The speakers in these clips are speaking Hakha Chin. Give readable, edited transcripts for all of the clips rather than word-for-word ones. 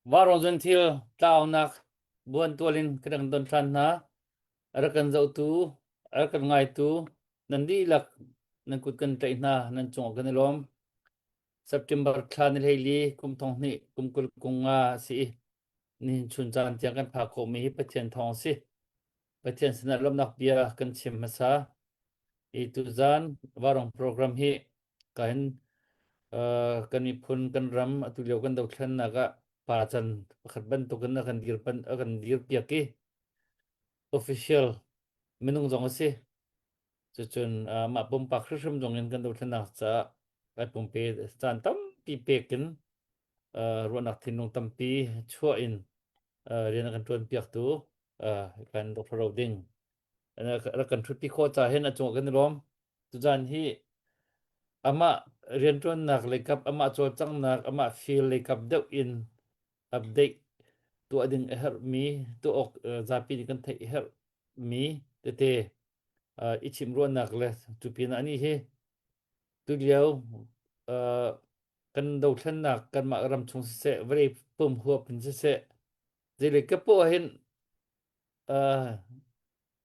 Vaurawng Zunthil tlaunak buantual in kan rak don ṭhan hna. A rak kan zohtu, a rak kan ngaitu, nan dihlak nan kut kan tlaih hna, nan cungah kan i lawm. September thla ni hleili kum thong hnih kum 20 kum nga a si i nihin chun caan tiang kan phak khawhmi hi Pathian thawng a si. Pathian sinah lawmhnak bia kan chim hmasa. I tuzaan Vaurawng program hi Ka hin kan miphun kan ram atu lio kan dothlennak ah pa can pakhat bantukin a kan dir pan a kan dir piak i official minung zong a si. Cucun mah pumpak hrimhrim zong in kan dothlennak caah ai pumpe caan tampi pek in ruahnak thinlung tampi chuah in rian a kan ṭuan piaktu kan Dr. Ro Ding rak kan ṭhutpi khawh ca hin a cungah kan i lawm. Tuzaan hi amah rianṭuannak leikap, amah cawlcanghnak, amah feel leikap deuh in update tuah ding a herhmi, tuah awk zapi nih kan theih a herhmi tete i chimh ruahnak le cu pinah anih hi tulio kan dothlennak kanmah ram chung siseh, vawlei pum huap in siseh, zeilei ka poah hin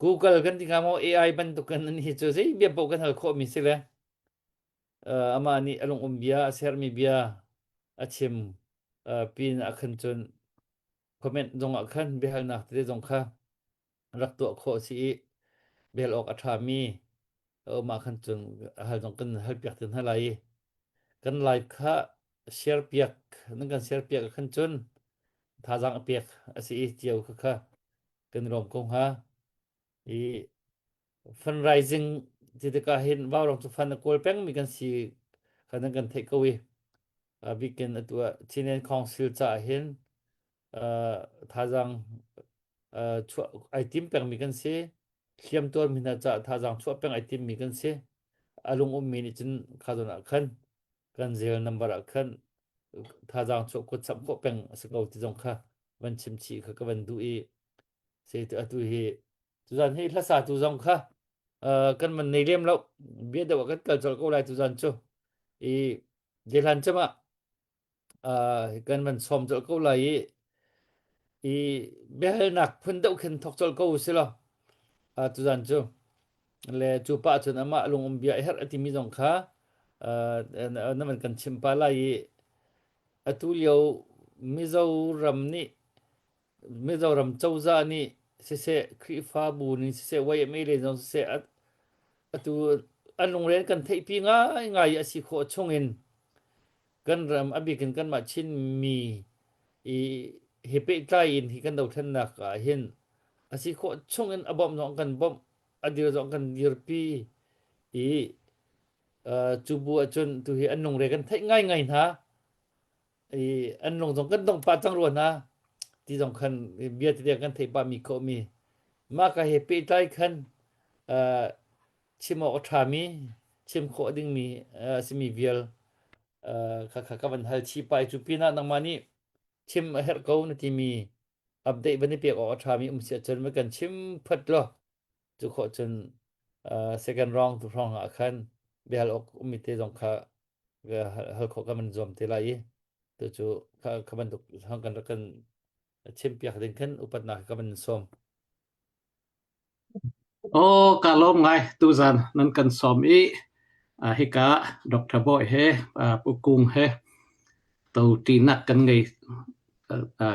Google kan ti hnga maw AI bantuk kan an hi cu zei bia paoh kan hal khawhmi si le uh, amah nih a lungum bia a sermi bia a chim uh, pin ah khan cun comment zong ah khan biahalnak tete zong kha rak tuah khawh si i bel awk a ṭhami mah khan cun hal zong kan hal piak te hna lai i kan live kha share piak nan kan share piak ah khan cun thazaang a pek a si i cio kha kha kan lawm ko hnga i fundraising ti tikah hin vaurawng cu fund a kawl pengmi kan si kha nan kan theih ko i a bikin atu ah Chinland Council caah hin thazaang chuah ai tim pengmi kan si hliam tuarmi hna caah thazaang chuah peng ai timmi kan si a lung ummi nih cun kha zawn ah khan kan zel number ah khan thazaang chuah kuat chap khawh peng a si ko ti zong kha van chim chih kha ka van duh i se atu hi tuzan hi hlasa tu zong kha kan man nei lem lo bia deuh ah kan kal colh ko lai tuzan cu i dehlan cem ah kan van sawm colh ko lai i i biahalnak phun deuh khin thok colh ko si law tuzan cu le cu pah cun amah lungum bia herh a timi zong kha na van kan chim pa lai i atu lio Mizoram nih Mizoram cozah nih siseh Khrihfabu nih siseh YMA le zong siseh atu an lungren kan theihpi ngaingai a si khawh chungin kan ram a bik in kanmah Chinmi i he pehtlai in hi kan dothlennak ah hin a si khawh chungin a bawmh zong kan bawmh a dir zong kan dirpi i cu bu ahcun tu hi an lungre kan theih ngaingai hna i an lung zong kan dong pah cang rua hna ti zong khan bia tete kan theih pah mi khawh mi mah ka he pehtlai khan chim awk a ṭhami chim khawh dingmi a simi vial kha kha ka van hal chih pah i cu pinah nangmah nih chim a herh ko na timi update van i pek awk a ṭhami um si ahcun va kan chim phat law cu khawh cun second round tu hrawng ah khan biahal awk ummi te zong kha hal khawh kan van zuam te lai i tu cu kha kha bantuk hang kan rak kan chim piak ding khan upatnak ka van sawm. Aw, kaa lawm ngai. Tuzan nan kan sawm i hika Dr. Bawi he Pu Kung he to ṭinak kan ngei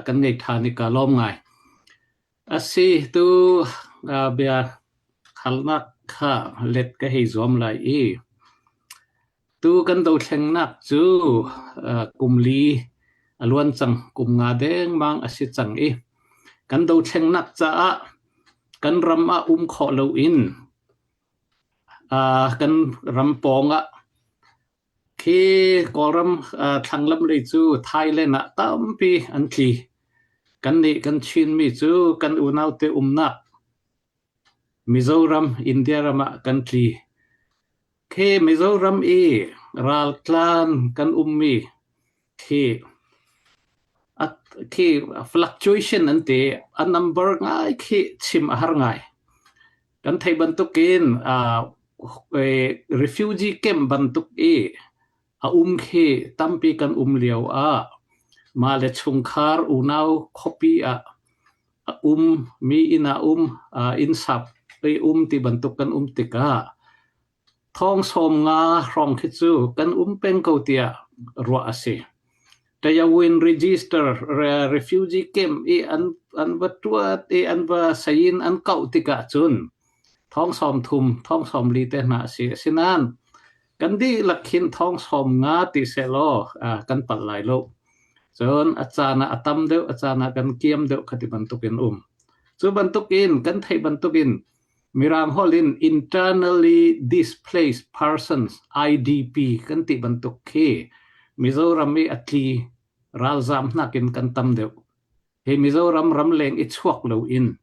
kan ngei ṭhan i kaa lawm ngai. A si tu bia halnak kha let ka hei zuam lai i tu kan dothlengnak cu kum li a luan cang, kum nga dengmang a si cang i kan dothlengnak caah kan ram ah um khawh loin kan ram pawng ah khi Kawlram thlanglam lei cu Thailand ah tampi an tli. Kannih kan Chinmi cu kan unaute umnak Mizoram, India ram ah kan tli. Khi Mizoram i raltlan kan ummi khi khi fluctuation an ti a number ngai khi chim a har ngai. Kan theih bantukin refugee camp bantuk i a um khi tampi kan um lio ah. Mah le chungkhar unau khuapi ah a um mi inn ah um inn sap i um ti bantuk kan um tikah thong 50 hrawng khi cu kan um peng ko tiah ruah a si. Tayawin register refugee camp i an an va tuat i an va sayin an kauh tikah cun thong 30 thong 40 te hna a si. Asinain kan dihlak khin thong 50 ti sehlaw kan palh lai lo. Cun a caan ah a tam deuh, a caan ah kan kiam deuh kha ti bantukin um. Cu bantukin kan theih bantukin Mirang holh in internally displaced persons IDP kan ti bantuk khi Mizoram i a tli ralzaam nakin kan tam deuh. Hi Mizoram ramleng i chuak loin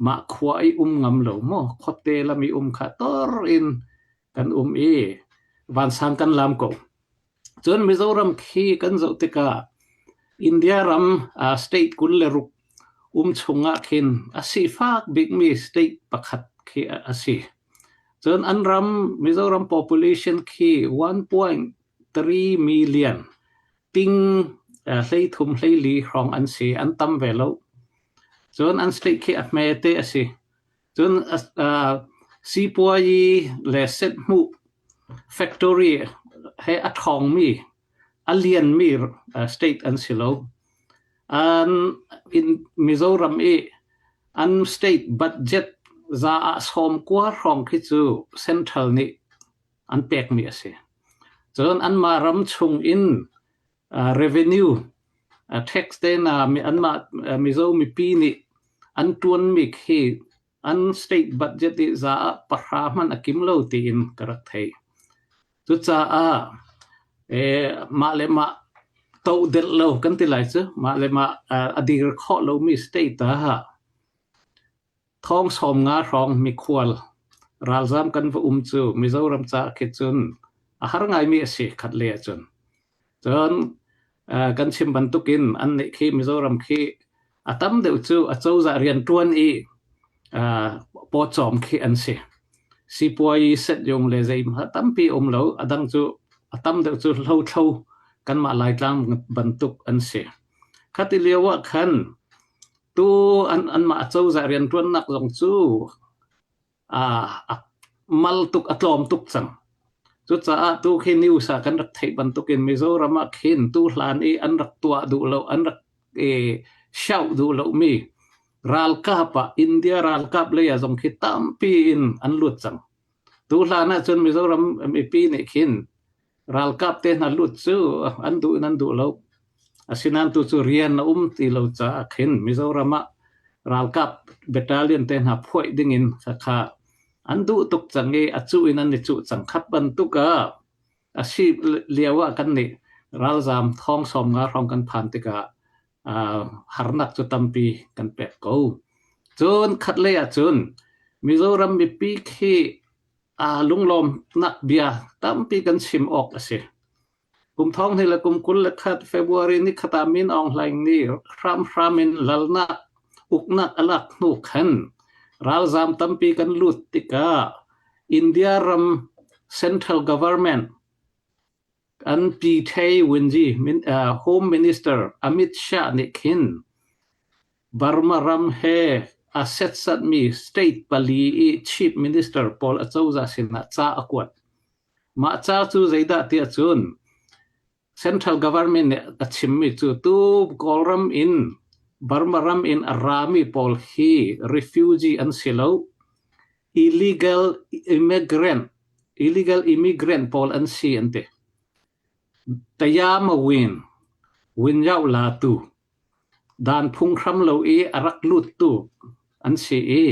mah khua i um ngam lo maw khuate lam i um kha tor in kan um i vansang kan lam ko. Cun Mizoram khi kan zoh tikah India ram state 26 um chungah khin a sifak bikmi state pakhat khi a si. Cun an ram Mizoram population khi 1.3 million ting 33 14 hrawng an si an tam ve lo. Cun an state khi a hmete a si. Cun sipuayi le sethmuh factory he a ṭhawngmi, a lianmi state an si lo. An in Mizoram i an state budget za ah 90 hrawng khi cu central nih an pekmi a si. Cun anmah ram chung in revenue tax te hna anmah Mizo mipi nih an ṭuanmi khi an state budget i za ah pahra hmanh a kim lo tiin ka rak theih. Cucaah mah le mah tohdelh lo kan ti lai cu mah le mah a dir khawh lomi state ah Thong 50 hrawng mikhual ralzaam kan va um cu Mizoram caah khi cun a har ngaimi a si khat lei ahcun. Cun kan chim bantukin annih khi Mizoram khi a tam deuh cu a cozah rianṭuan i pawcawm khi an si. Sipuai setyung le zeihmanh tampi um lo. A dang cu a tam deuh cu hlothlo kanmah Laitlang bantuk an si. Khati lio ah khan Tu an anmah acozah rianṭuannak zong cu a mal tuk a tlawm tuk cang. Cucaah tu khi news ah kan rak theih bantukin Mizoram ah khin tu hlan i an rak tuah duh lo an rak i shout duh lomi ralkap ah India ralkap lei ah zong khi tampi in an lut cang. Tu hlan ahcun Mizoram mipi nih khin Ralkap te hna lut cu an duh in an duh lo. Asinain tu cu rian a um ti lo caah khin Mizoram ah ralkap battalion te hna phuaih ding in kha an duh tuk cang i a cuh in an i cuh cang. Khat bantuk ah a si lio ah kan nih ralzaam thong 50 hrawng kan phan tikah harnak cu tampi kan pek ko. Cun khatlei ah cun Mizoram mipi khi Aa lunglawmnak bia tampi kan chim awk a si. Kum thong hnih le kum 21 February ni khat ah Min Aung Hlaing nih hramhram in lalnak uknak a lak hnu khan ralzaam tampi kan lut tikah India ram central government An pi Thei Winzi Home Minister Amit Shah nih khin Burma ram he a setsatmi state pali i Chief Minister pawl acozah sinah ca a kuat. Mah ca cu zeidah tiah cun Central Government nih a chimmi cu tu Kawlram in Burma ram in a rami pawl hi refugee an si lo. Illegal immigrant illegal immigrant pawl an si an ti. Tayamawin Winyau latu dan phunghram lo i a rak luttu an si i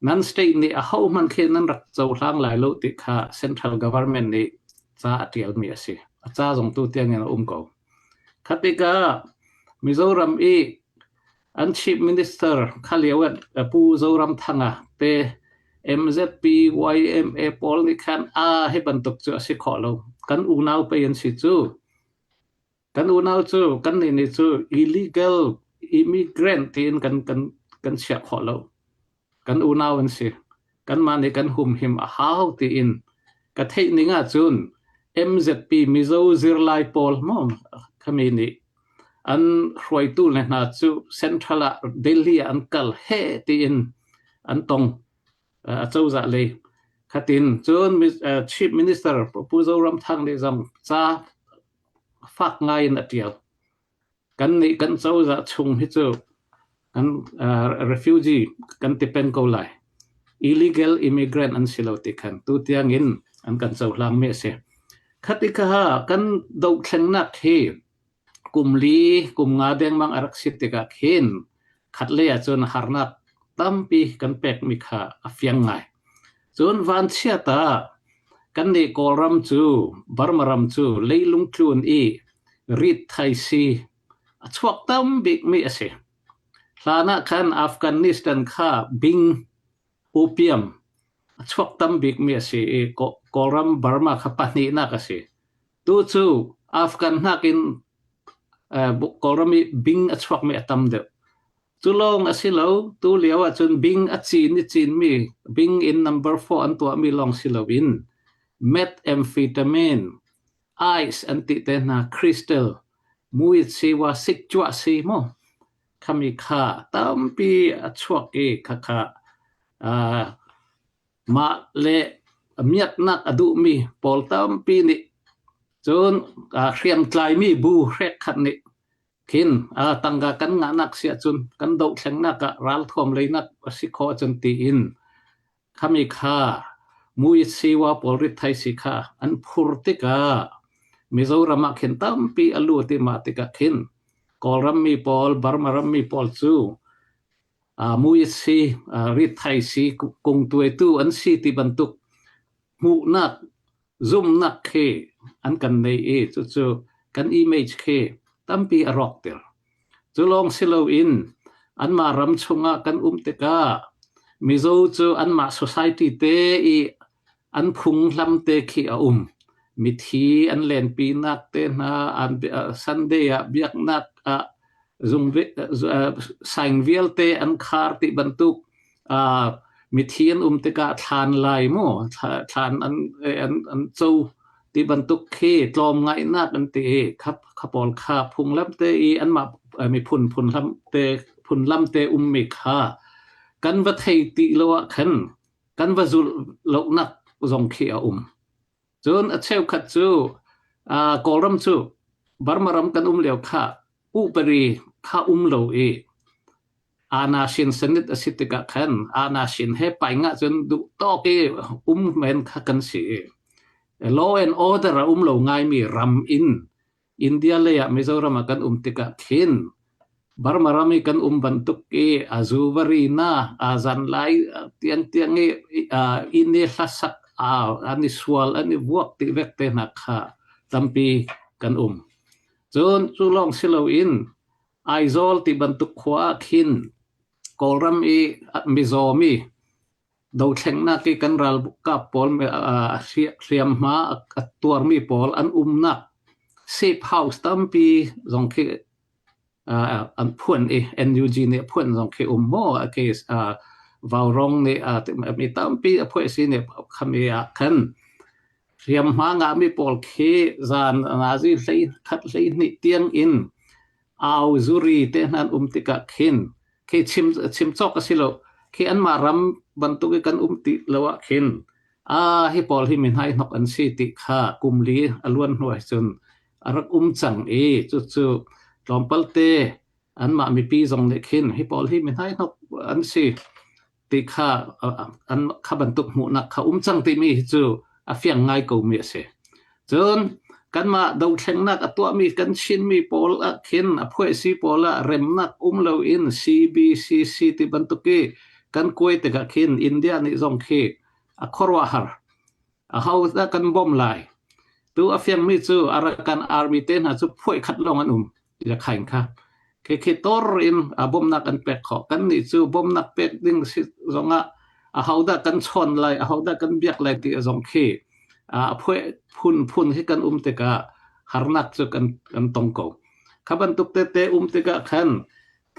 nan state nih ahohmanh khi nan rak cohlang lai lo ti kha central government nih ca a ṭialmi a si. A ca zong tu tiangin a um ko. Kha tikah Mizoram i an chief minister kha lio ah Pu Zoramthanga te MZP YMA pawl nih khan a hi bantuk cu a si khawh lo. Kan unau pei an si cu. Kan unau cu kannih nih cu illegal immigrant tiin kan kan kan chiah khawh lo. Kan unau an si. Kanmah nih kan humhim a hau tiin ka theih ning ahcun MZP Mizo zirlai pawl maw khami nih An hruaitu le hna cu Central ah Delhi ah an kal heh tiin an tong acozah lei. Khatin cun Chief Minister Pu Zoramthang nih zong ca fak ngai in a tial. Kannih kan cozah chung hi cu kan refugee kan ti peng ko lai. Illegal immigrant an si lo ti khan tutiang in an kan cohlang mi a si. Khati kha kan dohthlennak hi kum li kum nga dengmang a rak si tikah khin khatlei ahcun harnak tampi kan pekmi kha a fiang ngai. Cun vanchiat ah kannih Kawlram cu Burma ram cu leilung tlun i rit thai si a chuak tam bikmi a si. Hlan ah khan Afghanistan kha bing opium a chuak tam bikmi a si i Kawlram Burma kha pahnihnak a si. Tu cu Afghan nakin Kawlram i bing a chuakmi a tam deuh. Cu lawng a si lo, tu lio ahcun bing a cin i cinmi bing in number 4 an tuahmi lawng si loin methamphetamine, ice an ti te hna, crystal, muitsiwa sikcuah si mu. Khami kha tampi a chuak i khakha uh, Mah le miaknak a duhmi pawl tampi nih cun hriamtlaimi bu hrekkhat nih khin tangka kan ngahnak si ahcun kan dohthlengnak ah ralthuam leinak a si khawh ahcun tiin khami kha muisiwa pawl ritthai si kha an phur tikah Mizoram ah khin tampi a lut i mah tikah khin Kawlram mi pawl, Burma ram mi pawl cu mui si, ritthai si, kungtuaitu an si ti bantuk hmuhnak, zumhnak khi an kan nei i cucu kan image khi tampi a rawkter. Cu lawng si loin anmah ram chungah kan um tikah Mizo cu anmah society te i An phunghlam te khi a um. Mithi an lenpinak te hna, an Sunday ah biaknak ah zung saing vialte an khar ti bantuk mithi an um tikah thlan lai mu thlan an an an co ti bantuk khi tlawmngaihnak an ti i kha kha pawl kha phunglam te i anmah miphun phunhlam te phunlam te ummi kha kan va thei ti lo ah khan kan va zulh lonak zong khi a um. Cun a cheukhat cu Kawlram cu Burma ram kan um lio kha upari kha um lo i Ana-shin sanit a si tikah khan Ana-shin he paing ahcun duh tawk i um men kha kan si i law and order a um lo ngaimi ram in India lei ah Mizoram ah kan um tikah khin Burma ram i kan um bantuk i a zuvari na a zan lai tiang tiang i inn i hlasak an i sual an i vuak ti vek te hna kha tampi kan um. Cun cu lawng si loin Aizawl ti bantuk khua ah khin Kawlram i mizaw mi Dothlennak i kan ralkap pawl hriamhma a tuarmi pawl an umnak safe house tampi zong khi an phuan i NUG nih a phuan zong khi um maw a case Vaurong nih mi tampi a phuah si nih khami ah khan hriamhma ngahmi pawl khi zan nazi hlei khat hlei hnih tiang in au zuri te hna an um tikah khin khi chim chim cawk a si lo khi anmah ram bantuk i kan um ti lo ah khin a hi pawl hi mi hnai hnok an si ti kha kum li a luan hnu ah cun a rak um cang i cucu tlawmpal te anmah mipi zong nih khin hi pawl hi mi hnai hnok an si ti kha an kha bantuk hmuhnak kha um cang timi hi cu a fiang ngai ko mi a si. Cun kanmah dothlennak a tuahmi kan Chinmi pawl ah khin a phuaisi pawl ah remnak um loin CBCC ti bantuk i kan kuai tikah khin India nih zong khi a khuaruahhar. Aho dah kan bawmh lai? Tu a fiangmi cu Arakan Army te hna cu phuai khat lawng an um. Khain kha khi khi tor in a bawmhnak an pek khawh. Kannih cu bawmhnak pek ding si zongah ahodah kan chawn lai, ahodah kan biak lai ti zong khi a phuai phun phun hi kan um tikah harnak cu kan kan tong ko. Kha bantuk tete um tikah khan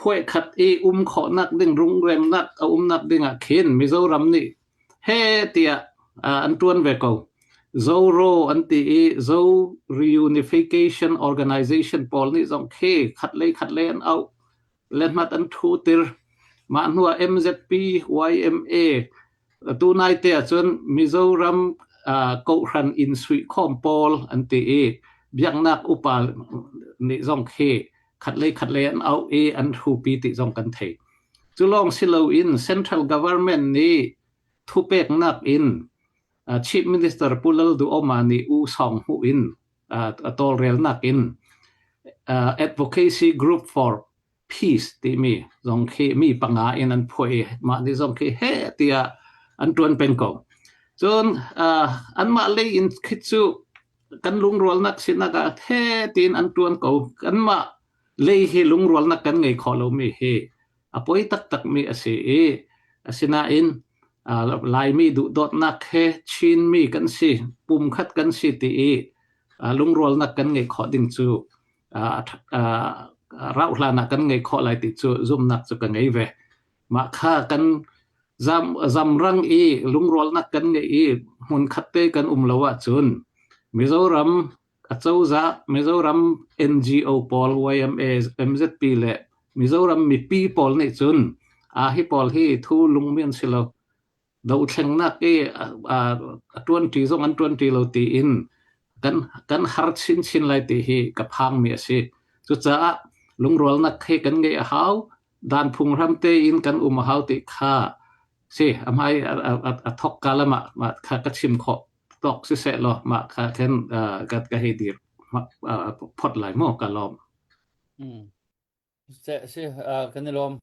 phuai khat i um khawhnak ding rungremnak a umnak ding ah khin Mizoram nih he tiah an ṭuan ve ko. Zoro an ti i Zo Reunification Organization pawl nih zong khi khatlei khatlei an auh. Lehmat an ṭhu tir. Mah hnuah MZP, YMA, tunai te ahcun Mizoram kawhhran inn suihkhawm pawl an ti i biaknak upa nih zong khi khatlei khatlei an auh i an hrupi ti zong kan thei. Cu lawng si loin central government nih thupeknak in Chief Minister Pu Lal Duhoma nih U Sawng Hmuh in a tawlrelnak in Advocacy Group for Peace timi zong khi mi panga in an phuah i mah nih zong khi he tiah an ṭuan peng ko. Cun anmah lei in khi cu kan lungrualnak sinak ah he tiin an ṭuan ko. Kanmah lei hi lungrualnak kan ngei khawh lomi hi a poi taktakmi a si i asinain Laimi duhdawtnak he Chinmi kan si, pumkhat kan si ti i lungrualnak kan ngeih khawh ding cu rauh hlan ah kan ngei khawh lai ti cu zumhnak cu ka ngei ve. Mah kha kan zam, zamrang i lungrualnak kan ngeih i hmunkhat te kan um lo ahcun Mizoram Acozah, Mizoram NGO pawl YMA, MZP le Mizoram mipi pawl nih cun aa hi pawl hi thu lungmi an si lo. Dohthlengnak i a ṭuanṭi zong an ṭuanṭi lo tiin kan, kan har chinchin lai ti hi ka phangmi a si. Cucaah lungrualnak he kan ngeih a hau. Dan phunghram tein kan um a hau ti kha si a hmai a thok ka lam ah mah kha ka chim khawh tawk siseh law mah kha khin ka ka hei dir phot lai maw ka lawm. Mm. Se si kan i lawm.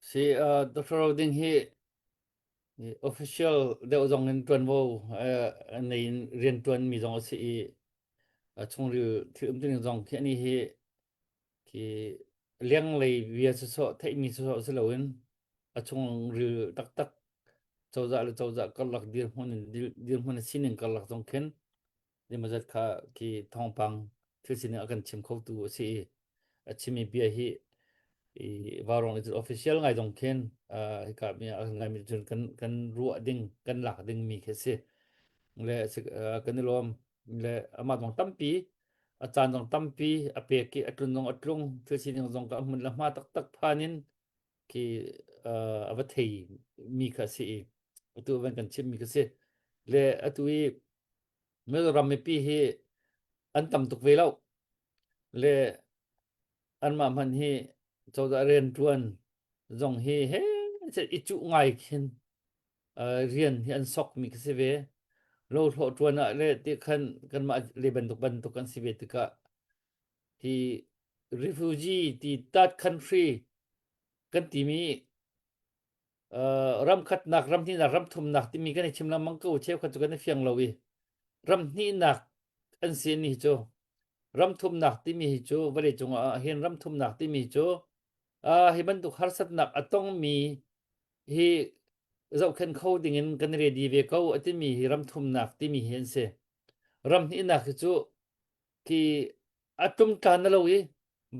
Si Dr. Roding hi official deuh zong in tuanvo nei in rian tuan mi zong a si i chungril thil um tuning zong khi ani hi khi lenglei bia sawsawh theihmi sawsawh si loin a chungril taktak cozah le cozah karlak dirhmun in dirhmun a sining karlak zong khin zeimawzat kha khi thawngpang thil sining a kan chim khotu a si i a chimmi bia hi i vaurawng i official ngai zong khin hika mi a ngai mi cun kan kan ruah ding kan lak ding mi khi si le kan i lawm le amah zong tampi a caan zong tampi a pek i a tlun zong a tlung thil sining zong ka hmun le hma taktak phan in khi a va thei mi kha si i atu van kan chim mi kha si le atu i Mizoram mipi hi an tam tuk ve lo le anmah hmanh hi cozah rianṭuan zong hi he i cuh ngai khin rian hi an sokmi khi si ve. Lohlawh ṭuan ah le ti khan kanmah le bantuk bantuk kan si ve tikah hi refugee ti third country kan timi ram khatnak ram hnihnak ram thumnak timi kan i chim lengmang ko cheukhat cu kan i fiang lo i ram hnihnak an si ni cu ram thumnak timi hi cu vawlei cung ah hin ram thumnak timi cu hi bantuk harsatnak a tongmi hi zohkhenh kho dingin kan ready ve ko a timi hi ram thumnak timi hi an si. Ram hnihnak hi cu khi a tlumtla na lo i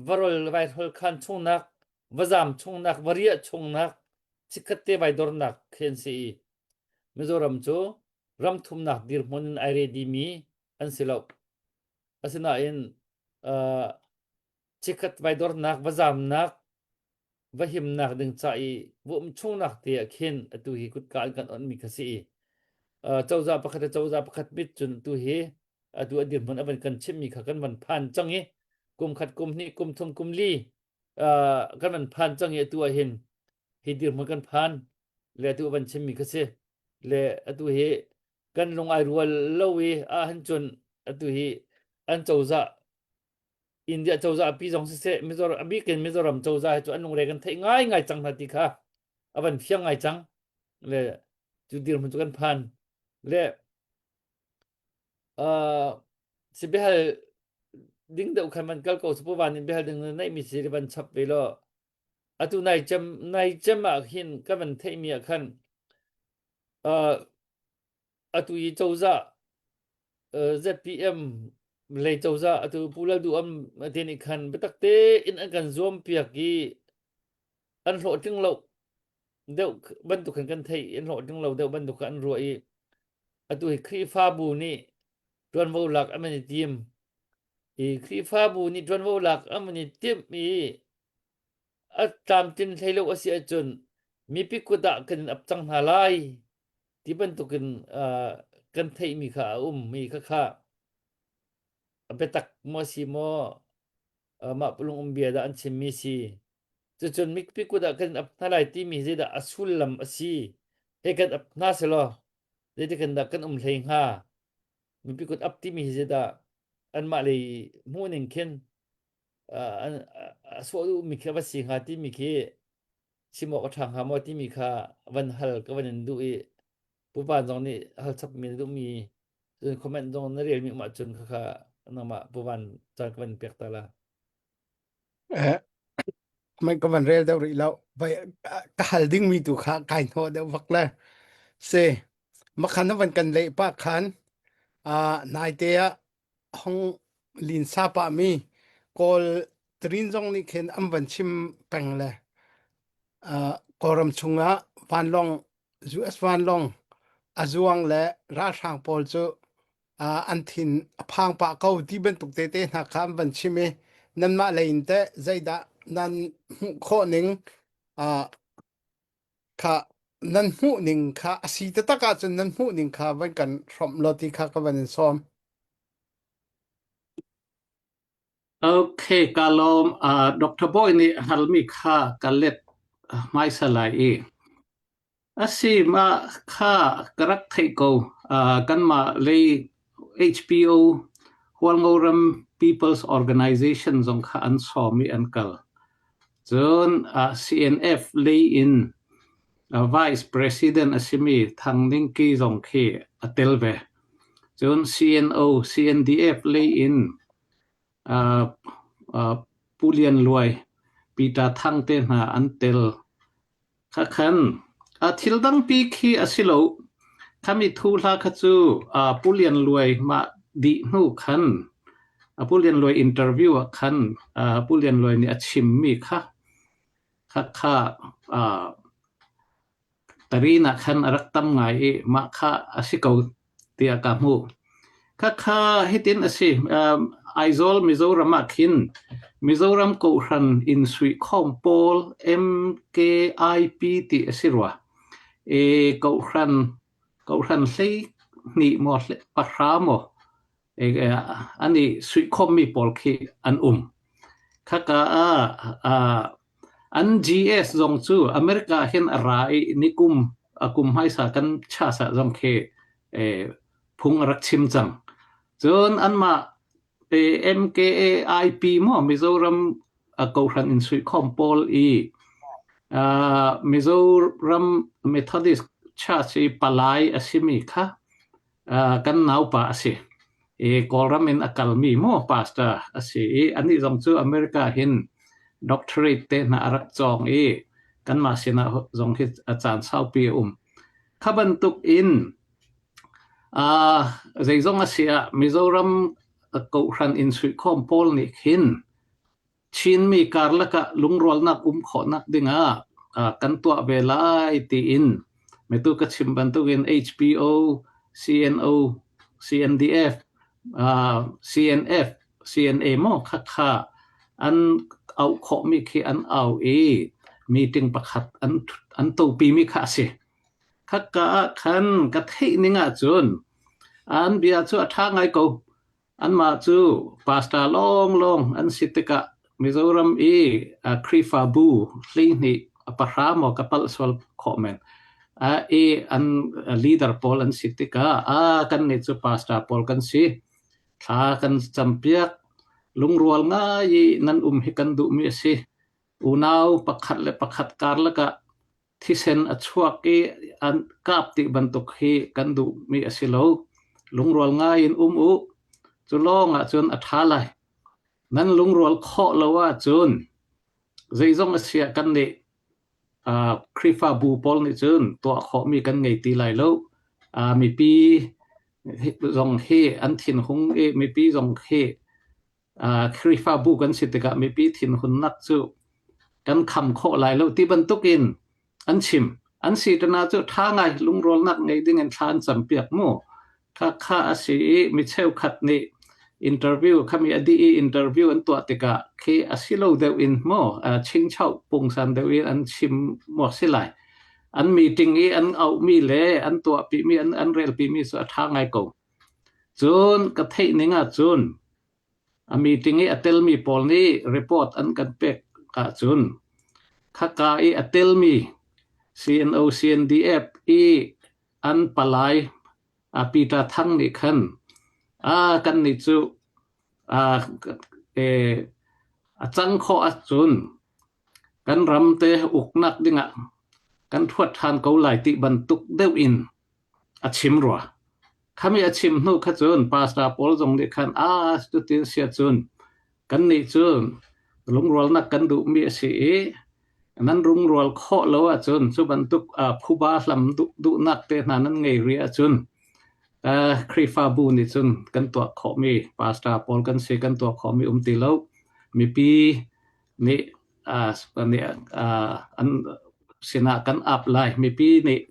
varol vaihol khan chungnak, vazam chungnak, variah chungnak, chikkhat te vai dornak khi an si i Mizoram cu ram thumnak dirhmun in ai ready mi an si lo. Asinain uh, chikkhat vai dornak, vazamnak, va himnak ding ca i va um chungnak te ah khin atu hi kutka an kan onhmi kha si i cozah pakhat le cozah pakhat mit cun atu hi atu a dirhmun a van kan chimmi kha kan van phan cang i kum khat kum hnih kum thum kum li kan van phan cang i atu ah hin hi dirhmun kan phan le atu a van chimmi kha si le atu hi kan lung ai rual lo i ah hin cun atu hi an cozah India cozah pi zong siseh Mizoram a bik in Mizoram cozah hi cu an lungre kan theih ngai ngai cang hna ti kha a van fiang ngai cang le cu dirhmun cu kan phan le uh, si biahal ding deuh khan van kal ko su van in biahal ding na neih mi si van chap ve lo atu nai cem nai cem ah hin ka van theih mi ah khan uh, atu i cozah ZPM lei cozah atu Pu Lal Duh Am te nih khan biatak tein an kan zuam piak i an hlawhtling lo deuh bantuk khan kan theih an hlawhtling lo deuh bantuk khan an ruah i. Atu hi Khrihfabu nih ṭuanvo lak an i tim. I Khrihfabu nih ṭuanvo lak an i timh i a tlamtlin hlei lo a si ahcun mipi kut ah kan in ap cang hna lai ti bantukin uh, kan theihmi kha a um mi kha kha a biatak maw si maw mah lung um bia dah an chimmi si cucun mipi kut ah kan ap hna lai timi zeidah a sullam a si he kan ap hna selaw zeitikan dah kan um hlei hnga mipi kut ap timi hi zeidah anmah lei hmuhning khin a sawh duhmi khi a va si hnga timi khi chim awk a ṭha hnga maw timi kha van hal ka van in duh i pupa zong nih hal chapmi na duhmi cun comment zong na relmi um ahcun khakha nangmah puvan caan ka van pek ta la. Eh, man ka van rel deuh rih lo. Vai ka hal dingmi tu kha kai hnawh deuh vak le. Se, makhan na van kan leh pa khan ah naite ah hong lin sa pa mi kawl trin zong nih khin an van chim peng le uh, kawlram chungah vanlawng US vanlawng a zuang le ralhrang pawl cu uh, an thin a phang pah ko ti bantuk tete hna kha an van chim i nanmah lei in teh zeidah nan hmuh khawh ning uh, kha nan hmuh ning kha a si taktak ahcun nan hmuh ning kha van kan hrawmh law ti kha ka van in sawm. Okay, ka lawm. Uh, Dr. Boy nih halmi kha ka let hmaisa lai i. Asi ma kha ka rak theih ko. Uh, kanmah lei HPO Hualngoram People's Organization zong kha an sawm i an kal. Cun uh, CNF lei in uh, Vice President a simi Thang Ning Ki zong khi a tel ve. Cun CNO, CNDF lei in uh, uh, Pu Lian Luai, Peter Thang te hna an tel. Khakhan a thil dangpi khi a si lo. Khami thu hla kha cu uh, Pu Lian Luai mah dih hnu khan uh, Pu Lian Luai interview ah khan uh, Pu Lian Luai nih a chimmi kha kha kha uh, Tarin ah khan a rak tam ngai i mah kha a si ko tiah ka hmuh. Khakha hitin a si. Um, Aizawl, Mizoram ah khin Mizoram Kohhran in suikhawm pawl MKIP ti a si rua. E Kohhran Kohhran hlei hnih maw pahra maw e, an i suikhawmmi pawl khi an um. Khaka ah uh, An GS zong cu America hin a ra i nikum a kum hmaisa kan chas ah zong khi phung a rak chim cang. Cun anmah MKAIP maw Mizoram Kohhran in suikhawm pawl i Mizoram Methodist Church i palai a simi kha kan naupa a si. I Kawlram in a kalmi maw pastor a si i anih zong cu America hin doctorate te hna a rak cawng i kanmah sinah zong hi a caan saupi a um. Kha bantuk in uh, zeizong a si ah Mizoram kohhran in suikhawm pawl nih khin Chinmi karlak ah lungrualnak um khawhnak dingah kan tuah ve lai tiin metu ka chim bantukin HPO, CNO, CNDF, CNF, CNA maw khakha an auh khawhmi khi an au i meeting pakhat an an topimi kha a si. Khakka ah khan ka theih ning ahcun an bia cu a ṭha ngai ko. Anmah cu pastor lawnglawng an si tikah Mizoram i Khrihfabu 12 a pahra maw ka palh sual khawh men i an leader pawl an si tikah a kannih cu pastor pawl kan si thla kan campiak lungrual ngai i nan um hi kan duhmi a si unau pakhat le pakhat karlak ah Thisen a chuak i an kap ti bantuk hi kan duhmi a si lo. Lungrual ngai in um u. Cu lawng ahcun a ṭha lai. Nan lungrual khawh lo ahcun zeizong a si ah kan nih uh, Khrihfabu pawl nih cun tuah khawhmi kan ngei ti lai lo. Uh, mipi zong hi an thinhung i mipi zong hi Khrihfabu kan si tikah mipi thinhunnak cu kan kham khawh lai lo ti bantukin an chim. An si tana cu ṭha ngai lungrawlnak ngei ding in thla an campiak mu. Khakha a si i mi cheukhat nih interview khami a dih i interview an tuah tikah khi a si lo deuh in maw chingchoh pungsan deuh in an chim maw si lai. An meeting i an auhmi le an tuahpimi an an relpimi cu a ṭha ngai ko. Cun ka theih ning ahcun A meeting i a telmi pawl nih report an kan pek ahcun khaka i a telmi CNO CNDF i an palai Peter Thang nih khan kannih cu a cang khawh ahcun kan ram te uknak dingah kan ṭhuat ṭhan ko lai ti bantuk deuh in a chim rua. Khami a chim hnu kha cun pastor pawl zong nih khan a cutin sia cun kannih cu lungrualnak kan duhmi a si i nan rungrual khawh lo ahcun cu bantuk phuba hlam duhnak te hna nan ngei rih ahcun Khrihfabu nih cun kan tuah khawhmi pastor pawl kan si kan tuah khawhmi um ti lo mipi nih an sinah kan ap lai mipi nih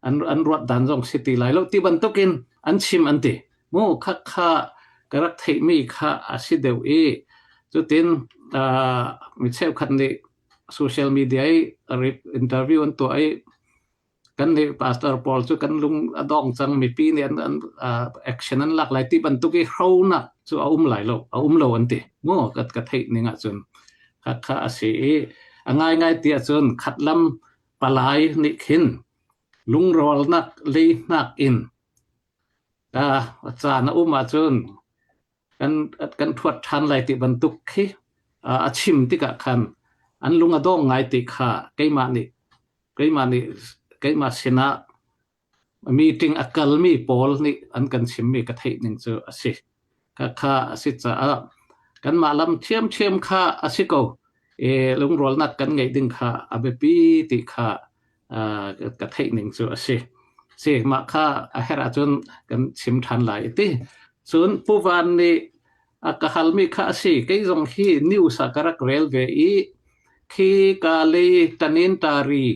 an an ruat dan zong si ti lai lo ti bantukin an chim an ti mu kha kha ka rak theihmi kha a si deuh i cutin mi cheukhat nih social media i interview an tuah i kan nih pastor pawl cu kan lung a dong cang mipi nih an, an action an lak lai ti bantuk i hronak cu a um lai lo a um lo an ti mu ka ka theih ning ahcun kha kha a si i a ngaingai ti ahcun khatlam palai nih khin lungrawlnak leihnak in caan a um ahcun kan kan ṭhuat ṭhan lai ti bantuk khi a chim tikah khan an lung a dong ngai ti kha keimah nih keimah nih keimah sinah meeting a kalmi pawl nih an kan chimmi ka theih ning cu a si. Khakha a si caah kanmah lam ṭhiamṭhiam kha a si ko. I lungrualnak kan ngeih ding kha a biapi ti kha ka theih ning cu a si. Si mah kha a herh ahcun kan chim ṭhan lai ti. Cun Pu Van nih a ka halmi kha a si. Kei zong hi news ah ka rak rel ve i khi ka lei tanin tari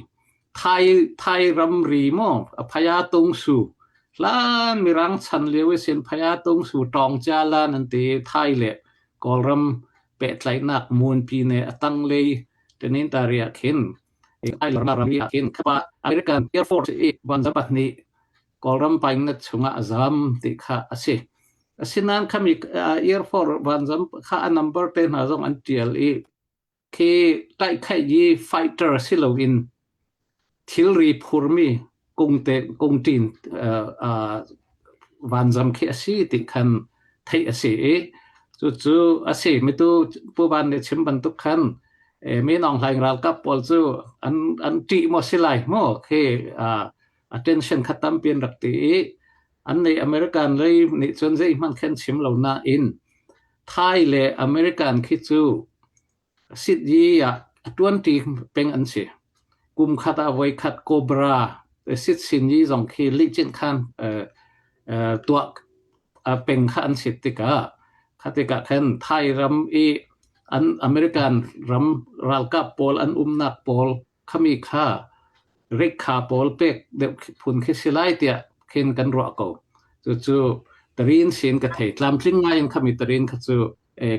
Thai Thai ramri maw a phaya tungsu hlan mirang chan lio i sin phaya tungsu tawng cha lan an ti Thai le Kawlram pehtlaihnak munpi ne a tanglei tenin tari ah khin Thai ramri ah khin khapa American Air Force i vanzam pahnih Kawlram paingnet chungah a zam ti kha a si. Asinain khami Air Force vanzam kha a number te hna zong an tial i Khi tlaihkhaih i fighter si loin thilri phurmi kungte kungṭin vanzam khi a si ti khan theih a si i cucu a si. Mitu Pu Van nih chim bantuk khan Min Aung Hlaing ralkap pawl cu an an ṭih maw si lai maw khi attention kha tampi an rak ti i an nih American lei nih cun zeihmanh khan chim lo nain Thai le American khi cu Sityi ah a ṭuanṭi peng an si. Kum khat ah voikhat Cobra sitsinyi zong khi lihcinh khan tuah peng kha an sit tikah kha tikah khan Thai ram i an American ram ralkap pawl an umnak pawl khami kha rikha pawl pek deuh phun khi si lai tiah khin kan ruah ko. Cucu tarin sin ka thei tlamtling ngai in khami tarin kha cu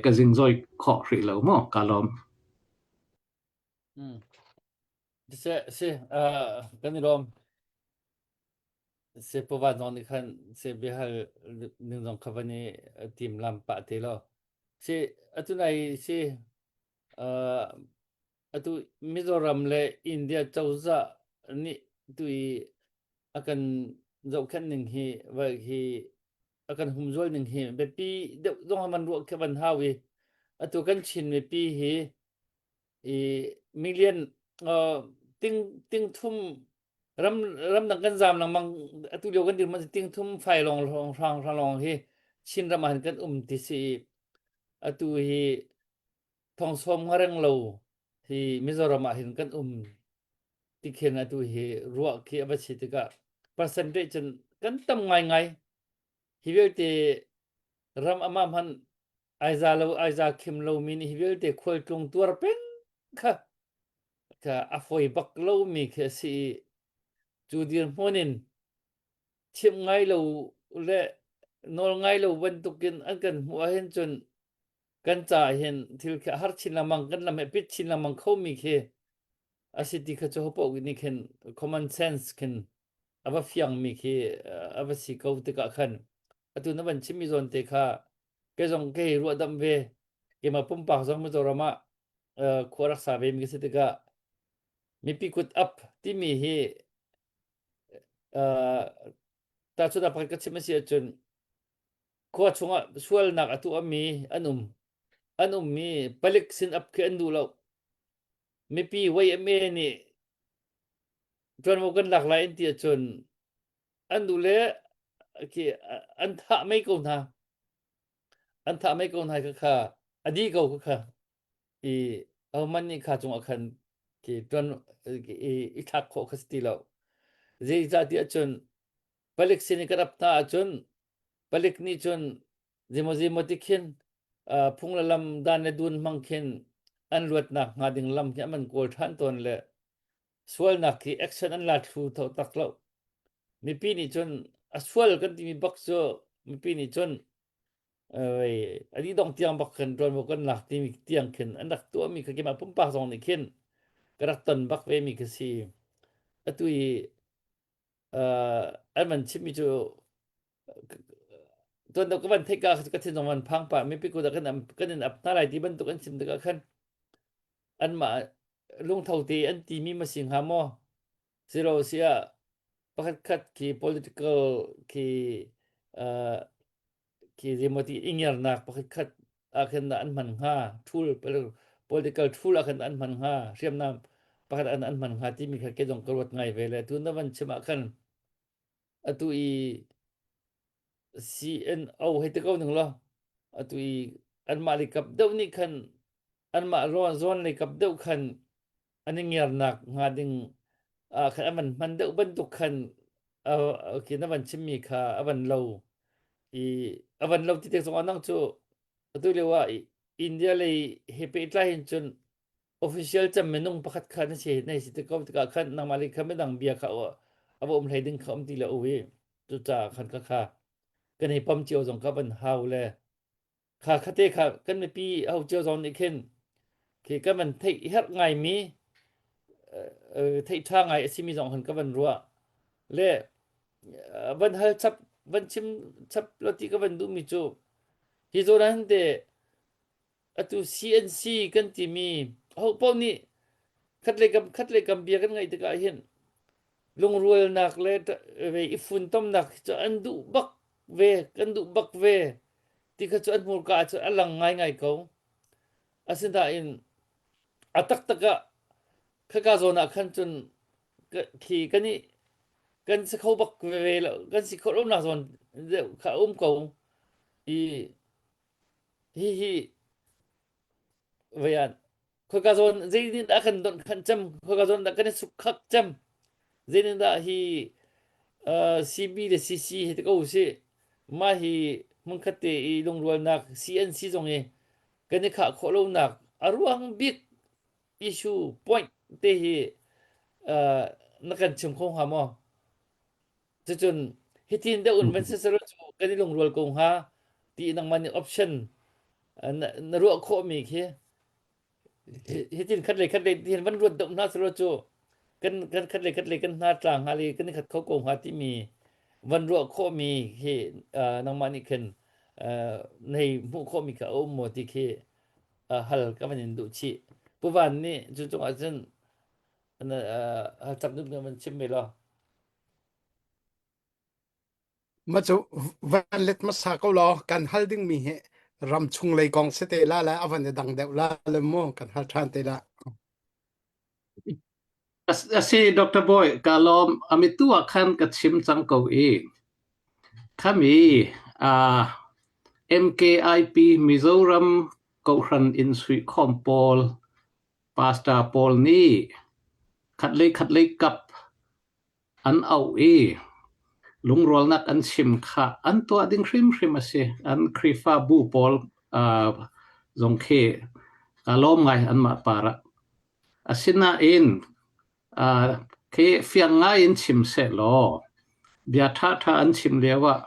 ka zingzoi khawh hrih lo mu ka lawm. Hmm. Si, si, uh, kan i lawm. Se pawa zong nih khan se biahal ning zong kha van i tim lam pah te lo. Si, atu nai si, uh, atu Mizoram le India cozah nih tu i a kan zohkhenh ning hi va hi a kan humzual ning hi biapi deuh zong man ruah khi van hau i atu kan Chin mipi hi i million ting ting thum ram ramdang kan zam lengmang atu lio kan dirhmun ting thum fai long long hrang hrang long hi Chin ram ah hin kan um ti si atu hi thongsawm ngareng lo hi Mizoram ah hin kan um ti khin atu hi ruah khi a va si tikah percentage cun kan tam ngaingai hi vialte ram ama hman aiza lo aiza khim lo mi nih hi vialte khualtlung tuar peng kha kha a foi bak lo mi khi a si i cu dirhmun in chimh ngai lo le. Nawl ngai lo bantukin an kan hmuh ahhin cun kan ca hin thil khi a har chin lengmang kan lam he pit chin lengmang khomi khi a si ti kha cu hopaoh nih khin common sense khin a va fiangmi khi a va si ko tikah khan atu na van chimmi zawn te kha kei zong kei ruahdamh ve keimah pumpak zong Mizoram ah khua rak sa ve mi ka si tikah mipi kut ap timi hi tahchunhnak pakhat ka chim a si ahcun khua chungah sualnak a tuahmi an um an ummi palik sin ap khi an duh lo mipi YMA nih ṭuanvo kan lak lai an ti ahcun an duh le khi an thah mei ko hna an thah mei ko hna kha kha a dih ko kha kha i ahohmanh nih kha cungah khan khi ṭuan i i thlak khawh kha si ti lo zeicahtiah cun palik sin i kan ap hna ahcun palik nih cun zeimaw zeimaw ti khin phung le lam dan le dun hmang khin an luatnak hnga ding lam khi an kawl ṭhan tawn le sualnak khi action an la thlu tho tak lo mipi nih cun a sual kan timi bak cu mipi nih cun a dih dong tiang bak khin ṭuanvo kan lak timi tiang khin an rak tuahmi kha keimah pumpak zong nih khin ka rak ton bak ve mi kha si atu i an van chimmi cu tuan deuh ka van theih ka ka thin zong van phang pah mipi kut ah kan kan in ap hna lai ti bantuk an chim tikah khan anmah lungtho te an timi ma si hnga maw silo sia pakhat khat khi political khi uh, khi zeimawti ingernak pakhat khat ah khin an hman hnga tool political tool ah khin an hman hnga hriamnam pakhat an an hman hnga timi kha ke zong ka ruat ngai ve le tu na van chim ah khan atu i CNO hei ti ko ning law atu i anmah lei kap deuh nih khan anmah zawn lei kap deuh khan an i ngiarnak hnga ding ah khan an van hman deuh bantuk khan khi na van chimmi kha a van lo i a van lo ti te zong ah nang cu atu lio ah India lei he pehtlai hin cun official cem minung pakhat kha na si na si te ko tikah khan nangmah le kha midang bia kha a va um hlei ding kha um ti le u i cucaah khan ka kha kan hei pom cio zong kha van hau le kha khate kha kan mipi ho cio zong nih khin khi kan van theih herh ngai mi theih tha ngai a simi zong han ka van ruah le van hal chap van chim chap lo ti ka van duh mi cu hi zawn han te atu CNC kan timi ho paoh nih khat le kam khat le kam bia kan ngaih tikah hin lungrualnak le i funtomnak cu an duh bak ve kan duh bak ve ti kha cu an hmurka ah cun a lang ngaingai ko asinain a taktak ah khaka zawn ah khan cun khi kan i kan si kho bak ve lo kan si kho lo nak zawn deuh kha um ko i Hihi veian khoika zawn zeitin dah kan donh khan cem khoika zawn dah kan i suk khak cem zeitin dah hi uh, CB le CC hi te ko si mah hi hmunkhat te i lungrualnak CNC zong hi kan i khah khawh lonak a ruang bik issue point te hi uh, na kan chim kho hnga maw Cucun hitin deuh in van siselaw cu kan i lungrual ko hnga ti nangmah nih option na, na ruah khawhmi khi hitin khat le khat le tihin van ruat deuh hna selaw cu kan kan khat le khat le kan hna tla hnga le kan i khat kho ko hnga timi van ruah khawhmi khi uh, nangmah nih khin uh, nei hmuh khawhmi kha a um maw ti khi uh, hal ka van in duh chih. Pu Van nih cu cungah cun uh, hal chap dun van chim ve law. Ma cu van let hmasa ko law kan hal dingmi hi ram chung lei kong si te la le a van i dang deuh la le mu kan hal ṭhan te la. A si Dr. Boy ka lawm amitu ah khan ka chim cang ko i khami uh, MKIP Mizoram Kohhran in suikhawm pawl pastor pawl nih khatlei khatlei kap An auh i lungrualnak an chim kha an tuah ding hrimhrim a si. An Khrihfabu pawl uh, zong khi kaa lawm ngai anmah par ah. Asinain uh, khi fiang ngai in chim sehlaw bia ṭhaṭha an chim lio ah.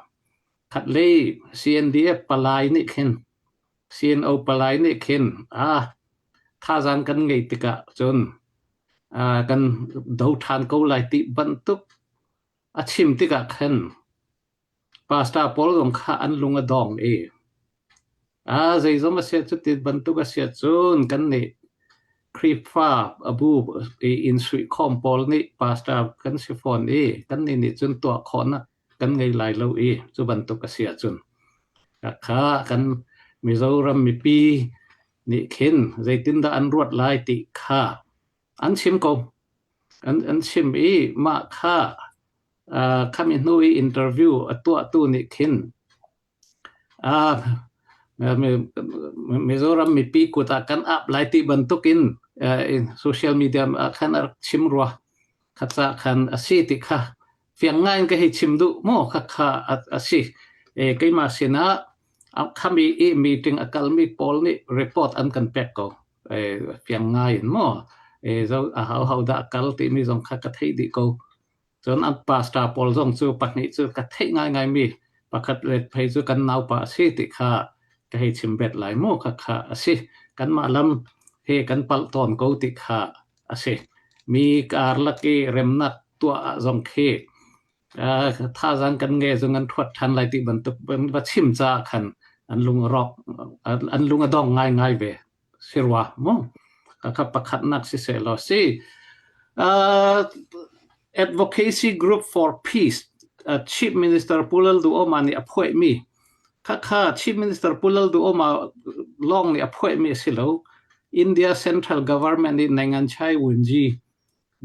Khatlei CNDF palai nih khin CNO palai nih khin ah thazaang kan ngei tikah cun ah kan do ṭhan ko lai ti bantuk a chim tikah khan Pastor pawl zong kha an lung a dong i a zeizong a si cuti bantuk a si ahcun kannih Khrihfa bu i inn suihkhawm pawl nih pastor kan si fawn i kannih nih cun tuah khawhnak kan ngei lai lo i cu bantuk a si ahcun kha kan Mizoram mipi nih khin zeitindah an ruat lai ti kha an chim ko. An, an chim i mah kha uh, khami hnu i interview a tuahtu nih khin uh, Mizoram mipi kut ah kan ap lai ti bantukin uh, social media ah khan a rak chim rua kha ca khan a si ti kha fiang ngai in ka hei chim duh maw kha kha a si e keimah sinah khami i meeting a kalmi pawl nih report an kan pek ko e fiang ngai in maw e zo a hau hau dah kal timi zong kha ka theih dih ko Cun an pastor pawl zong cu pahnih cu ka theih ngaingaimi pakhat le phei cu kan naupa a si ti kha ka hei chim bet lai mu kha kha a si. Kanmah lam he kan palh tawn ko ti kha a si. Mi karlak i remnak tuah ah zong khi thazaang kan nge zong an thuat ṭhan lai ti bantuk va chim caah khan an lung a rawk an lung a dong ngaingai ve. Si rua mu. Kha pakhatnak siseh law si. Uh, Advocacy Group for Peace uh, Chief Minister Pu Lal Duhoma nih a phuaimi khakha Chief Minister Pu Lal Duhoma lawng nih a phuaimi a si lo. India Central Government nih Nanganchai Wunji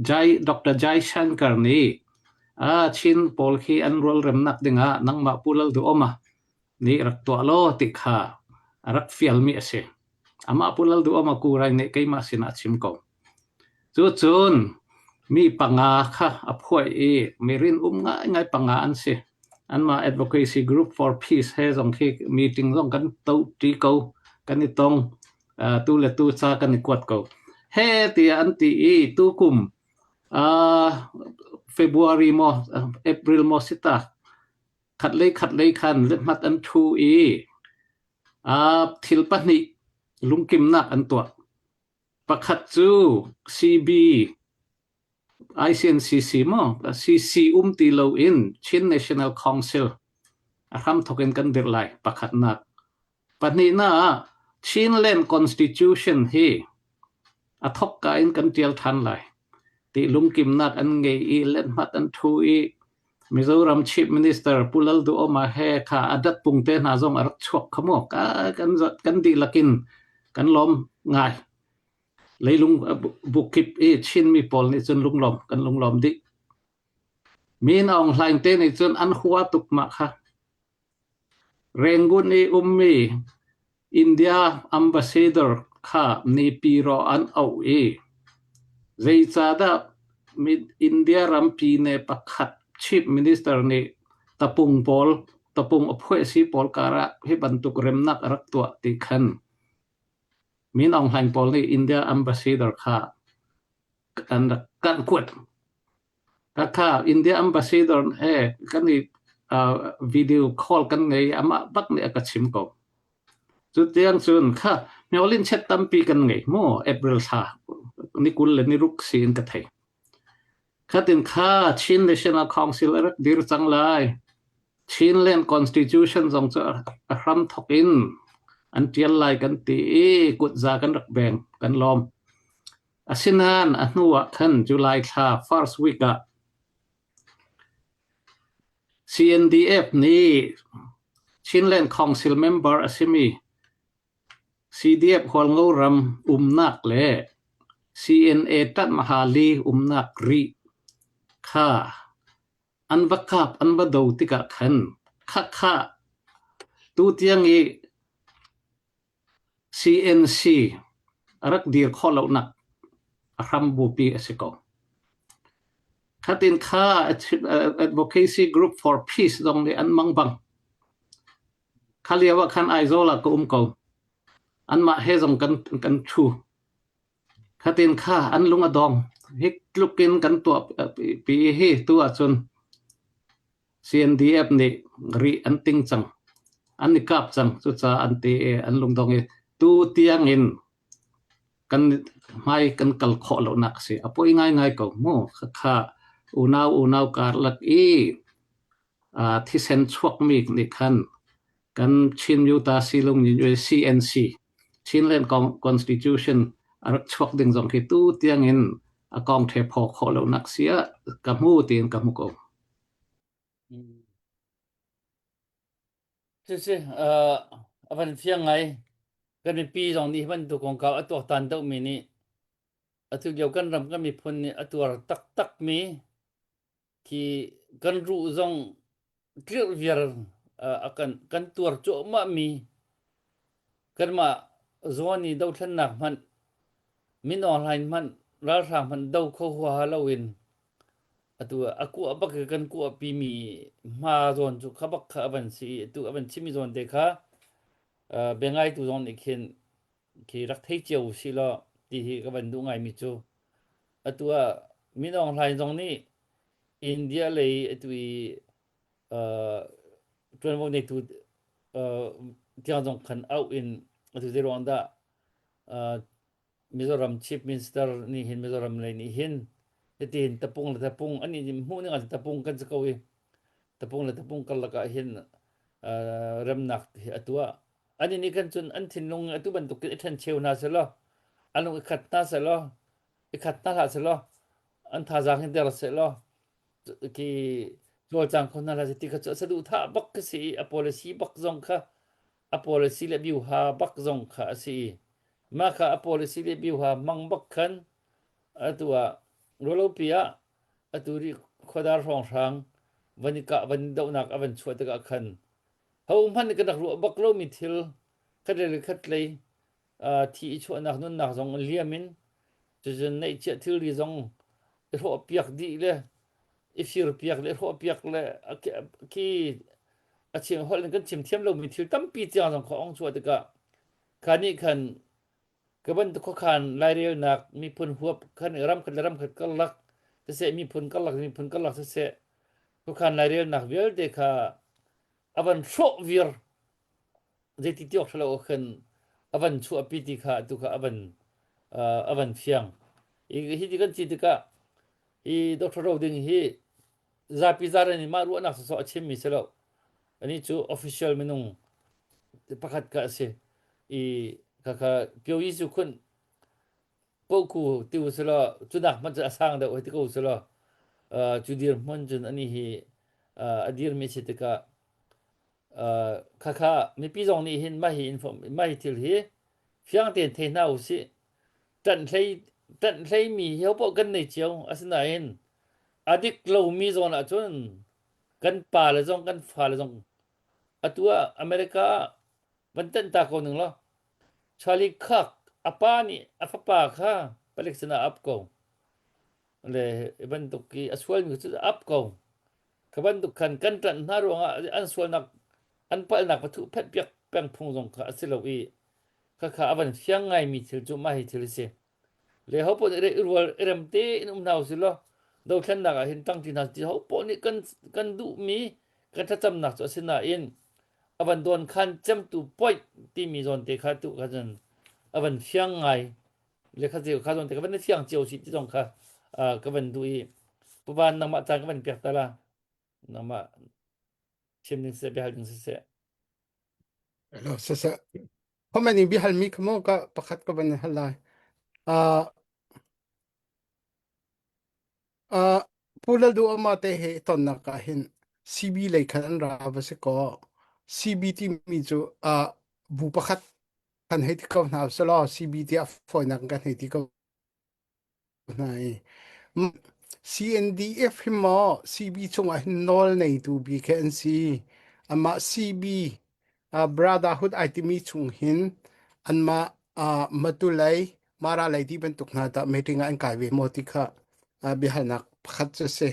Jai Dr. Jai Shankar nih ah Chin pawl khi an rualremnak dingah nangmah Pu Lal Duhoma nih rak tuah law ti kha a rak fialmi a si. Amah Pu Lal Duhoma Kurai nih keimah sinah a chim ko. Cucun mi panga kha a phuai i mi rin um ngaingai panga an si. Anmah Advocacy Group for Peace he zong khi meeting zong kan to ṭi ko, kan i tong, uh, tu le tu ca kan i kuat ko. He tiah an ti i tukum uh, February maw April maw sita Khatlei khatlei khan lehhmat an ṭhu i aa thil pahnih lungkimnak an tuah. Pakhat cu CB ICNCC maw CC um ti loin Chin National Council a hramthawk in kan dirh lai pakhatnak. Pahnihnak ah Chinland Constitution hi a thawkka in kan ṭial ṭhan lai ti lungkimnak an ngei i lethmat an ṭhu i Mizoram Chief Minister Pu Lalduhoma he kha a dat pung te hna zong a rak chuak kha mu kan kan dihlak in kan lawm ngai. Leilung bukip i Chinmi pawl nih cun lunglawm kan lunglawm dih. Min Aung Hlaing te nih cun an hua tuk mah kha. Rangoon i ummi India ambassador kha Naypyidaw an auh i zeicahdah India rampi ne pakhat Chief Minister nih tapung pawl tapung a phuahsi pawl karah hi bantuk remnak a rak tuah ti khan Min Aung Hlaing pawl nih India ambassador kha an rak kan kuat. Khakha India ambassador he kan i uh, video call kan ngei amah bak nih a ka chim ko. Cu tiang cun kha myolin chet tampi kan ngei mu April thla ni kul le ni ruk si in ka thei. Khatin kha Chin National Council a rak dir cang lai. Chinland Constitution zong cu a hram thok in an tial lai kan ti i kutza kan rak beng kan lawm. Asinain a hnu ah khan July thla first week ah CNDF nih Chinland Council member a simi CDF Hualngo ram umnak le CNA Ṭanh-Mahali umnak rih kha an va kap an va do tikah khan khakha tutiang i CNC a rak dir khawh lonak a hrambupi a si ko. Khatin kha Advocacy Group for Peace zong nih an mang bang. Kha lio ah khan Aizawl ah ka um ko. Anmah he zong kan kan thu. Khatin kha an lung a dong. Hi tluk in kan tuah pi hi tu ahcun. CNDF nih ri an ting cang. An i kap cang. Cucaah an ti i an lungdong i tu tiang in kan hmai kan kal khawh lonak a si. A poi ngaingai ko mu. Khakha unau unau karlak i thisen chuakmi nih khan kan Chin Yuta Silung CNC Chinland Constitution a rak chuak ding zong khi tu tiang in a kong the phaw khawh lonak si ah ka hmu tiin ka hmu ko. Cucu a van fiang ngai. Kan mipi zong nih hi bantuk kongkau a tuaktan deuhmi nih atu lio kan ram kan miphun nih a tuar taktakmi khi kan ruh zong tlirh viar a kan kan tuar cuahmahmi kanmah zawn i dothlennak hmanh min Aung Hlaing hmanh ralhrang hmanh do kho huaha loin atu a kuah bak i kan kuahpi mi hma zawn cu kha bak kha a van si i atu a van chimmi zawn te kha biangaitu zong nih khin khi rak thei cio usih law ti hi ka van duh ngaimi cu atu ah Min Aung Hlaing zong nih India lei atu i ṭuanvo neitu tiang zong khan auh in atu zei ruang dah Mizoram Chief Minister nih hin Mizoram lei nih hin hitin tapung le tapung an i hmuh ning ah tapung kan si ko i tapung le tapung karlak ah hin remnak hi a tuah an nih kan cun an thinlung atu bantuk in i ṭhencheu hna selaw an lung i khat hna selaw i khat hna hlah selaw an thazaang hi der selaw khi cawlcang kho hna hlah seh ti kha cu a saduhthah bak ka si i a policy bak zong kha a policy le biuha bak zong kha a si i mah kha a policy le biuha hmang bak khan atu ah rualopi ah atu ri khuadar hrawnghrang van i kah van i dohnak a van chuah tikah khan ho hmanh nih kan rak ruah bak lomi thil khat le khat lei thi i chuahnak nunnak zong liam in cucun neihchiah thilri zong i hrawhpiak dih le i firpiak le i hrawhpiak le khi a chim holh in kan chim thiam lomi thil tampi tiang zong kha ong chuah tikah kha nih khan ka bantuk khuakhan lairelnak miphun huap khan ram khat le ram khat karlak siseh miphun karlak miphun karlak siseh khuakhan lairelnak vialte kha a van hrawh vir zeiti ti awk ṭhalo khan a van chuahpi ti kha atu kha a van a van fiang. Hi ti kan ci tikah hi Dr. Ro Ding hi zapi zaran in mah ruahnak sawsawh a chimmi si lo. Ani cu official minung pakhat ka a si. I khakha Pyo Yi Su Khun Poku ti u selaw cunak hmanh cu a sang deuh hei ti ko selaw cu dirhmun cun ani hi a dirmi si tikah khakha mipi zong nih hin mah hi inform mah hi thil hi fiang tein thei hna usih ṭanh hlei ṭanh hleimi hi hopoh kan nei cio asinain a dik lomi zawn ahcun kan pa le zong kan fa le zong atu ah America ah van tanh ta ko ning law Charlie Kirk a pa nih a fapa kha palik sinah a ap ko le bantuk i a sualmi cu a ap ko Kha bantuk khan kan ṭanh hna ruangah an sualnak an palhnak va thuh phenhpiak peng phung zong kha a si lo i khakha a van fiang ngaimi thil cu mah hi thil a si. Le ho paoh nih i rual i rem tein um hna usih law dothlennak ah hin ṭangṭi hna ti ho paoh nih kan kan duhmi kan thlacamnak cu a si nain a van dawn khan cemtu point timi zawn te kha tu kha cun a van fiang ngai le kha cio kha zawn te ka van fiang cio si ti zong kha ka van duh i puvan nangmah caan ka van piak ta la nangmah chim ding siseh biahal ding siseh Hello, siseh. Comment in bihal mi kha mo ka pakhat ka van hal lai. Uh, uh, Pu Lal Du Ama te he tonnak ah hin CB lei khan an ra va si ko. CB timi cu uh, bu pakhat kan hei ti ko hna selaw CB tiah fawinak kan hei ti ko hna i CNDF hi maw CB chungah hin nawl neitu bik he an si amah CB uh, Brotherhood ai timi chung hin anmah uh, Matulei Mara lei ti bantuk hna tah meeting ah an kai ve maw ti kha uh, biahalnak pakhat cu si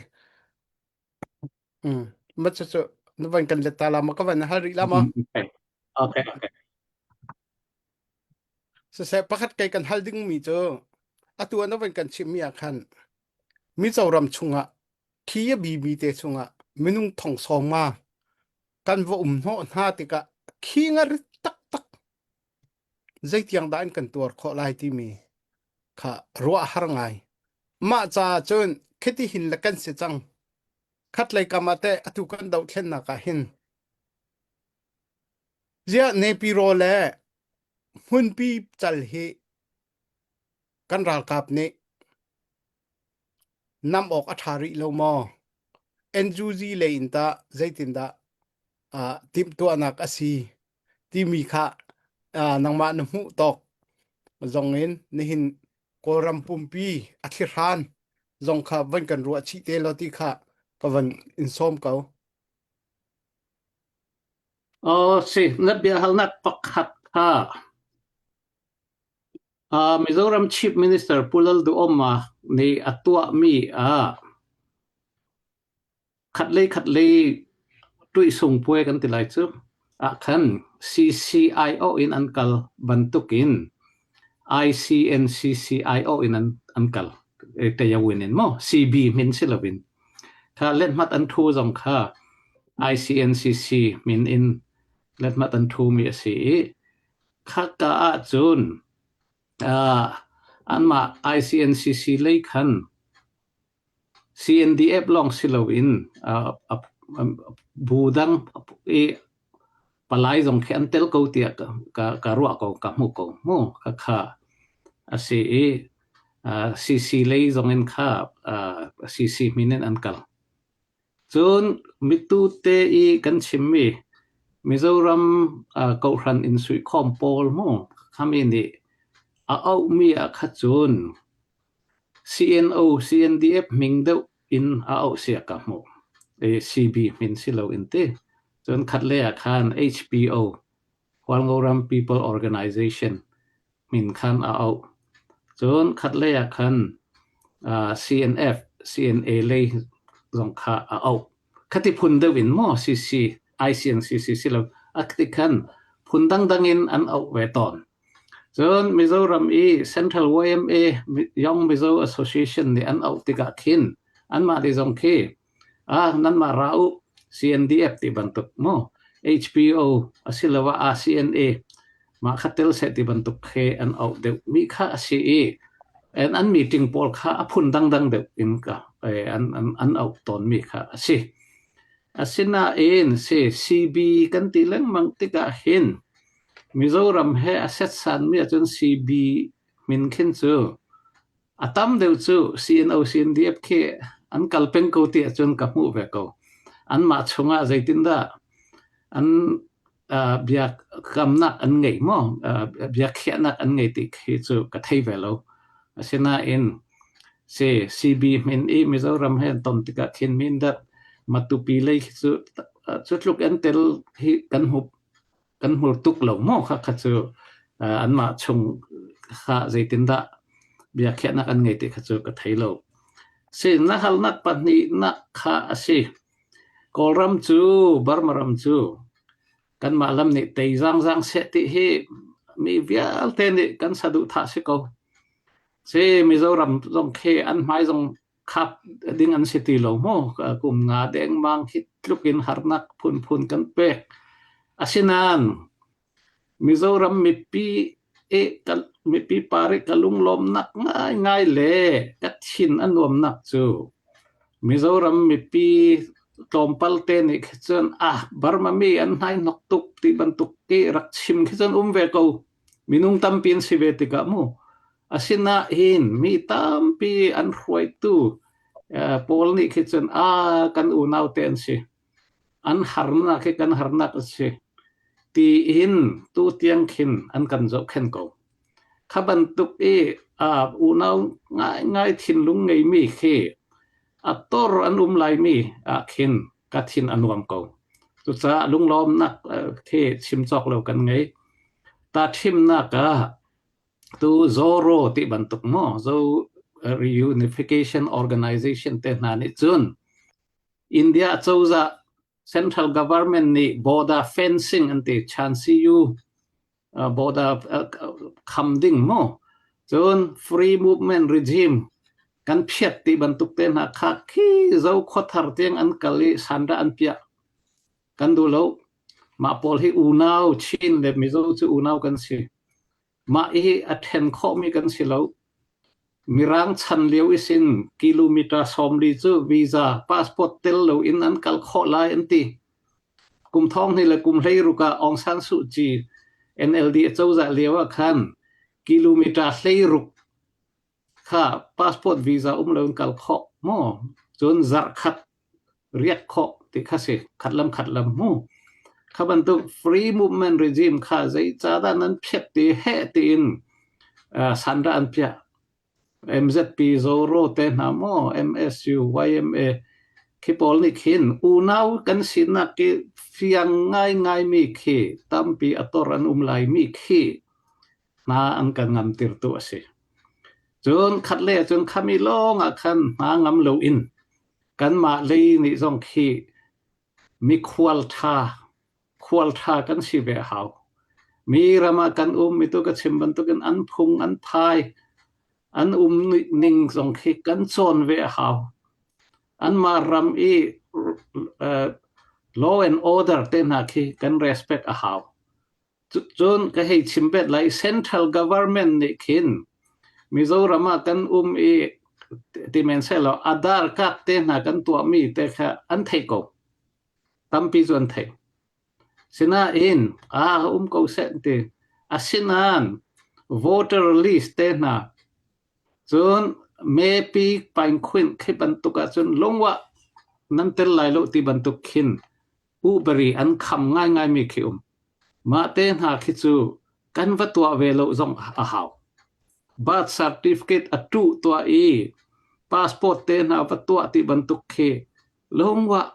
Mm. Ma cu cu na van kan let ta la ma ka van hal rih la ma Okay. Okay, okay. Siseh pakhat kei kan hal dingmi cu atu ah na van kan chimmi ah khan Mizoram chungah khi a bimi te chungah minung thong sawm nga kan va um hnawh hna tikah khi nga rit taktak zeitiang dah in kan tuar khawh lai timi kha ruah har ngai. Mah caah cun khiti hin le kan si cang. Khatlei kam ah teh atu kan dohthlennak ah hin ziah Nepiro le hmunpi cal hi kan ralkap nih nam awk a ṭha rih lo maw? NUG lei in tah zeitindah uh, timhtuahnak a si timi kha uh, nangmah na hmuh tawk zong in nihin Kawlram pumpi a thlihran zong kha van kan ruah chih te law ti kha ka van in sawm ko. Oh, si, na biahalnak pakhat kha uh, Mizoram Chief Minister Pu Lalduhoma nih a tuahmi ah Khatlei khatlei tuihsung puai kan ti lai cu ah khan CCIO in an kal bantukin ICNCCIO in an, an kal. Tayawin in maw CB min si loin kha lethmat an thu zong kha ICNCC min in lethmat an thu mi a si i khaka ah cun uh, anmah ICNCC lei khan CNDF lawng si loin bu dang i palai zong khi an tel ko tiah ka ruah ko, ka hmuh ko mu. Khakha a si i CC lei zong in kha CC min in an kal. Cun mitu te i kan chimmi Mizoram kawhhran in suikhawm pawl mu khami nih a auhmi ah kha cun CNO, CNDF hming deuh in a auh sia ka hmuh. CB hmin si loin ti. Cun khatlei ah khan HPO, Hualngoram People Organization min khan a auh. Cun khatlei ah khan CNF, CNA lei zong kha a auh. Khati phun deuh in maw CC, ICNCC si lo, a ti khan phun dangdang in an auh ve tawn. Cun Mizoram i Central YMA Young Mizo Association nih an auh tikah khin anmah nih zong khi ah nanmah ra u CNDF ti bantuk mu HPO asiloah RCNA mah kha tel seh ti bantuk khi an auh deuh mi kha a si i an an meeting pawl kha a phun dangdang deuh in ka an an an auh tawn mi kha a si. Asinain si CB kan ti lengmang tikah hin Mizoram he a setsanmi ahcun CB min khin cu a tam deuh cu CNO CNDF khi an kal peng ko ti ahcun ka hmuh ve ko. Anmah chungah zeitindah an uh, biakamnak an ngei maw uh, biakhiahnak an ngei ti khi cu ka thei ve lo. Asinain si CB min i Mizoram he an ton tikah khin Mindat Matupi lei khi cu cu tluk an tel hi kan hmu kan hmur tuk lo maw kha kha cu anmah chung kha zeitindah biakhiahnak an ngei ti kha cu ka thei lo. Si na halnak pahnihnak kha a si. Kawlram cu Burma ram cu kanmah lam nih tei zangzang seh ti hi mi vialte nih kan saduhthah si ko. Si Mizoram zong khi an hmai zong khap ding an si ti lo mu kum nga dengmang hi tluk in harnak phunphun kan pek asinain Mizoram mipi e mipi pari ka lunglawmnak ngaingai le ka thin a nuamnak cu Mizoram mipi tlawmpal te nih khi cun ah Burma mi an hnai hnok tuk ti bantuk ti rak chim khi cun um ve ko minung tampi an si ve tikah mu Asinain mi tampi an hruaitu pawl nih khi cun a kan unau te an si. An harnak hi kan harnak a si. Tiin tu tiang khin an kan zohkhenh ko. Kha bantuk i unau ngaingai thinlung ngeimi khi a tor an um laimi ah khin ka thin a nuam ko. Cucaah lunglawmnak khi chim cawk lo kan ngei. Ta thimnak ah Tu Zoro ti bantuk maw Zo Reunification Organization te hna nih cun India cozah central government nih border fencing an ti Chansiyu border kham ding maw cun free movement regime. Kan phiat ti bantuk te hna kha khi zo khuathar tiang an kal i sandah an piah. Kan duh lo. Mah pawl hi unau Chin le Mizo cu unau kan si. Mah hi a ṭhen khawhmi kan si lo. Mirang chan lio isin kilometer 40 cu visa passport tel loin an kal khawh lai an ti. Kum thong hnih le kum 16 ah Aung San Suu Kyi NLD acozah lio ah khan kilometer 16 kha passport visa um loin kal khawh maw? Cun zarh khat riak khawh ti kha si khat lam khat lam mu. Kha bantuk free movement regime kha zeicahdah nan phiat ti heh tiin uh, sandah an piah. MZP Zoro te hna maw MSU YMA khi pawl nih khin unau kan sinak ki fiang ngai ngai mi khi tampi a tor an um lai mi khi hna an kan ngam tirtu a si. Cun khat le cun khami lawng ah khan hna ngam loin kanmah lei nih zong khi mikhual ṭha khual ṭha kan si ve a hau. Mi ram ah kan um mi tu ka chim bantukin an phung an phai an um ning zong khi kan cawn ve a hau. Anmah ram i uh, law and order te hna khi kan respect a hau. Cun ka hei chim bet lai central government nih khin Mizoram ah kan um i ti men sehlaw Aadhaar card te hna kan tuahmi te kha an theih ko. Tampi cu an theih. Sinain aa um ko seh ti. Asinain voter list te hna cun mepi paingkhuin khi bantuk ahcun lungwah nan tel lai lo ti bantuk khin ubari an kham ngaingaimi khi um. Mah te hna khi cu kan va tuah ve lo zong a hau. Birth certificate a tuh tuah i passport te hna va tuah ti bantuk khi lungwah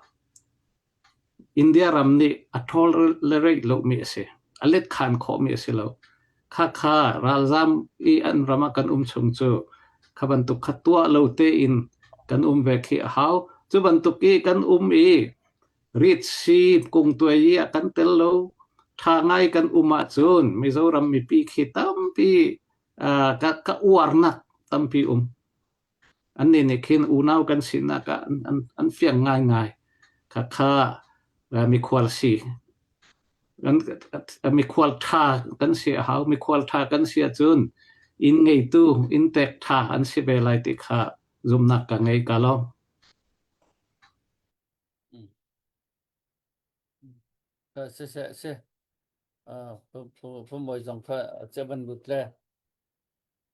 India ram nih a tolerate lomi a si. A let khan khawhmi a si lo. Khakha ralzam i an ram ah kan um chung cu kha bantuk kha tuah lo tein kan um ve khi a hau. Cu bantuk i kan um i ritsi kungtuai i ah kan tel lo ṭha ngai kan um ahcun Mizoram mipi khi tampi uh, ka, ka uarnak tampi um. Annih nih khin unau kan sinak ah an, an, an fiang ngaingai. Khakha uh, mikhual si. Kan, mikhual ṭha kan si a hau. Mikhual ṭha kan si ahcun inn ngeitu, inn tek ṭha an si ve lai ti kha zumnak ka ngei ka lawm. Si si si. Phu mawi zong kha che ban lut le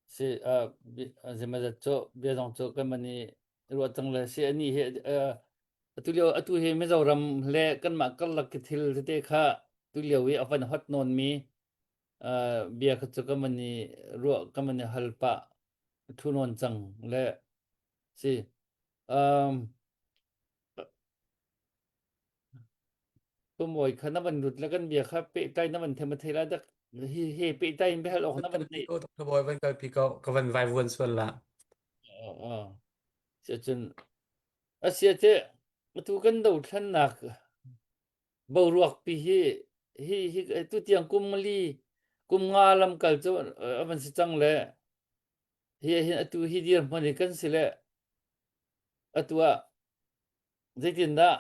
si zemazat cu bia zong cu kan man i ruah cang le si ani hi atu lio atu hi Mizoram le kanmah karlak ki thil tete kha tu lio i a van hot nawn mi bia kha cu kan man i ruah kan man i hal pah thu nawn cang le si um Tumawi kha na van lut le kan bia kha pehtlai na van them a thei lai dak hi he pehtlai in biahal awk na van nei. Dr. Bawi van kalpi ko ka van vai vuan sual la. Cun asia te atu kan dothlannak boruak pi hi hi hi tu tiang kum li kum nga lam kal cu a van si cang le hi hin atu hi dir hman hi kan si le atu ah zeitindah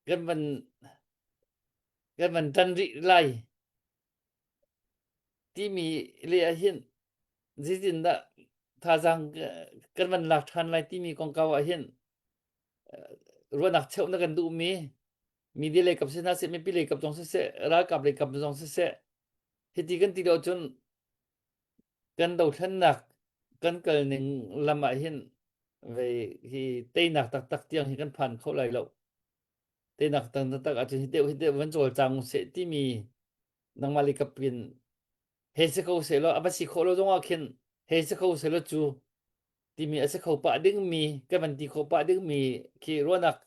kan van kan van ṭan rih lai timi le ah hin zeitindah thazaang kan van lak ṭhan lai timi kongkau ah hin ruahnak cheuh na kan duhmi media lei kap si hna seh mipi lei kap zong siseh ralkap lei kap zong siseh hiti kan ti lo cun kan dothlennak kan kal ning lam ah hin vei hi teinak taktak tiang hi kan phan kho lai lo teinak taktak ahcun hi deuh hi deuh van cawlcang seh timi nangmah lei kap in hei si kho seh law a va si khawh lo zong ah khin hei si kho seh law cu timi a si kho pah dingmi kan van ti khawh pah dingmi khi ruahnak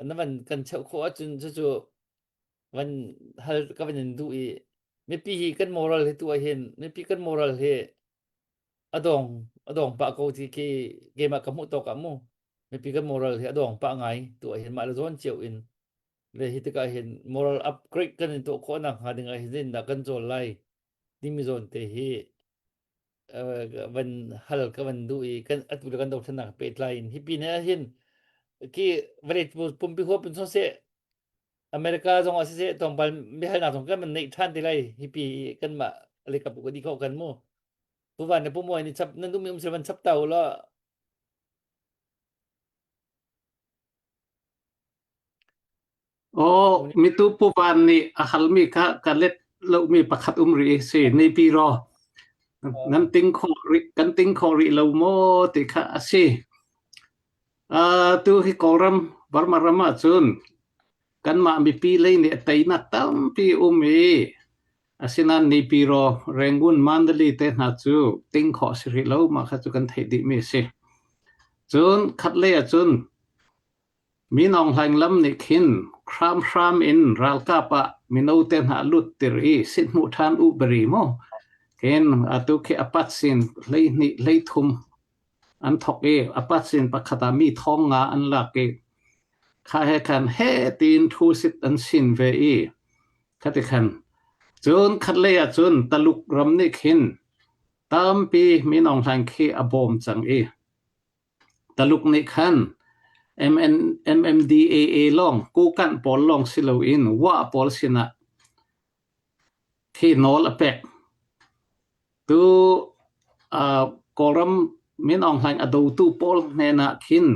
na van kan cheuh khawh ahcun cucu van hal ka van in duh i mipi hi kan moral hi tu ah hin mipi kan moral hi a dong a dong pah ko ti khi keimah ka hmuh tawk ah mu mipi kan moral hi a dong pah ngai tu ah hin mah le zawn cio in le hi tikah hin moral upgrade kan in tuah khawh nak hnga ding ah hin dah kan cawl lai timi zawn te hi. van hal ka van duh i kan atu le kan dothlennak pehtlai in hi pin ah hin ki vawlei pumpi huap in siseh America zong ah siseh tlawmpal biahalnak zong kan van neih ṭhan te lai hi pi kanmah lekap ka di kho kan mu Pu Van le Pu Mawi nih chap nan duhmi um sel van chap ta u law Aw, mitu Pu Van nih a halmi kha ka let lomi pakhat um rih si nipi ro nan ting kho rih kan ting kho rih lo maw ti kha a si. Uh, tu hi Kawlram Burma ram ah cun kanmah mipi lei nih a teinak tampi um i asinain nipi ro Rangoon Mandalay te hna cu ting khawh si rih lo mah kha cu kan theih dihmi a si. Cun khat lei ah cun Min Aung Hlaing lam nih khin hramhram in ralkap ah mino te hna lut tir i sithmuh ṭhan u bari mu. Khin atu khi apat sin 12 hleithum an thok i apat sin pakhat ah mi thong nga an lak i kha he khan he tiin thu sit an sin ve i khati khan cun khatlei ah cun Taluk ram nih khin tampi Min Aung Hlaing khi a bawm cang i Taluk nih khan MMDAA lawng Kokanh pawl lawng si loin Wah pawl sinah khi nawl a pek. Tu uh, Kawlram Min Aung Hlaing a dotu pawl hnenah khin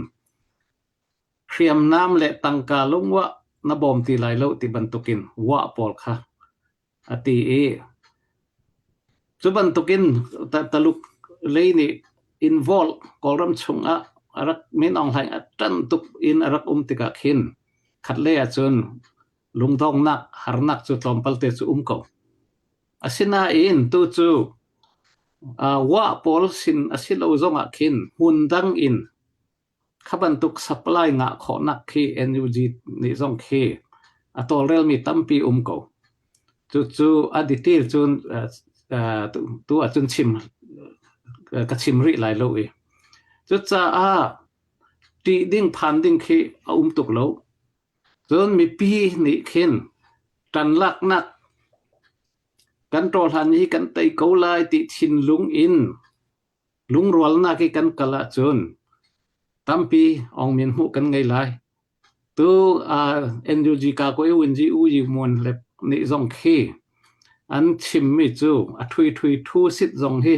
hriamnam le tangka lungwah na bawm ti lai lo ti bantukin wah pawl kha a ti i cu bantukin Taluk lei nih involve Kawlram chungah a rak Min Aung Hlaing a ṭan tuk in a rak um tikah khin khatlei ahcun lungdongnak harnak cu tlawmpal te cu um ko. Asinain tu cu uh, wa pawl sin a si lo zongah khin hmun dang in Kha bantuk supply ngah khawhnak khi NUG nih zong khi a tawlrelmi tampi um ko. Cucu a detail cun tu ahcun chim ka chim rih lai lo i. Cucaah ṭih ding phan ding khi a um tuk lo. Cun mipi nih khin ṭanlaknak kan ṭawhlan hi kan tei ko lai ti thinlung in Lungrualnak i kan kal ahcun tampi awngmin hmuh kan ngei lai. Tu uh, NUG ka ko Winji U Yi Muan le nih zong khi an chimmi cu a thui thui thu sit zong hi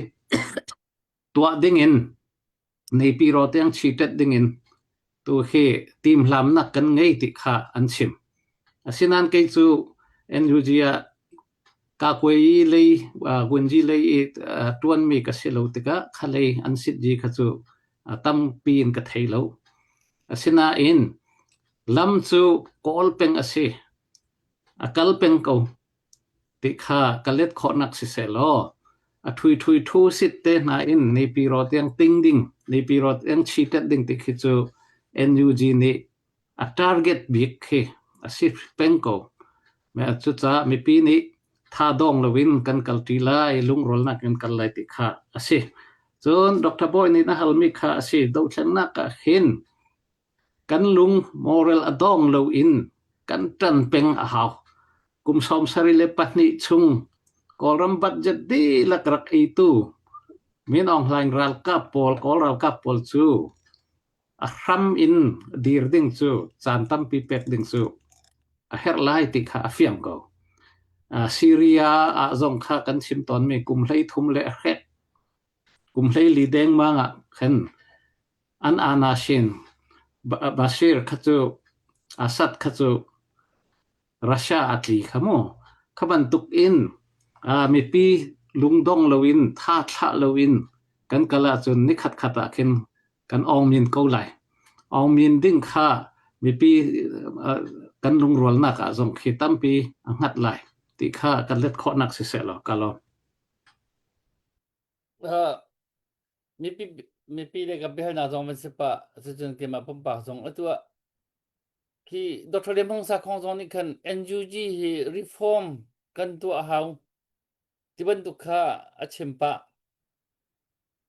tuah ding in neipi ro tiang chi tet ding in tu hi timhlamnak kan ngei ti kha an chim. Asinain kei cu NUG ah Kakuai lei Gunji lei i ṭuanmi ka si lo tikah kha lei an sitzi kha cu tampi in ka thei lo. Asinain lam cu kawl peng a si. A kal peng ko ti kha ka let khawhnak siseh law a ṭhui ṭhui ṭhu sit te hna in Naypyidaw tiang ting ding, Naypyidaw tiang chitet ding ti khi cu NUG nih a target bik khi a si peng ko. Cucaah mipi nih tha dong loin kan kalṭi lai, lungrualnak in kal lai ti kha a si. Cun Dr. Bawi nih na halmi kha a si. Dothlennak ah hin kan lung moral a dong loin kan ṭan peng a hau. Kum 72 chung Kawlram budget dihlak rak eitu Min Aung Hlaing ralkap pawl, Kawl ralkap pawl cu a hram in dir ding cu caan tampi pek ding cu a herh lai ti kha a fiang ko. Uh, Syria ah zong kha kan chim tawnmi kum 13 le a hrek kum 14 dengmang ah khan an anashin Bashir kha cu Assad kha cu Russia a tli kha mu. Kha bantuk in uh, mipi lungdong loin tha thlah loin kan kal ahcun nikhat khat ah khin kan awngmin ko lai. Awngmin ding kha mipi uh, kan lungrualnak ah zong khi tampi a hngat lai ti kha kan let khawhnak siseh law ka lawm. Uh, mipi mipi le ka biahalnak zong van si pah cucun keimah pumpak zong atu ah khi Dr. Lian Hmung Sakhong zong nih khan NUG hi reform kan tuah hau ti bantuk kha a chim pah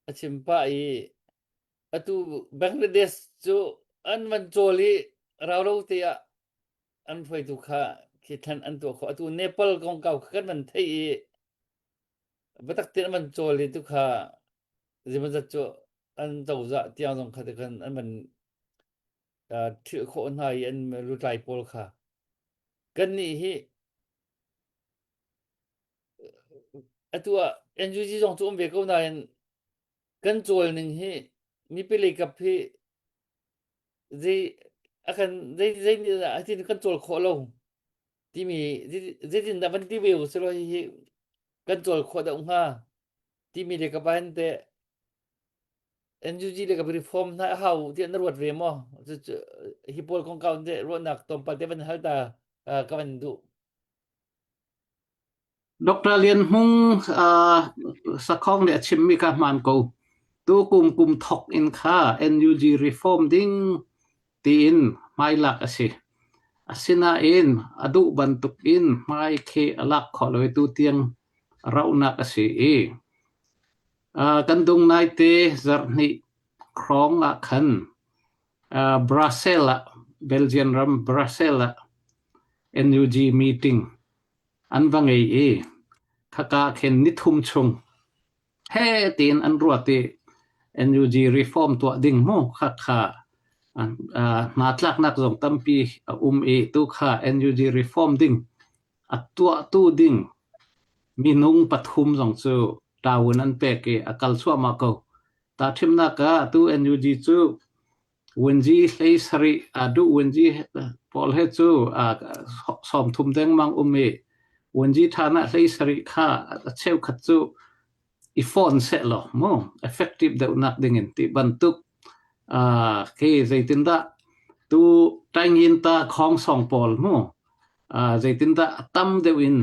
a chim pah i atu Bangladesh cu an van cawl i raulo te ah an hruaitu kha khi thlan an tuah khawh atu Nepal kongkau kha kan van theih i. Biatak tein an van cawl i tu kha zeimawzat cu an cozah tiang zong kha ti khan an van ṭhilh khawh hna i an lutlai pawl kha. Kannih hi atu ah NUG zong cu um ve ko nain kan cawl ning hi mipi lei kap hi zei a kan zei zei nih dah hitin kan cawl khawh lo timi zeitin dah van ti ve u selaw hihi kan cawl khawh deuh hnga timi le ka pa hin teh NUG le ka reform hna a hau tiah na ruat ve maw? Cucu hi pawl kongkau in teh ruahnak tlawmpal te van hal ta ka van duh. Dr. Lian Hmung uh, Sakhong nih a chimmi kha hmaan ko. Tu kum kum thok in kha NUG reform ding tiin hmailak a si. Asinain a duh bantuk in hmai khi a lak khawh lo i tu tiang rauhnak a si i uh, kan dung naite zarhhnih hrawng ah khan uh, Brussels ah Belgian ram Brussels ah NUG meeting an va ngei i khaka khin nithum chung he tiin an ruat i NUG reform tuah ding mu khakha hnatlaknak zong tampi a um i tu kha NUG reform ding a tuahtu ding minung pathum zong cu tawun an pek i a kal chuahmah ko. Tahṭhimnak ah tu NUG cu Wenji hlei sarih aa duh wenji pawl he cu 30 dengmang um i wenji ṭhan ah hlei sarih kha a cheukhat cu i fawn sehlaw mu effective deuhnak dingin ti bantuk khi zeitindah tu taingin ta khong song pawl mu zeitindah a tam deuh in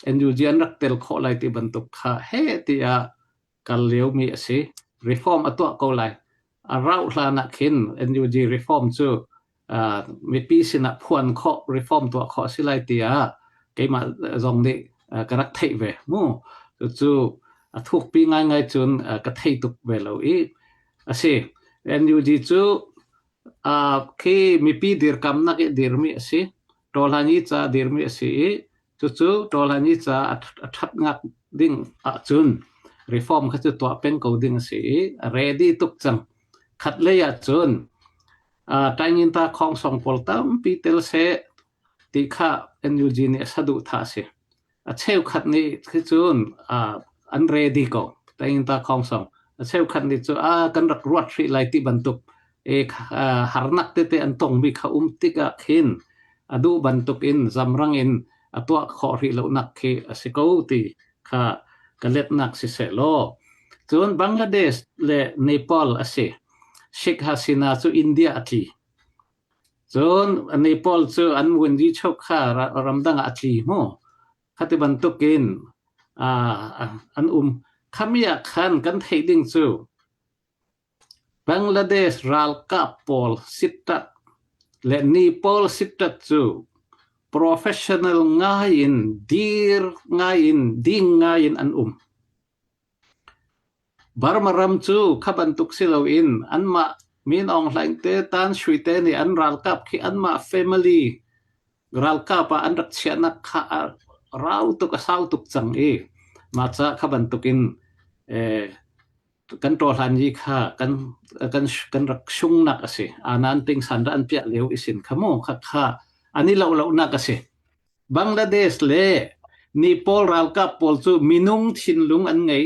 NUG an rak tel khawh lai ti bantuk kha heh tiah kal liomi a si. Reform a tuah ko lai. A rauh hlan ah khin NUG reform cu uh, mipi sinah phuan khawh, reform tuah khawh a si lai tiah keimah zong nih uh, ka rak theih ve. Mu cucu a thukpi ngaingai cun uh, ka thei tuk ve lo i a si. NUG cu uh, khi mipi dirkamnak i dirmi a si. Tawlhanyi ca dirmi a si i Cucu Tawlhanyi ca a ṭhatnak ding ahcun reform kha cu tuah peng ko ding a si i a ready tuk cang. Khatlei ahcun Taingyinta khongsong pawl tampi tel seh ti kha NUG nih a saduhthah a si. A cheukhat nih khi cun an ready ko Taingyinta khongsong. A cheukhat nih cu a kan rak ruat hrih lai ti bantuk e harnak tete an tongmi kha um tikah khin a duh bantukin zamrang in a tuah khawh rih lonak khi a si ko ti kha ka letnak si seh law cun Bangladesh le Nepal a si Sheikh Hasina cu India a tli cun Nepal cu an Wendy chok kha ramdang ah a tli mu khati bantukin an um khami ah khan kan theih ding cu Bangladesh ralkap pawl sittat le Nepal sittat cu professional ngai in dir ngai in ding ngai in an um. Burma ram cu kha bantuk si loin anmah Min Aung Hlaing te Tan Sui te nih an ralkap khi anmah family ralkap ah an rak chiahnak kha a rau tuk a sau tuk cang i mah ca kha bantuk in eh, kan ṭawhlan yi kha kan kan kan rak sungnak a si. Anan ting san ra an piah lio isin kha mu kha kha an i lo lonak a si. Bangladesh le Nepal ralkap pawl cu minung thinlung an ngei.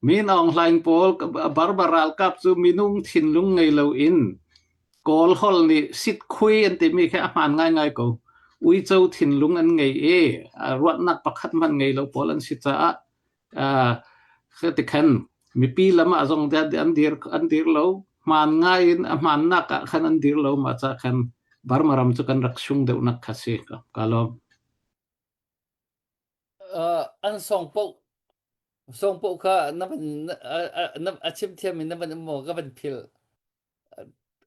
Min Aung Hlaing pawl barbar ralkap cu minung thinlung ngei loin Kawl holh nih sit khui an timi khi a hmaan ngaingai ko. Uico thinlung an ngei i ruahnak pakhat hmanh ngei lo pawl an si caah Tikhan mipi lam ah zong an dir an dir lo. Hmaan ngai in a hmaannak ah khan an dir lo. Mah ca khan Burma ram cu kan rak sung deuhnak kha si. Ka lawm. Uh, an song poh song poh kha na van na a chim thiam in na van um maw ka van phil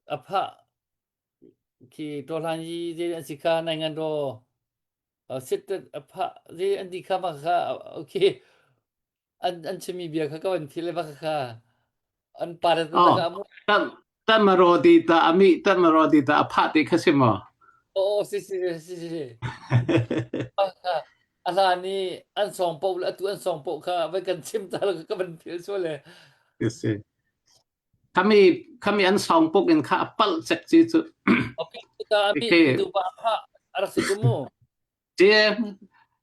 a pha khi to hlan yi je an si kha nai ngan ro sit a pha ri an ti kha ma kha okay an an chimi bia kha ka van phil ba kha an pa ta ta ka mu tan tan maro ti ta ami tan maro ti ta a pha ti kha si mo oh si si si si si. A hlan i an song paoh le atu an song paoh kha vai kan chim ta lo ka van phil sual le. Si. Khami khami an song puk in kha a palh cek ci cu. Okay, ta ami tu pa kha a rak si cu mu. Cie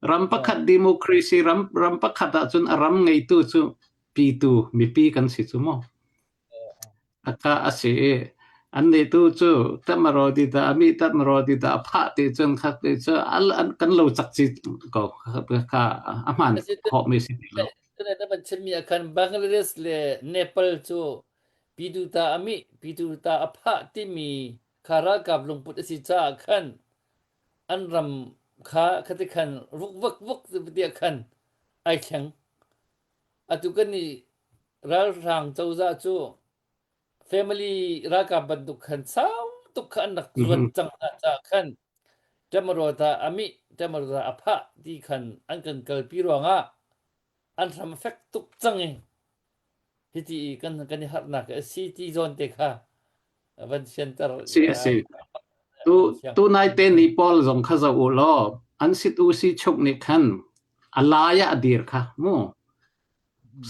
ram pakhat democracy ram ram pakhat ahcun a ram ngeitu cu pitu mipi kan si cu mu. Aka a si i annih tu cu tamaro ti dah a mi tamaro ti dah a phah ti cun kha ti cu al an kan lo cak ci ko kha a hmaan khawhmi si ti lo. Na van chimmi ah khan Bangladesh le Nepal cu Piduta a mih, Piduta a phah timi kha ralkap lungput a si caah khan an ram kha khati khan ruk vak vak tiah khan ai thleng. Atu kan i ralhrang cozah cu family ralkap bantuk khan sau tuk kha an rak zuat cang hna caah khan ṭemarawta a mih ṭemarawta a phah ti khan an kan kalpi ruangah an hram a fek tuk cang i hiti i kan kan i harnak a si ti zawn te kha van fianter Si a si. Tu tu nai te ni pawl zong kha zoh u law an sit u si chuk nih khan a lai ah a dir kha mu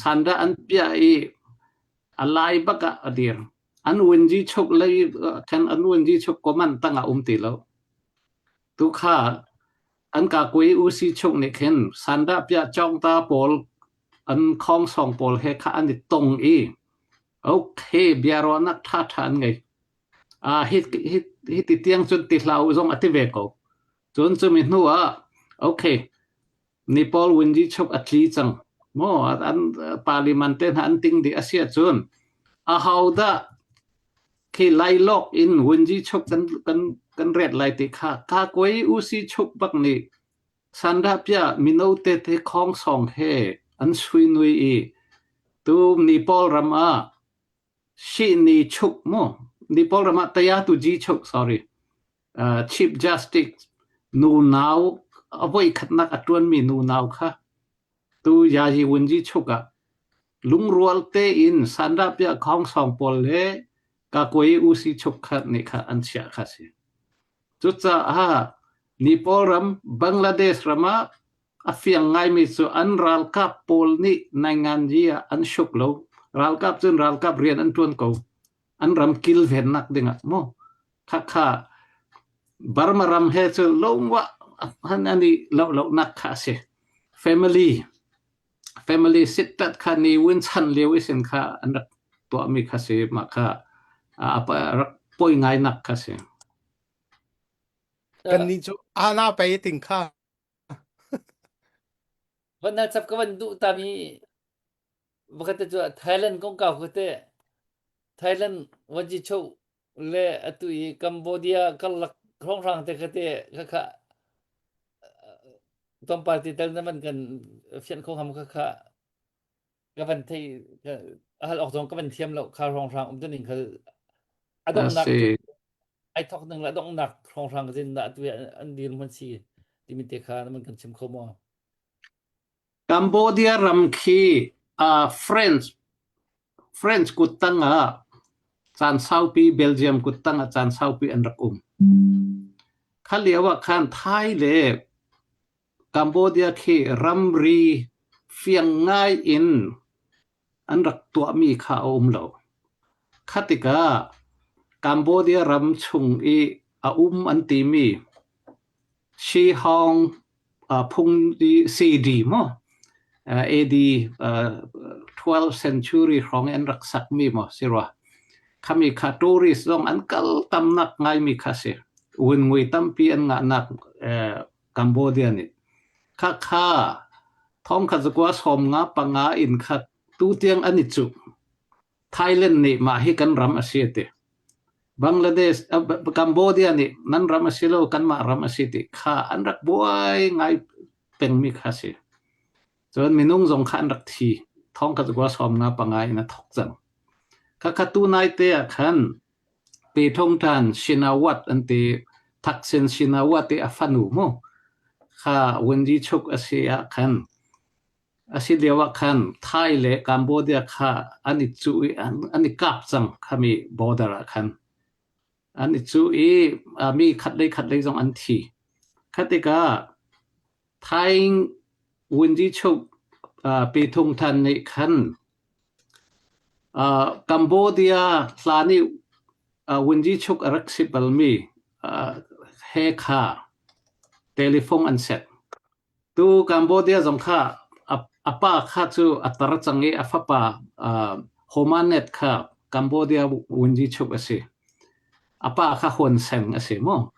sanda an piah i a lai bak ah a dir an winji chuk lei khan an winji chuk koman tang ah um ti lo tu kha an ka kui u si chuk nih khin sanda piah chong ta pawl an khong song pawl he kha an i tong i okay biaruahnak ṭha ṭha an ngei ah hi hi hi ti tiang cun ti hlah u zong a ti ve ko cun cumi hnu ah okay Nepal Winji chuk a tli cang maw an parliament te hna an ting dih a si ahcun aho dah khi lailawk in Winji chuk kan kan kan ret lai ti kha ka koi usi chuk bak nih Sandahpiah mino tete khong song he an sui nui i tu Nepal ram ah Shihni chuk mu Nepal ram ah taya tu ji chuk sorry uh, Chief Justice nu nau a voi khatnak a ṭuanmi nu nau kha tu Yayi Wunji chuk ah lungrual tein Sandahpiah khong song pawl le Kakoi usi chuk khat nih kha an chiah kha si. Cucaah Nepal ram, Bangladesh ram ah a fiang ngaimi cu an ralkap pawl nih nainganzi ah an hruk lo. Ralkap cun ralkap rian an ṭuan ko. An ram kilvennak dingah maw khakha Burma ram he cu lungwah han an i loh-lohnak kha a si. Family family sittat kha ni win chan lio i sin kha an rak tuahmi kha si mah kha a rak poi ngai nak kha si. Kan nih cu ana pei ting kha. Van na chap ka van duh ta mi vakhat te cu Thailand kong kau ko te Thailand wanji cho le atu i Cambodia karlak hrawnghrang te kha te kha kha tlawmpal ti tal na van kan fianh kho ngam kha kha ka van thei a hal awk zong ka van thiam lo kha hrawnghrang um tuning kha a donghnak ai thok ning la donghnak hrawnghrang zin da atu an dir mun si timi te kha na man kan chim kho maw Cambodia ram khi uh, French French kuttang ah caan saupi Belgium kuttang ah caan saupi an rak um. Kha lio ah khan Thai le Cambodia khi ramri fiang ngai in an rak tuahmi kha a um lo. Kha tikah Cambodia ram chung i a um an timi Shihong phung CD maw AD 12th century hrawng i an rak sakmi maw si rua. Khami kha tourist zong an kal tamnak ngaimi kha si. Wingui tampi an ngahnak Cambodia nih. Khakha thong kha zakua som nga panga in kha tu tiang an i cuh. Thailand nih mah hi kan ram a si a ti. Bangladesh, Cambodia nih nan ram a si lo, kanmah ram a si ti kha an rak buai ngai pengmi kha si. Cun minung zong kha an rak thi. Thong kha zakua som nga panga in a thok cang. Khakha tu nai te ah khan Pethongthan Shinawat an ti. Thaksin Shinawat i a fanu mu. Kha Wendy Chuk a si ah khan A si lio ah khan Thai le Cambodia kha an i cuh i an i kap cang khami border ah khan. An i cuh i mi khat lei khat lei zong an thi. Kha tikah. Thai Wunjichuk Pithung Than nih khan Cambodia hlan i Wunjichuk a rak si balmi he kha telephone an set. Tu Cambodia zong kha a pa kha cu a tar cang i a fapa Homanet kha Cambodia Wunjichuk a si. A pa kha Hun Sen a si mu.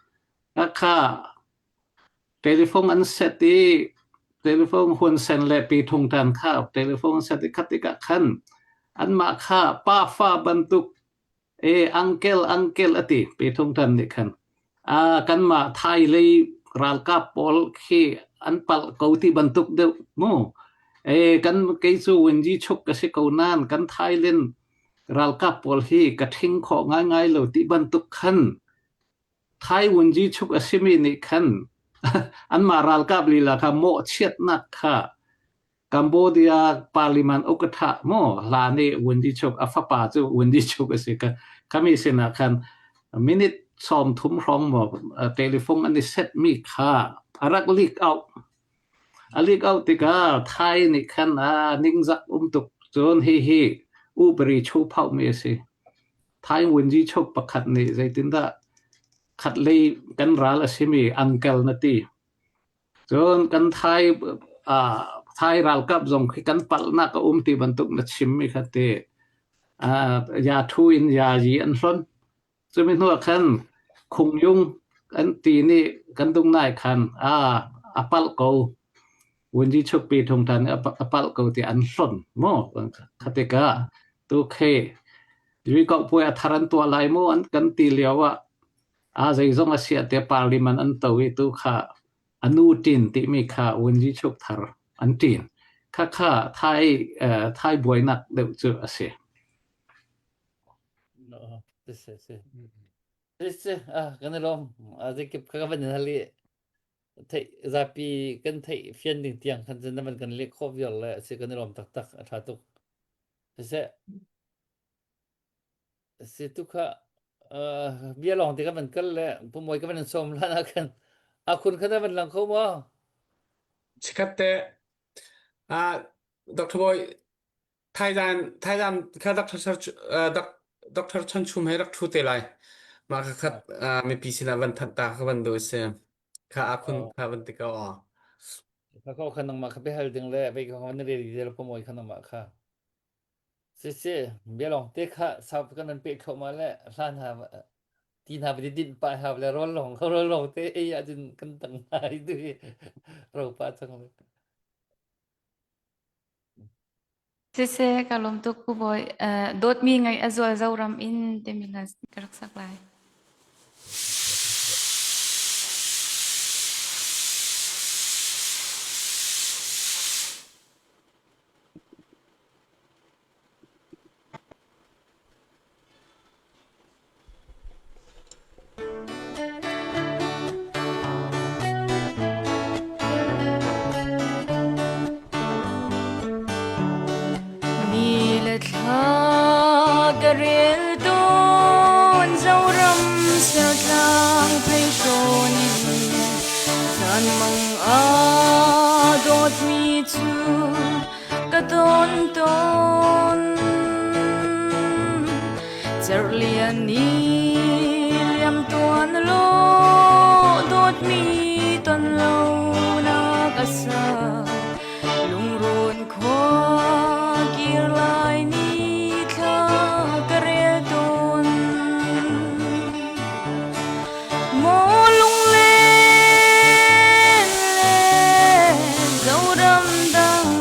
Kha Telephone an set i telephone Hun Sen le Pi Thung Tan kha telephone an set i khat tikah khan anmah kha pafa bantuk e uncle uncle a ti Pi Thung Tan nih khan. Kanmah Thai lei ralkap pawl khi an palh ko ti bantuk deuh mu. E kan kei cu Wenji chuk ka si ko nain kan Thailand ralkap pawl hi ka ṭhing khawh ngaingai lo ti bantuk khan Thai Wunji chuk a simi nih khan anmah ralkap lila kha mawhchiatnak kha Cambodia parliament ukatha maw hlan i Wunji chuk a fapa cu Wunji chuk a si ka khami sinah khan minute 30 hrawng maw telephone an i set mi kha a rak leak out. A leak out tikah Thai nih khan a ningzak um tuk cun hihi upari chu phau mi a si. Thai Wunji chuk pakhat nih zeitindah khatlei kan ral a simi uncle na ti. Cun kan Thai Thai ralkap zong khi kan palhnak a um ti bantuk na chimmi kha ti ya thu in ya yi an hlon. Cumi hnu ah khan Khungyung an ti nih kan dung nai khan a palh ko. Wunji chukpi thung than a palh ko ti an hlon mu. Kha tikah tu khe Rikauhpuai a thar an tuah lai maw an kan ti lio ah a zeizong a siah te parliament an to i tu kha a nu ṭin timi kha Wunji chuk thar an ṭin. Khakha Thai Thai buainak deuh cu a si. Si si si. Si si kan i lawm. Zeikip kha ka van in hal i theih zapi kan theih fian ding tiang khan cun na van kan leh khawh vial le si kan i lawm taktak a ṭha tuk. Siseh si tu kha bia lawng te kan van kal le pumawi ka van in sawm lan ah khan a khun kha na van lang kho maw? Chikkhat te ah Dr. Boy Thaizan Thaizan kha Dr. Dr. Chan Chum he rak thu te lai. Mah kha khat mipi sinah van thanh ta kha van do si. Kha a khun kha van ti ko. Kha ko kha nangmah kha biahal ding le vei ka na rel del pumawi kha nangmah kha. Si si bia lawng te kha sau kan nan pe thluahmah le hlan ha ti hna va din pa ha le rawl lawng rawl lawng te ei ahcun kan tang hna i tu hi ro pa cang le. Siseh, ka lawm tuk Pu Bawi. Dawtmi ngaih a zual Zoram in timi hla ka rak sak lai. Ni le thla ka rel tawn Zoram sertlang phei hrawn in zan mang ah dawtmi cu ka tawn tawn Cerhlian ni liam tuan law dawtmi ton lo nak a sa lungrawn khua kir lai ni thla ka rel tawn Maw lunglen le Zoram dang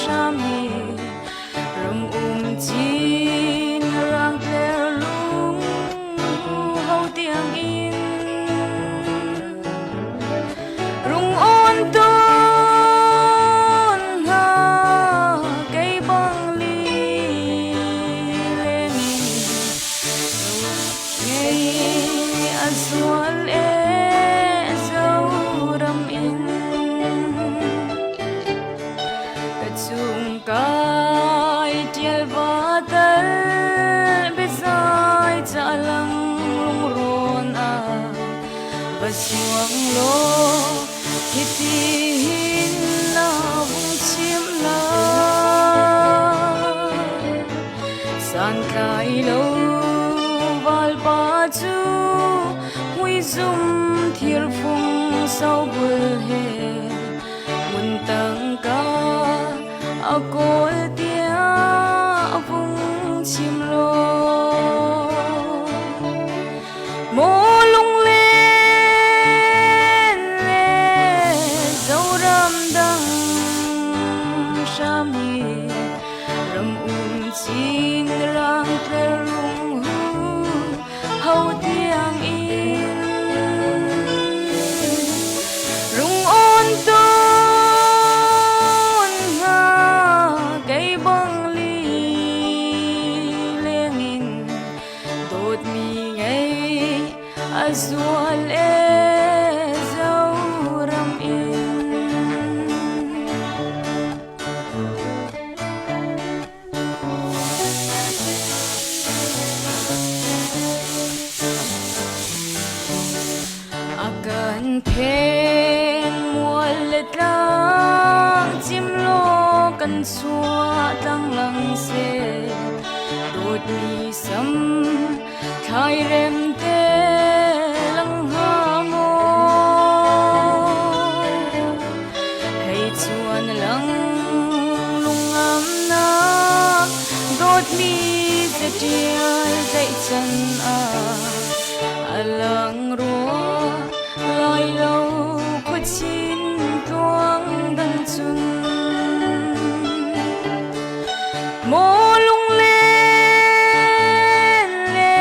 hram hi ram um chin rangtler lung ho tiang in rung on tawn hna kei bang li leng in Ngei a zual e Zoram in ka chung kai tial va tal biazai ca lang lungrawn ah va suang law. Hitihin na vung chim lai. Santlai lo valpa cu muizum thirfung sobul he mun tangka a kawl tiah a vung chim lo. Maw lunglen le Zoram dang hram hi ram um chin rang tler rung hu ho tiang in rung on tawn hnga kei bang li leng in dawtmi ngei a zual e Zoram in. A kan phen mual le tlang cim law kan chuah tlang lang seh dawtmi sam thlairem te lang hnga maw hei chuan lang lungngamnak dawtmi catial tlaihchan ah a lang rua lai lo khuachin tluang dang cun Maw lunglen le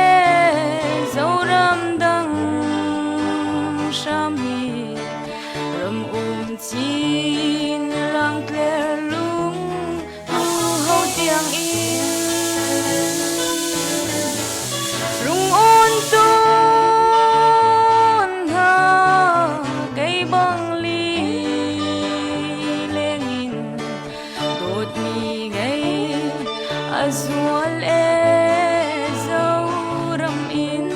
Zoram dang hram hi ram um chin rang tler lung ho tiang in rung on tawn hna kei bang li leng in Dawtmi ngei a zual e Zoram in.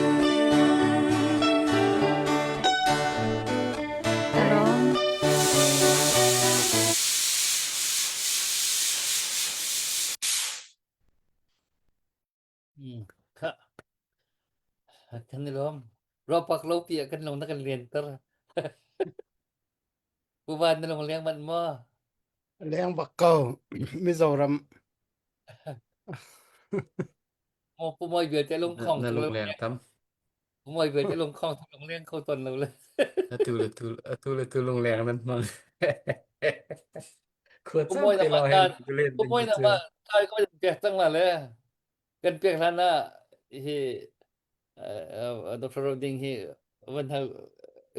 Karon. Kha kan i lawm. Ropak lo pi ah kan lung na kan lianter. Pu Van na lung leng manh maw? Leng bak ko Mizoram. Maw pu moi vialte lung khong Na lung leng tam. Pu moi vialte lung khong lung leng kho ton lo le. Atu le tu atu le tu lung leng nan hmang. Khua Pu cam moi te na ma lo ta hen len pu ding moi na cu. ma ta ko pek tang la le. Kan pek hlan ah hi Dr. Roding hi van hal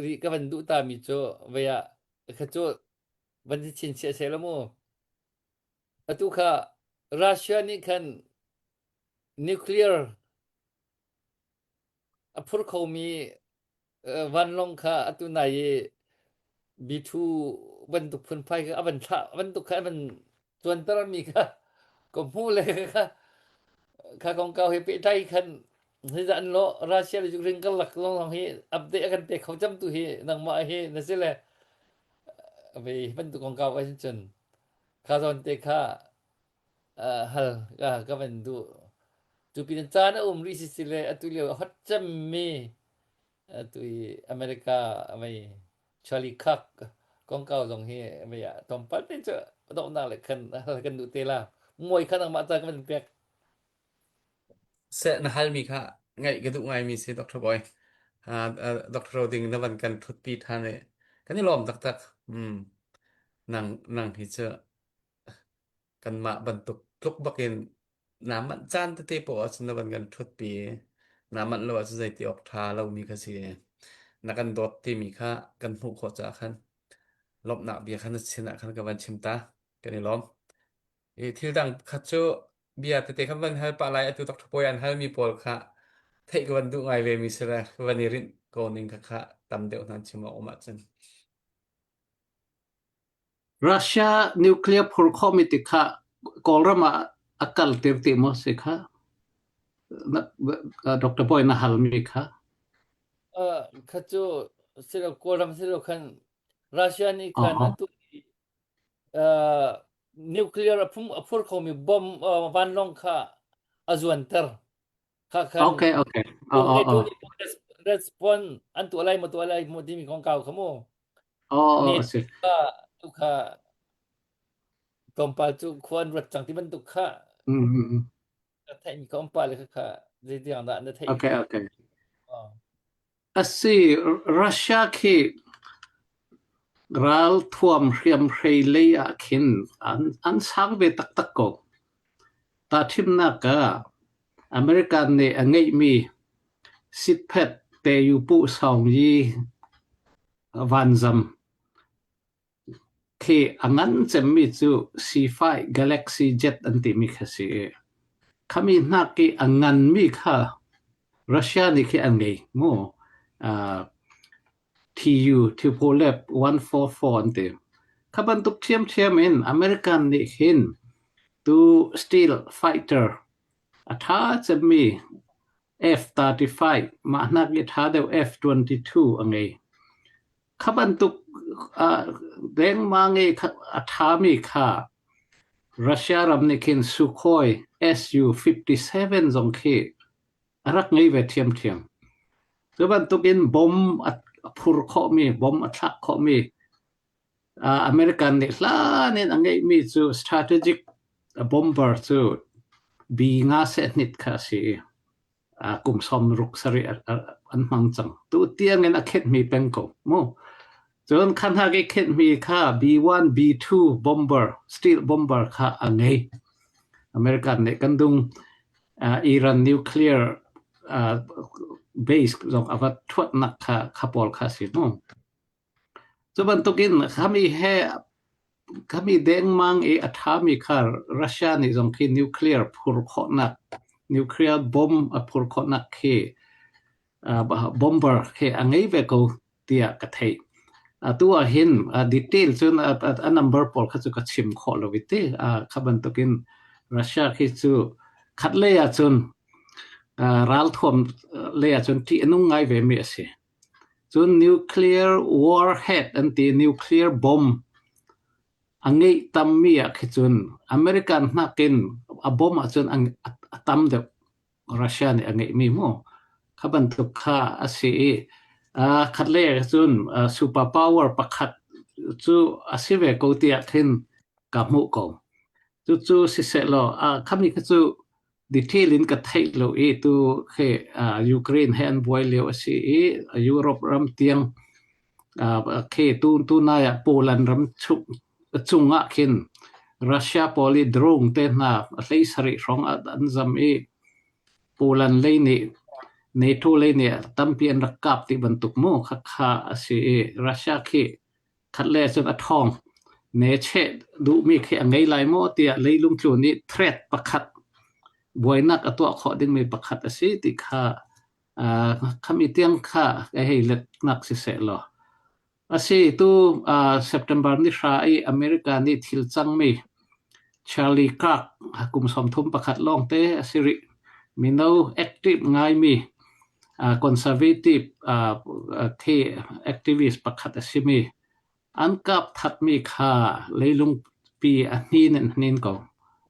ri ka van duh ta mi cu vei ah kha cu van si chin chiah seh la mu. Atu kha Russia nih khan nuclear a phur khomi vanlawng kha atu nai i B2 bantuk phunphai kha a van thlah bantuk kha a van cuanter mi kha ka hmuh le kha kha kongkau he pehtlai khan hi an lo Russia le Ukraine karlak lawng hi update a kan pek kho cam tu hi nangmah hi na si le ve bantuk kongkau ah cun kha zawn te kha hal ka van duh cu pin caan a um rih si si le atu lio a hot cemmi atu i America mei Charlie Kirk kongkau zong hi mei ah tlawmpal te cu donghnak le khan kan duh te la muai kha nangmah ca ka van pek Seh na halmi kha ngaih ka duh ngaimi si Dr. Boy. Uh, uh, Dr. Roding na van kan thutpi than i kan i lawm taktak. Mm. Nang nang hi cu kanmah bantuk tluk bakin naa manh caan tete poah ahcun na van kan ṭhutpi i naa manh lo ahcun zeiti awk ṭha lomi kha si. Na kan dawt timi kha kan hmuh khawh caah khan lawmhnak bia kha na sin ah khan ka van chim ta. Kan i lawm. I thil dang khat cu bia tete kha van hal pah lai atu Dr. Pawi an halmi pawl kha theih ka van duh ngai ve mi si le ka van i rinh ko ning kha kha tam deuh hna chim awk um ahcun. Russia nuclear phur khawhmi ti kha Kawlram ah a kalter ti maw si kha? Dr. Boy na halmi kha. Uh, kha cu silo Kawlram silo khan Russia nih khan Oh, atu uh, nuclear a phum a phur khomi bomb uh, vanlawng kha a zuanter. Kha khan okay, okay. Oh, oh, NATO oh. nih respond an tuah lai maw tuah lai mu timi kongkau kha mu. Oh, oh, NATO si. kha tu kha tlawmpal cu khua an ruat cang ti bantuk kha Mm, mm, mm. ka theihmi ka um le kha kha zeitiang dah na theih Okay, okay. Oh. Asi, Russia khi ral thuam hriamhrei lei ah khin an, an sang ve taktak ko. Tahthimnak ah American nih a ngeihmi sitphet te-yu puh sawng yi vanzam Khi a ngan cemmi cu sifai galaxy jet an timi kha si i khami hnak i a nganmi kha Russia nih khi an ngei mu. Uh, TU Tupolev 144 an ti. Kha bantuk ṭhiamṭhiam in American nih hin tu steel fighter a ṭha cemmi F-35 mah hnak i ṭha deuh F-22 a ngei. Kha bantuk dengmang i a ṭhami kha Russia ram nih khin Sukhoi Su-57 zong khi a rak ngei ve ṭhiamṭhiam. Cu bantukin bomb a phur khawhmi, bomb a thlak khawhmi American nih hlan in a ngeihmi cu strategic bomber cu B-nga sehnit kha a si i kum sawmruk sarih an hmang cang. Tu tiangin a khenhmi peng ko mu. Cun kha hna i khenhmi kha B1, B2 bomber, steel bomber kha a ngei. American nih kan dung Iran nuclear base zong a va thuatnak kha kha pawl kha si mu. Cu bantukin khami he khami dengmang i a ṭhami kha Russia nih zong khi nuclear phur khawhnak nuclear bomb a phur khawhnak khi uh, bomber khi a ngei ve ko tiah ka theih. Atu ah hin detail cun a, a, a number pawl kha cu ka chim khawh lo i ti. Uh, kha bantukin Russia khi cu khat lei ah cun uh, ralthuam lei ah cun ṭih a nung ngai ve mi a si. Cun nuclear warhead an ti nuclear bomb a ngeih tammi ah khi cun American nakin a bomb ahcun a tam deuh Russia nih a ngeihmi mu. Kha bantuk kha a si i khatlei ah cun super power pakhat cu a si ve ko tiah khin ka hmuh ko. Cucu sisehlaw khami kha cu detail in ka theih lo i tu khi Ukraine he an buai lio a si i Europe ram tiang khi tu tu nai ah Poland ram chung cung ah khin Russia pawl i drone te hna hlei sarih hrawng an zam i Poland lei nih NATO lei nih tampi an rak kap ti bantuk mu kha kha a si i Russia khi Khat le cun a ṭhawng. Ne cheh duhmi khi a ngei lai maw tiah leilung tlu nih threat pakhat buainak a tuah khawh dingmi pakhat a si ti kha uh, khami tiang kha ka hei letnak siseh law. A si tu uh, September ni hra i America nih thil cangmi Charlie Kirk kum 31 lawngte a si rih. Mino active ngaimi conservative khi activist pakhat a simi an kap thatmi kha leilungpi a hnin in hnin ko.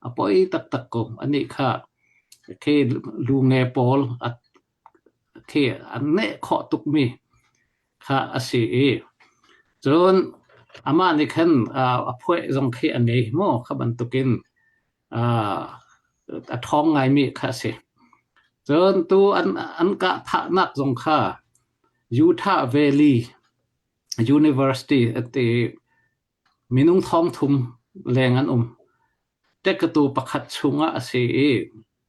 A poi taktak ko. Anih kha khi lunge pawl khi an neh khawh tukmi kha a si i cun amah nih khan a phuah zong khi a ngei maw kha bantukin a ṭhawng ngaimi kha a si. Cun tu an, an kah thahnak zong kha Utah Valley University ati minung thong thum leng an um. Tekatu pakhat chungah a si i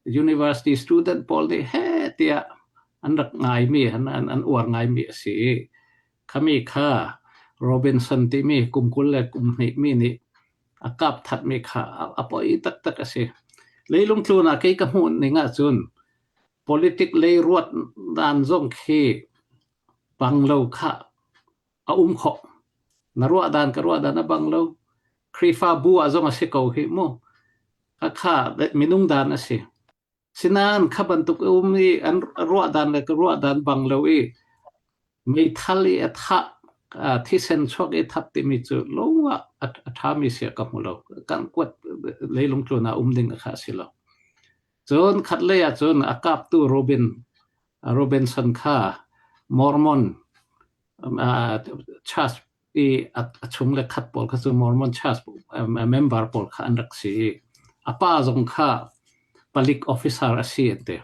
university student pawl nih he tiah an rak ngaimi an, an, an uar ngaimi a si i khami kha Robinson timi kum 20 le kum hnih mi nih a kap thatmi kha a poi taktak a si. Leilung tlun ah kei ka hmuh ning ahcun politic lei ruat dan zong khi bang lo kha a um khawh. Na ruah dan ka ruah dan a bang lo. Khrihfabu ah zong a si ko hi mu. Kha minung dan a si. Sinain kha bantuk um i an ruah dan le ka ruah dan bang lo i meithal i a thah. Thisen chuak i that timi cu lung ah a ṭhami si ka hmu lo. Kan kuat leilung tlun ah um ding kha a si lo. Cun khatlei ah cun a kaptu Robin Robinson kha Mormon church i a chung le khat pawl kha cu Mormon church member pawl kha an rak si i a pa zong kha palik officer a si an ti.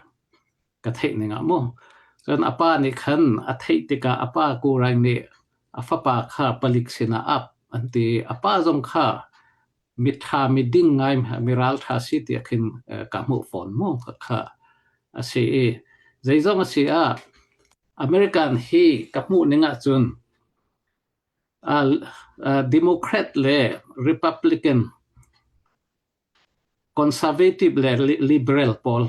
Ka theih ning ah mu. Cun a pa nih khan a theih tikah a pa Kuraing nih a fapa kha palik sinah ap an ti i a pa zong kha miṭha miding ngai mi ralṭha si tiah khin ka hmuh fawn mu kha a si i zeizong a si ah American hi ka hmuh ning ahcun Democrat le Republican Conservative le Liberal pawl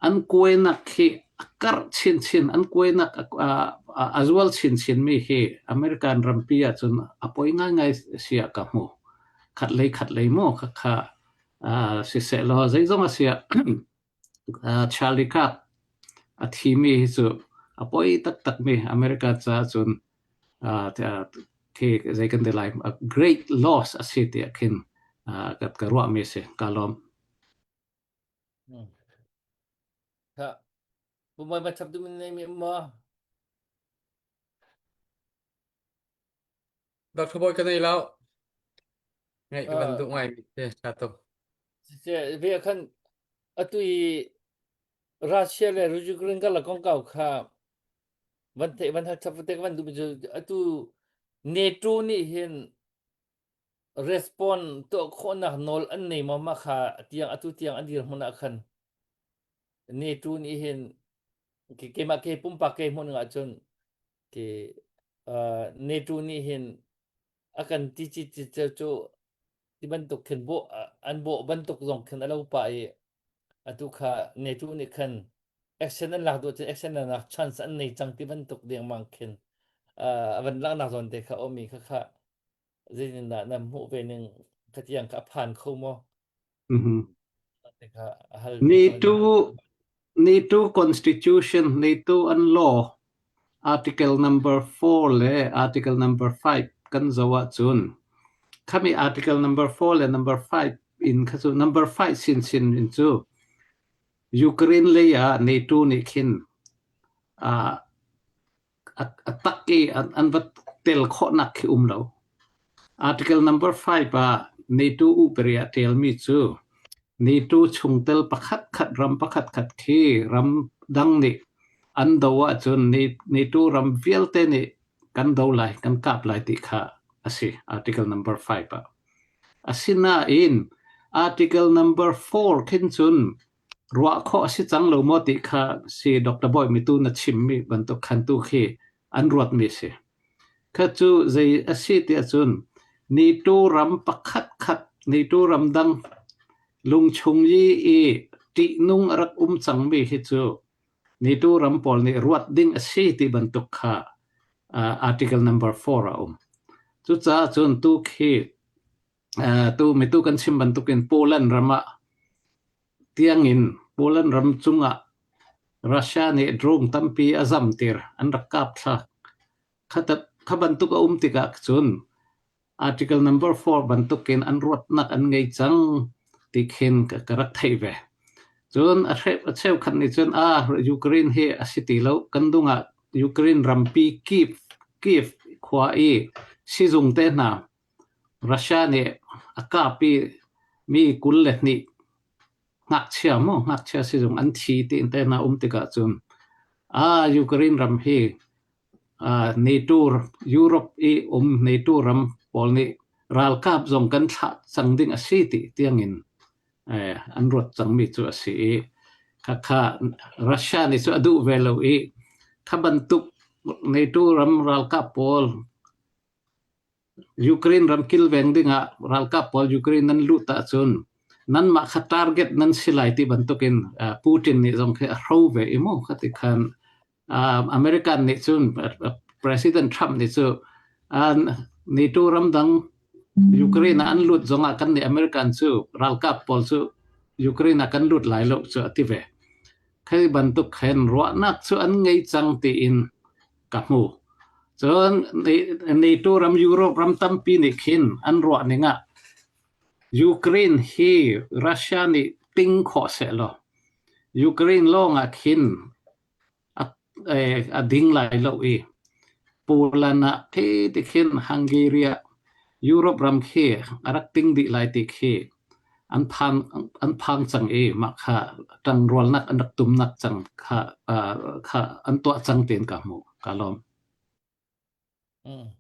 an kuainak hi a karh chinchin, an kuainak a zual chinchinmi hi American rampi ahcun a poi ngaingai si ah ka hmu. Khatlei khatlei maw khakha siseh law zeizong a si ah Charlie Kirk a thimi hi cu a poi taktakmi America caah cun khi zei kan ti lai a great loss a si tiah khin ka ruahmi a si. Ka lawm. Tha. Pumai ma chap du min nei mi ma. Dr. Boy ka nei lo. Ngai ka van duh ngai mi te tha tuk. Se ve khan atu i Russia le Ukraine ka la kong kau kha van the van hal chap te van du mi atu NATO nih hin respond tuah khawhnak nawl an nei maw mah kha tiang atu tiang an dirhmun ah khan NATO nih hin keimah ke pumpak ke hmun ah cun ke NATO nih hin a kan ti ci ci cu ti bantuk khin bawh an bawh bantuk zong khin a lo pah i atu kha NATO nih khan action an lak duh cun action an lak chance an nei cang ti bantuk dengmang khin a van laknak zawn te kha omi kha kha zeitindah na hmuh ve ning ka tiang ka phan kho maw? Te kha hal NATO NATO Constitution NATO an law article number 4 le article number 5 kan zoh ahcun khami article number 4 le number 5 in kha cu number 5 sinsin in cu Ukraine lei ah NATO nih khin uh, a tak i an va tel khawhnak khi um lo. Article number 5 ah NATO upari ah ṭialmi cu NATO chungtel pakhat khat ram pakhat khat khi ram dang nih an do ahcun NATO ram vialte nih kan do lai, kan kap lai ti kha a si article number 5 ah. Asinain article number 4 khin cun Ruah khawh a si cang lo maw ti kha si Dr. Bawi mitu na chimmi bantuk khan tu khi an ruatmi a si. Kha cu zei a si tiah cun NATO ram pakhat khat NATO ram dang lungchung i i ṭihnung a rak um cangmi hi cu NATO ram pawl nih ruat ding a si ti bantuk kha uh, article number 4 a um. Cucaah cun tu khi Tu mitu kan chim bantukin Poland ram ah tiangin Poland ram cungah Russia nih drone tampi a zamtir an rak kap thlak. Kha bantuk a um tikah cun article number 4 bantukin an ruatnak an ngei cang ti khin ka rak theih ve. Cun a cheukhat nih cun ah Ukraine hi a si ti lo kan dung ah Ukraine rampi Kyiv Kyiv khua i sizung te hna Russia nih a kap i mi 22 ngakchia maw ngakchia sizung an thi tiin te hna um tikah cun ah Ukraine ram hi ah NATO Europe i um NATO ram pawl nih ralkap zong kan thlah cang ding a si ti tiangin eh, an ruat cangmi cu a si i khakha Russia nih cu a duh ve lo i kha bantuk NATO ram ralkap pawl Ukraine ram kilveng dingah ralkap pawl Ukraine nan lut ahcun nanmah kha target nan si lai ti bantukin Putin nih zong khi a hro ve i mu khati khan American nih cun President Trump nih cu NATO ramdang Ukraine ah an lut zongah kan nih American cu ralkap pawl cu Ukraine ah kan lut lai lo cu a ti ve. Khi bantuk khin ruahnak cu an ngei cang tiin ka hmu. Cun NATO ram Europe ram tampi nih khin an ruah ning ah Ukraine hi Russia nih ting khawh sehlaw Ukraine lawng ah khin a ding lai lo i Poland ah khi ti khin Hungary ah Europe ram khi a rak ting dih lai ti khi an phang an phang cang i mah kha ṭangrualnak an rak tumnak cang kha kha an tuah cang tiin ka hmuh ka lawm. Mm.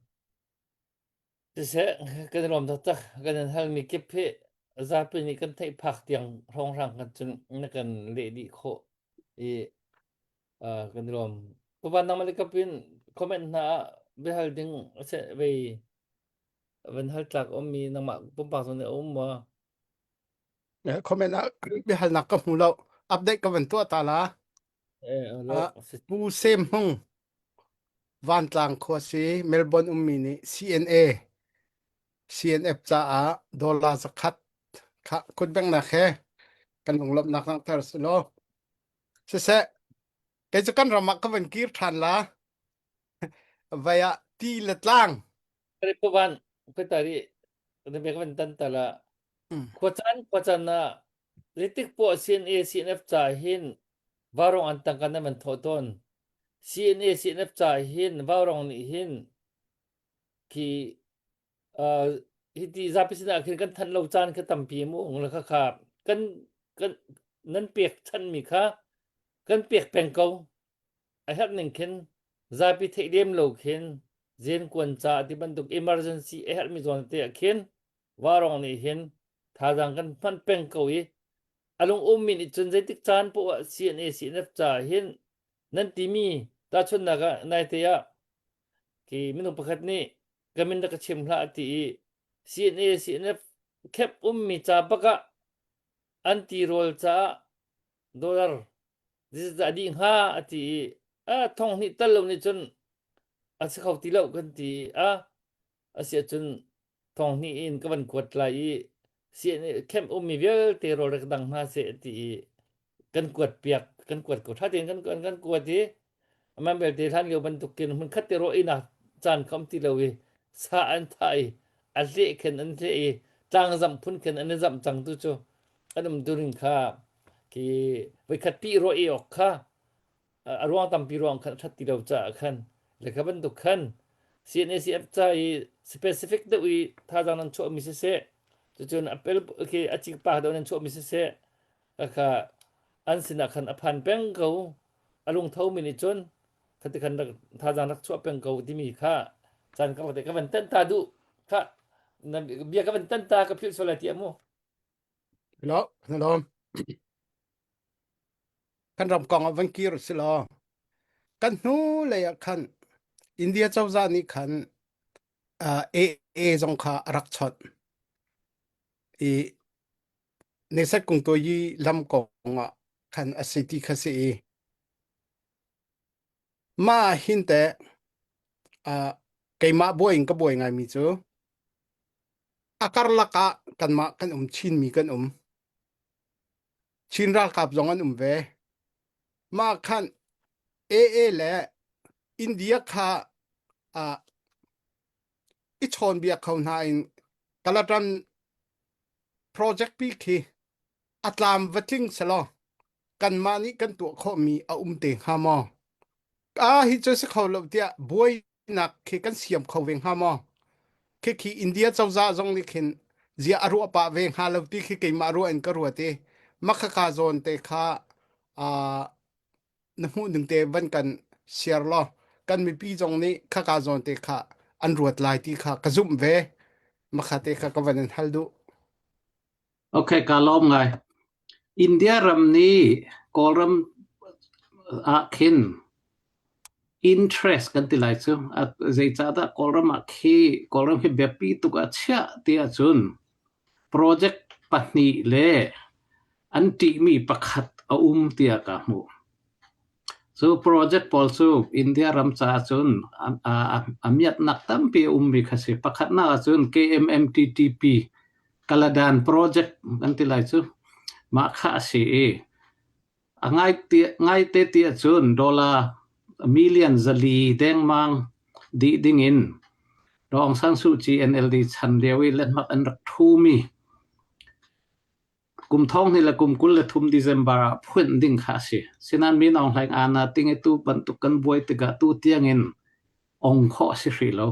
Siseh, kan i lawm taktak. Kan in halmi kip hi zapi nih kan theih phak tiang hrawnghrang kan cun na kan leh dih khawh i uh, kan i lawm. Tuvan nang malik kapin comment hna ah biahal ding se vei van hal tlak ummi nangmah pumpak zong nih a um maw? Comment ah biahalnak ka hmu lo. Update ka van tuah ta la. Eh, lo. Pu Sem Hmung Vantlang khua si Melbourne ummi nih CNA CNF caah dollar zakhat kha kutbengnak he kan lunglawmhnak langhter si law siseh kei cu kan ram ah ka van kir ṭhan la vai ah ti le tlang Puvan petari na bek van tan tala khuacan khuacan ah zeitik poah CNA CNF ca hin varong an tangka na man thawh tawn CNA CNF ca hin vaurong nih hin khi uh, hiti zapi sinah khin kan thanh lo caan kha tampi mu la kha kha kan kan nan pek chanmi kha kan pek peng ko a herh ning khin zapi theih lem lo khin zen kuan ca ti bantuk emergency a herhmi zawn te ah khin varong nih hin thazaang kan hman peng ko i a lung ummi nih cun zeitik caan poah ah CNA CNF ca hin nan timi tahchunhnak ah naite ah khi minung pakhat nih ka min rak ka chim hlah ti i CNA CNF khep ummi ca bak ah an tirawl caah dollar zeizah dih hnga a ti i a thong hnih tal lo nih cun a si kho ti lo kan ti a a si ahcun thong hnih in ka van kuat lai i camp ummi vialte rawl rak dang hna seh ti i kan kuat piak kan kuat ko tha tein kan kan kuat i amah belte hlan lio bantukin hmun khat te rawh inak caan kha um ti lo i sa an thah i a hleh khin an hleh i tlangzamh phun khin an i zamh cang tu cu an um during kha khi voikhat pi rawh i awk kha a ruang tampi ruang khan a ṭhat ti lo caah khan le kha bantuk khan CNACF ca i specific deuh i thazaang nan chuahmi siseh cucun a pel khi a cikpa deuh nan chuahmi siseh kha an sinah khan a phan peng ko a lungtho mi nih cun khati khan rak thazaang rak chuah peng ko timi kha caan ka te ka van tan ta duh kha na bia ka van tan ta ka philh sual lai ti amu Lo, na lawm. Kan ram kong ah van kir si law. Kan hnu lei ah khan India cozah nih khan uh, AA zong kha a rak chawnh. I Nesat kung to yi lam kong ah khan a si ti kha si i mah hin te uh, keimah buai in ka buai ngaimi cu a karlak ah kanmah kan um Chinmi kan um Chin ralkap zong an um ve mah khan AA le India kha uh, i chawnbia kho hna in Kalatan project pi khi a tlam va tling selaw kanmah nih kan tuah khawhmi a um te hnga maw? Ah hi cu si kho lo tiah buainak khi kan siam kho ve hnga maw? Khi khi India cozah zong nih khin zia a ruah pah ve hnga lo ti khi keimah ruah in ka ruat i makhaka zawn te kha ah na hmuh ning te van kan share law kan mipi zong nih khaka zawn te kha an ruat lai ti kha ka zumh ve makha te kha ka van in hal duh Okay, ka lawm ngai. India ram nih Kawlram ah khin interest kan ti lai cu. Zeicahdah Kawlram ah khi Kawlram hi biapi tuk ah chiah ti ahcun project pahnih le an ṭihmi pakhat a um tiah ka hmuh. Cu project pawl cu India ram caah cun a miatnak tampi a ummi kha si. Pakhatnak ahcun KMMTTP Kaladan project kan ti lai cu. Mah kha a si i a ngaite ti ahcun dollar million 400 dengmang. dih ding in Daw Aung San Suu Kyi NLD chan lio i lethmak an rak ṭhumi kum thong hnih le kum 23 December ah phuanh ding kha a si. Sinain Min Aung Hlaing aana ting i tu bantuk kan buai tikah tu tiang in ong khawh a si hrih lo.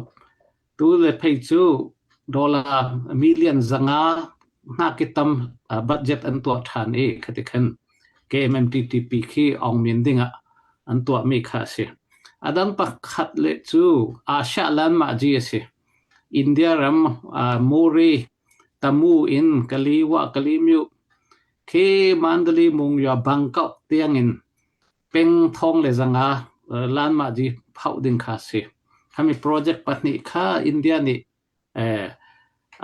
Tu le phei cu dollar million 500 hngak i tam budget an tuah ṭhan i khati khan KMMTTP khi ong min dingah an tuahmi kha a si. A dang pakhat le cu Asia lan mahji a si. India ram Muri Tamu in Kaliwa Kalimyu khi Mandali Mungya Bangkok tiangin peng thong le 500 lan mahji phauh ding kha a si. Khami project pahnih kha India nih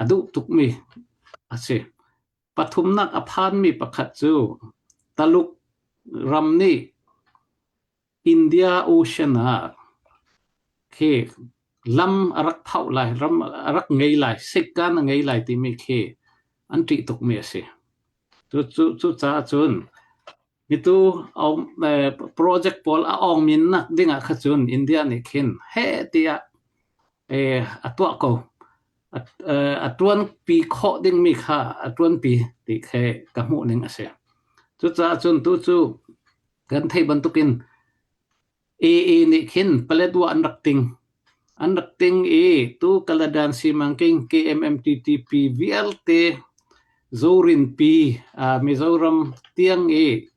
a duh tukmi a si. Pathumnak a phanmi pakhat cu Taluk ram nih India Ocean ah khi lam a rak phauh lai, ram a rak ngei lai, sekkan a ngei lai timi khi an ṭih tukmi a si. Cucaah cun mitu project pawl a awngmin nak ding ah kha cun India nih khin heh tiah a tuah ko. A ṭuanpi khawh dingmi kha a ṭuanpi ti khi ka hmuh ning a si. Cucaah cun tu cu kan theih bantukin AA nih khin Paletwa an rak ting. An rak ting i tu Kaladan Simangking KMMTTP vialte Zorinpi Mizoram tiang i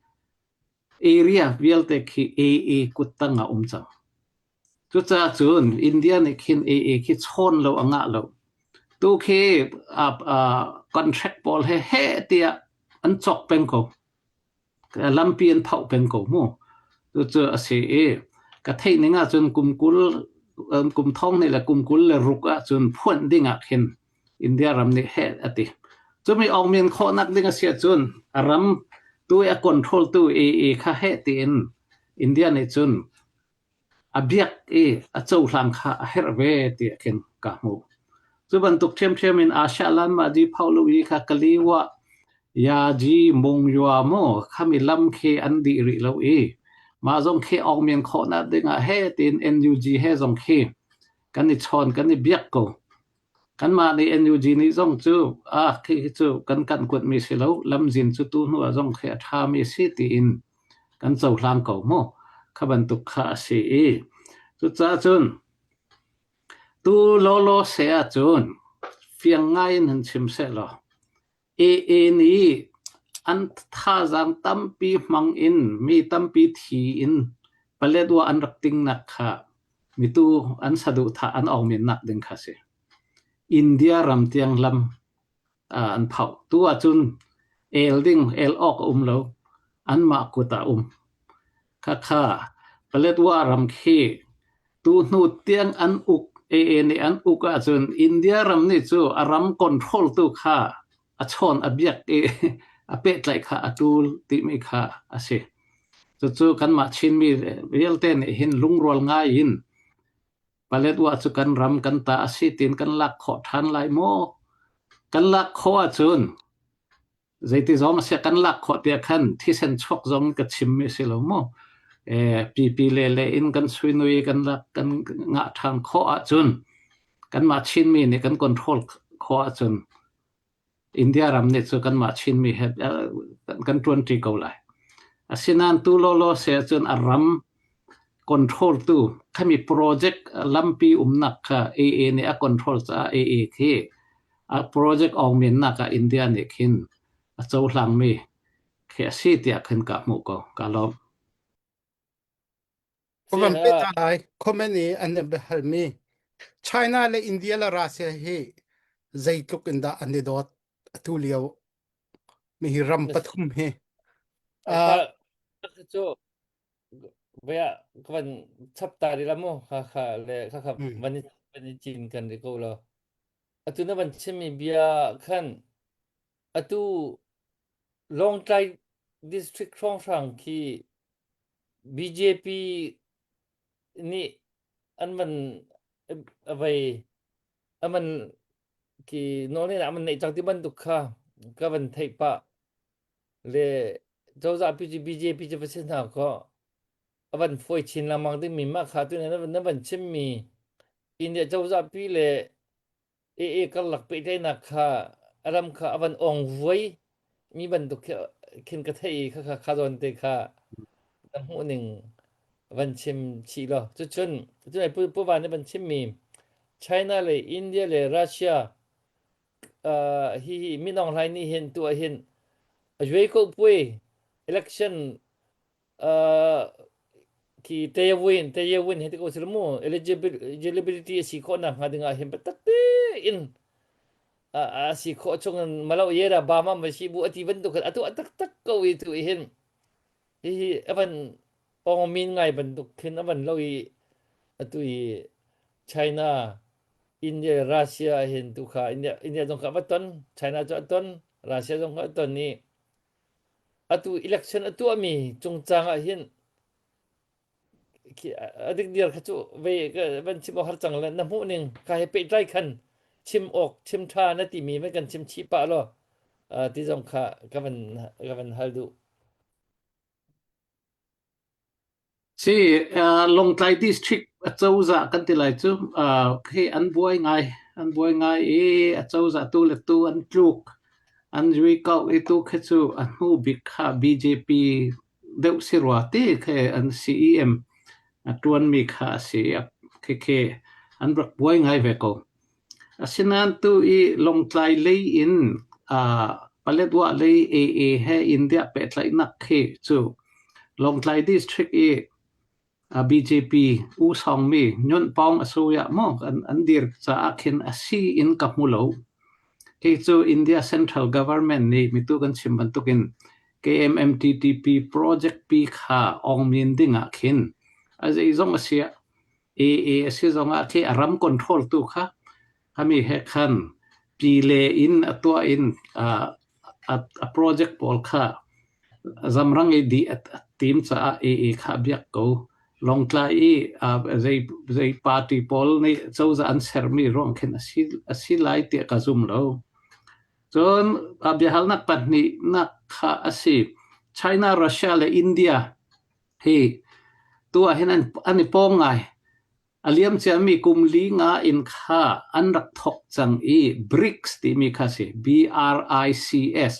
area vialte khi AA kuttang ah um cang. Cucaah cun India nih khin AA khi chawn lo a ngah lo. Tu khi contract pawl he heh tiah an cawk peng ko. Lampi an phauh peng ko mu. Cucu a si i ka theih ning ahcun kum 20 kum thong hnih le kum 26 ahcun phuanh ding ah khin India ram nih heh a ti. Cumi awngmin khawhnak ding a si ahcun a ram tu i a control tu AA kha heh tiin India nih cun A biak i a cohlang kha a herh ve tiah khin ka hmuh. Cu bantuk ṭhiamṭhiam in Asia lanmah di pho lo i kha Kaliwa Yaji Mungyua maw khami lam khi an dih rih lo i mah zong khi awngmen khawhnak dingah he tiin NUG he zong khi kan i chawn kan i biak ko. Kanmah nih NUG nih zong cu ah khi cu kan kanh kuatmi si lo, lamzin cu tu hnu ah zong khi a ṭhami si tiin kan cohlang ko mu. Kha bantuk kha a si i cucaah cun tu lawlaw se ahcun fiang ngai in hun chim sehlaw AA nih an thazaang tampi hmang in mi tampi thi in Paletwa an rak tingnak kha mitu an saduhthah an awngmennak ding kha a si. India ram tiang lam an phauh. Tu ahcun el ding, el awk a um lo. Anmah kut ah a um. Khakha Paletwa ram khi tu hnu tiang an uk AA nih an uk ahcun India ram nih cu a ram control tu kha a chawn a biak i a pehtlaih kha a ṭul timi kha a si. Cucu kanmah Chinmi vialte nih hin lungrual ngai in Paletwa cu kan ram kan ta a si tiin kan lak khawh ṭhan lai maw? Kan lak khawh ahcun zeiti zong a si kan lak khawh tiah khan thisen chuak zong ka chimmi a si lo maw? Pipi le le in kan suinui kan lak kan ngah ṭhan khawh ahcun kanmah Chinmi nih kan control khawh ahcun India ram nih cu kanmah Chinmi he kan ṭuanṭi ko lai. Asinain tu lawlaw se ahcun a ram control tu khami project lampi umnak kha AA nih a control caah AA khi a project awngmennak ah India nih khin a cohlangmi khi a si tiah khin ka hmuh ko. Ka lawm. Ka van peh ta lai. Comment i an biahalmi China le India le Russia hi zeitluk in dah an i dawt atu lio mi hi ram pathum hi. Uh, cu vaya ka van chap ta ri la mu kha kha le kha kha van van i cin kan ri ko lo atu na van chimmi bia khan atu Lawngtlai district hrawnghrang khi BJP nih an van a vei a van khi nawlngeihnak an van neih cang ti bantuk kha ka van theih pah le cozah pi cu BJP cu va si hna kaw a van fawi chin lengmang dingmi mah kha tu na van chimmi. India cozah pi le AA karlak pehtlaihnak kha a ram kha a van ong vuai mi bantuk khin ka theih i khakha kha zawn te kha na hmuh ning van chim chih law cucun cun pu pu van nih van chim mi China le India le Russia uh, hi hi Min Aung Hlaing nih hin tu ah hin a yuai ko pui election khi tayawin tayawin he ti ko sila mu eligibility a si khawh nak hnga ding ah hin biatak tein a si khawh chung in malo ye da ba ma ma si bu ati bantuk khan atu taktak ko i tu hin hi hi avan ong min ngai bantuk khin avan lo i atu i China India Russia hin tu kha India India zong kha va ton China cu a ton Russia zong kha a ton i Atu election a tuahmi cungcang ah hin a dikdiar kha cu ve van chim awk har cang le na hmuh ning ka he pehtlai khan chim awk chim ṭha na timi van kan chim chih pah law ti zong kha ka van ka van hal duh. Si, uh, Lawngtlai District acozah kan ti lai cu uh, khi an buai ngai. An buai ngai i acozah tu le tu an tluk. An zui ko i tu khi cu a hnu bik kha BJP deuh si rua ti khi an CEM a ṭuanmi kha a si. Khi khi an rak buai ngai ve ko. Asinain tu i Lawngtlai lei in uh, Paletwa lei AA he India pehtlaihnak khi cu Lawngtlai District i uh, BJP U Sawngmi Nyunt Paung Asoya maw an, an dir caah khin a si in ka hmu lo. Kei cu India Central Government nih mitu kan chim bantukin KMMTTP project pi kha ong min ding ah khin a zeizong a siah AA a si zongah khi a ram control tu kha khami he khan pile in a tuah in a, a project pawl kha zamrang i di a tim caah AA kha biak ko Lawngtlai i zei zei party pawl nih cozah an sermi ruang khin a si a si lai tiah ka zum lo. Cun a biahalnak pahnihnak kha a si. China, Russia le India Hi tu ah hin an, an i pawng ngai. A liam ciami kum li nga in kha an rak thok cang i BRICS timi kha si. B-R-I-C-S.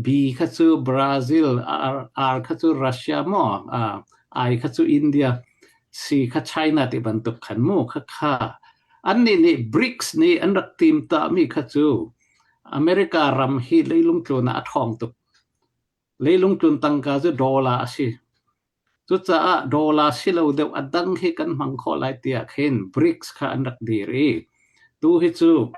B kha cu Brazil, R, R kha cu Russia maw, uh, I kha cu India, C kha China ti bantuk khan mu kha kha. Annih nih BRICS nih an rak tim tami kha cu America ram hi leilung tlun ah a ṭhawng tuk. Leilung tlun tangka cu dollar a si. Cucaah dollar si lo deuh a dang hi kan hmang khawh lai tiah khin BRICS kha an rak dir i tu hi cu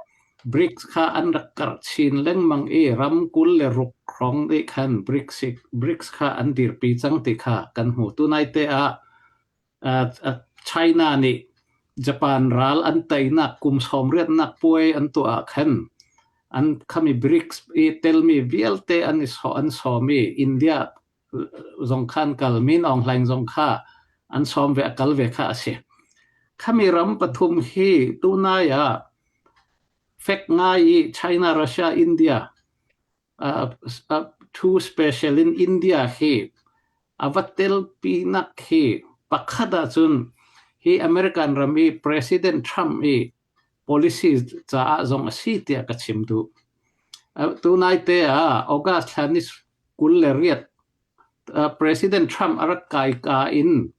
BRICS kha an rak karh chin lengmang i ram 26 hrawng nih khan BRICS, BRICS kha an dirpi cang ti kha kan hmu. Tunai te ah China nih Japan ral an teinak kum sawmriatnak puai an tuah ah khan an khami BRICS i telmi vialte an i an sawm i India zong kha an kal Min Aung Hlaing zong kha an sawm ve a kal ve kha a si. Khami ram pathum hi tunai ah fek ngai i China, Russia, India Thu special in India hi a va telpinak hi pakhat ahcun hi American ram i President Trump i policy caah zong a si tiah ka chim duh. Tunai te ah August thla ni 28 President Trump a rak kai ka in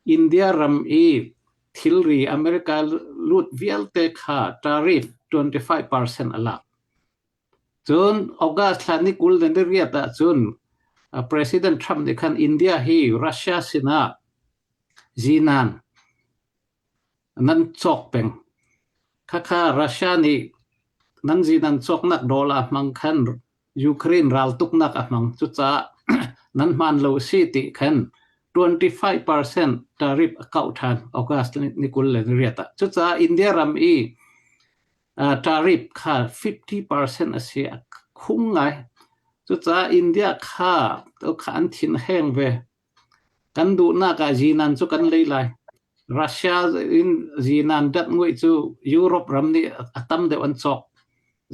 India ram i thilri America lut vialte kha tariff 25% a lak. Cun August thla ni 28 ahcun President Trump nih khan India hi Russia sinah zinan nan cawk peng. Khakha Russia nih nan zinan cawknak dollar hmang khan Ukraine raltuknak a hmang. Cucaah nan hmaan lo si ti khan 25% tariff a kauh ṭhan August ni 28 ah. Cucaah India ram i Tariff kha 50% a si a khung ngai. Cucaah India kha kha an thin heng ve. Kan duhnak ah zinan cu kan lei lai. Russia in zinan dat nguih cu Europe ram nih a tam deuh an cawk.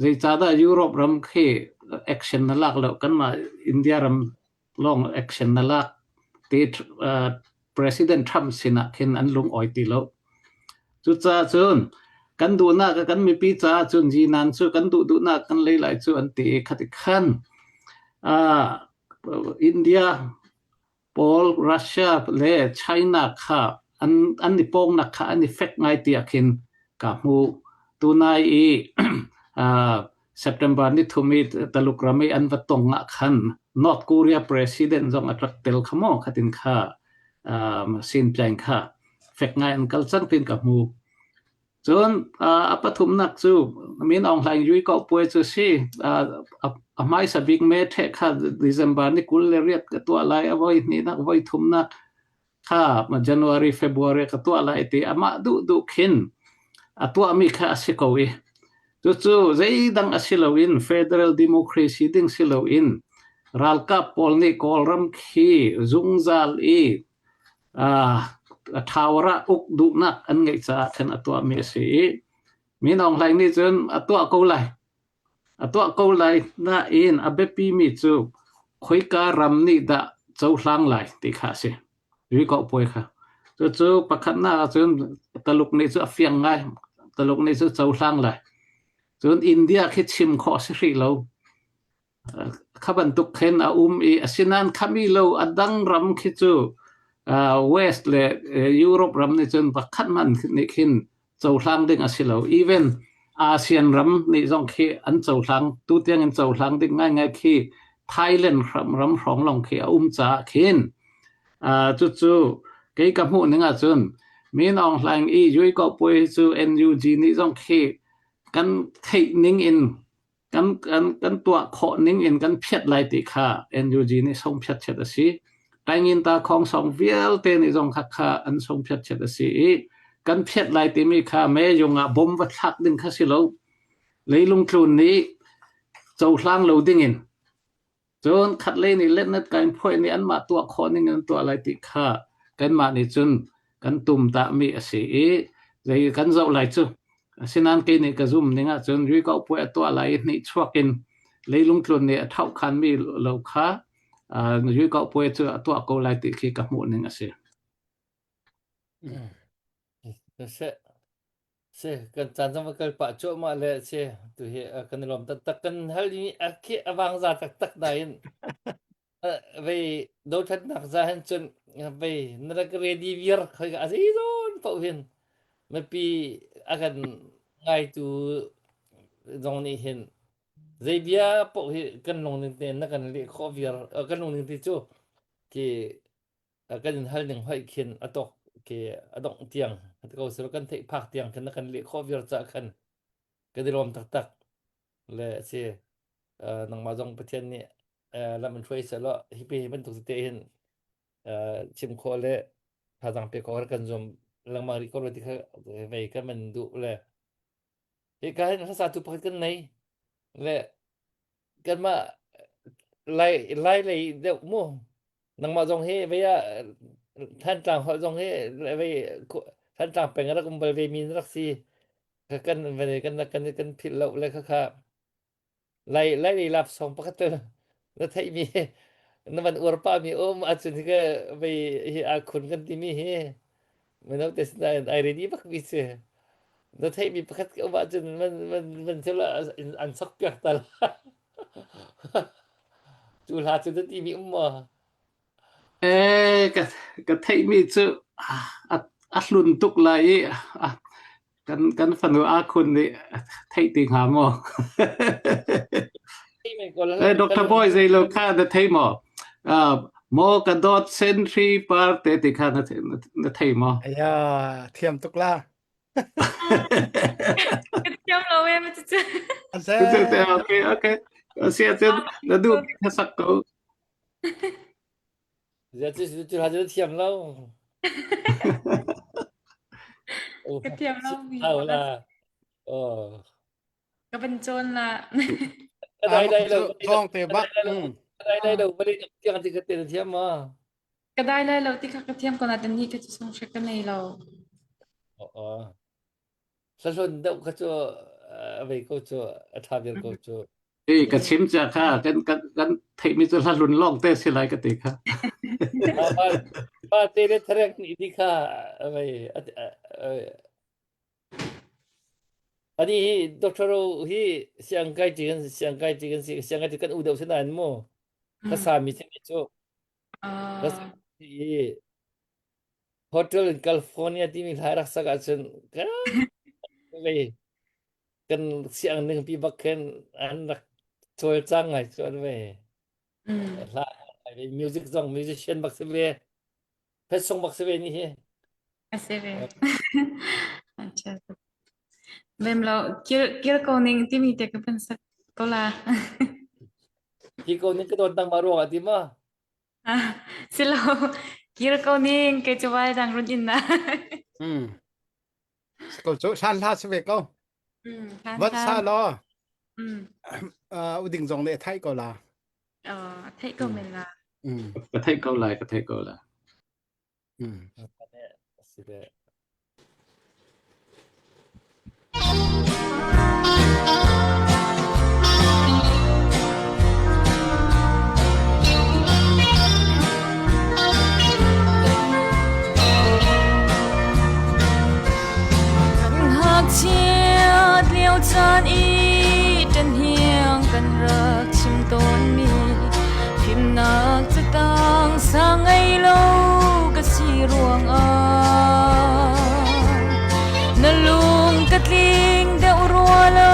Zeicahdah Europe ram khi action na lak lo kanmah India ram lawng action na lak ti President Trump sinah khin an lung awi ti lo. Cucaah cun kan duhnak kan mipi caah cun zinan cu kan duh duhnak kan lei lai cu an ti i khati khan uh, India pawl Russia le China kha an an i pawngnak kha an i fek ngai tiah khin ka hmu. Tunai i uh, September ni thum i Taluk ram i an va tong ah khan North Korea president zong a rak tel kha maw khatin kha um, sin tlaing kha fek ngai an kal cang tin ka hmu. Cun a pathumnak cu Min Aung Hlaing Yui Ko Puai cu si a hmaisa bik me ṭheh kha December ni 28 ka tuah lai a voi hnihnak voi thumnak kha January February ka tuah lai ti amah duh duh khin a tuahmi kha a si ko i cucu zeidang a si loin federal democracy ding si loin ralkap pawl nih Kawlram khi zungzal i Tower ah uk duhnak an ngeih caah khan a tuahmi a si i Min Aung Hlaing nih cun a tuah ko lai. A tuah ko lai nain a biapimi cu khoika ram nih dah cohlang lai ti kha a si. Rikoh puai kha. Cucu pakhatnak ahcun Taluk nih cu a fiang ngai. Taluk nih cu cohlang lai. Cun India khi chim khawh a si hrih lo. Kha bantuk khin a um i asinain khami lo a dang ram khi cu West le Europe ram nih cun pakhat hmanh nih khin cohlang ding a si lo. Even ASEAN ram nih zong khi an cohlang tutiang in cohlang ding ngaingai khi Thailand ram, ram hrawng lawng khi a um caah khin cucu kei ka hmuh ning ahcun Min Aung Hlaing i Yui Ko Puai cu NUG nih zong khi kan theih ning in kan kan kan tuah khawh ning in kan phiat lai ti kha NUG nih song phiat chiat a si. Taingin ta khong song vialte nih zong kha kha an song phiat chiat a si i kan phiat lai timi kha me yung ah bom va thlak ding kha si lo. Leilung tlun nih cohlang lo ding in Cun khatlei nih letnet kain phoih nih anmah tuah khawh ning in an tuah lai ti kha kanmah nih cun kan tum tahmi a si i zei kan zoh lai cu. Asinain kei nih ka zum ning ahcun Rikauh puai a tuah lai i hnihchuak in leilung tlun nih a thaukhanmi lo kha Rikauh puai cu a tuah ko lai ti khi ka hmuh ning a si. Seh, Si, kan caan zong va kal pah cuahmah le si, tu hi kan i lawm taktak. Kan hal i a khi a vang za taktak nain vei dothlatnak za hin cun vei na rak ready viar khoi ka a zei zawn paoh hin mipi a kan ngaitu zong nih hin zei bia paoh hi kan lungning tein na kan leh khawh viar kan lungning te cu khi kan in hal ning hoih khin a tawk ke a dongh tiang ko silo kan theih phak tiang khin na kan leh khawh viar ca khan kan i lawm taktak le si nangmah zong Pathian nih lam in hruai selaw hi pe bantuk te hin chim khawh le thazaang pe khawh kan zuam lengmang rih ko lo ti kha vei kan man duh le hi ka hin hlasa tu pakhat kan nei le kanmah lai lai lei deuh mu nangmah zong hi vei ah Thantlang holh zong hi vei Thantlang peng rak um bal ve mi na rak si kan kan kan kan philh lo le kha kha lai lai lei lap song pakhat te na theih mi na van uar pa mi um ahcun hi ka vei hi a khun kan ti mi hi mino te sinain ai ready bak mi si na theih mi pakhat ka um ahcun man man man thil an sok piak tal cu hla cu na ti mi um maw Eh, ka ka theih mi cu a a hlun tuk lai i kan kan fanu a khun nih theih ti hnga maw? Eh, Dr. Boy zei lo kha na thei maw? Uh, maw ka dawt sentry par te ti kha na na thei maw? Aya, thiam tuk la. Thiam lo e ma cu. Okay, okay. Sia cun na duh kha sak ko. Zia cu cu hla cu thiam lo. Ka thiam lo mi. Au la. Oh. Ka van cawn la. Ka dai dai lo. Thong te bak. Ka dai dai lo bali tiang ti ka te thiam ma. Ka dai lai lo ti kha ka thiam ko na tan ni ka chu song hre ka nei lo. Oh. Hlahlun deuh kha cu a vei ko cu a ṭha vial ko cu. Ei ka chim cia kha kan kan kan theihmi cu hlahlun lawng te si lai ka ti kha. Pa te le tharek nih di kha vei. Ani hi Dr. Ro hi siang kai ti kan siang kai ti kan si siang kai ti kan u deuh si nain mu ka sa mi si cu ka sa i Hotel in California timi hla rak sak ahcun ka vei kan siang ning pi bak khin an rak cawlcang ngai cu an vei hla music zong musician bak si ve phet song bak si ve ni hi A si ve. Bem lo kil kil ko ning timi te ka van sak ko la. Hi ko ning ka don tang ma ruang ah ti ma? Si lo kir ko ning ke chu vai dang run in na. Hmm. Ko cu san hla si ve ko. Mm, hlan Vat hla. sa law. Mm. Uh, uding zong le thai ko la. Uh, thei ko men la. Mm. Ka theih ko lai, ka theih ko lai. Mm. Si ve. Kan ngakchiat lio caan i ṭanhiang kan rak chim tawnmi fimnak catang sang ngei lo ka si ruangah na lung ka tling deuh rua lo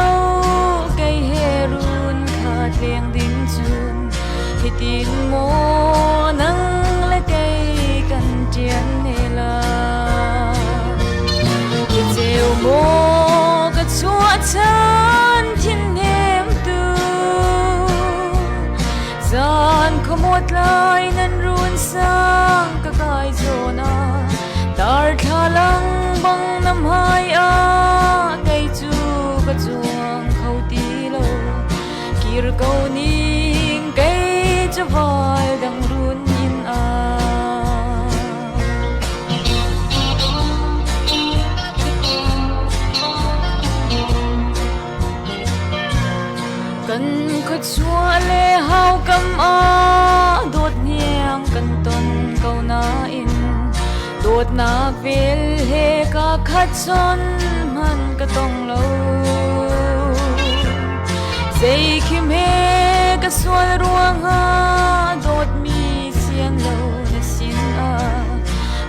kei he run khat leng ding cun hitin maw nang le kei kan ṭian ne lai Hi ceu maw ka chuah chan thin hnemtu Zan khuamawt lai nan run sang ka kai zawn ah Tar thlalang bang nam hai ah kei cu ka cuang kho ti lo Kir ko ning kei cu val dang run in ah. Kan khuachuah le haukam ah dawt hniang kan ton ko nain dawtnak vel he ka khat chon hman ka tong lo. Zei khim he ka sual ruangah dawtmi sian lo na sin ah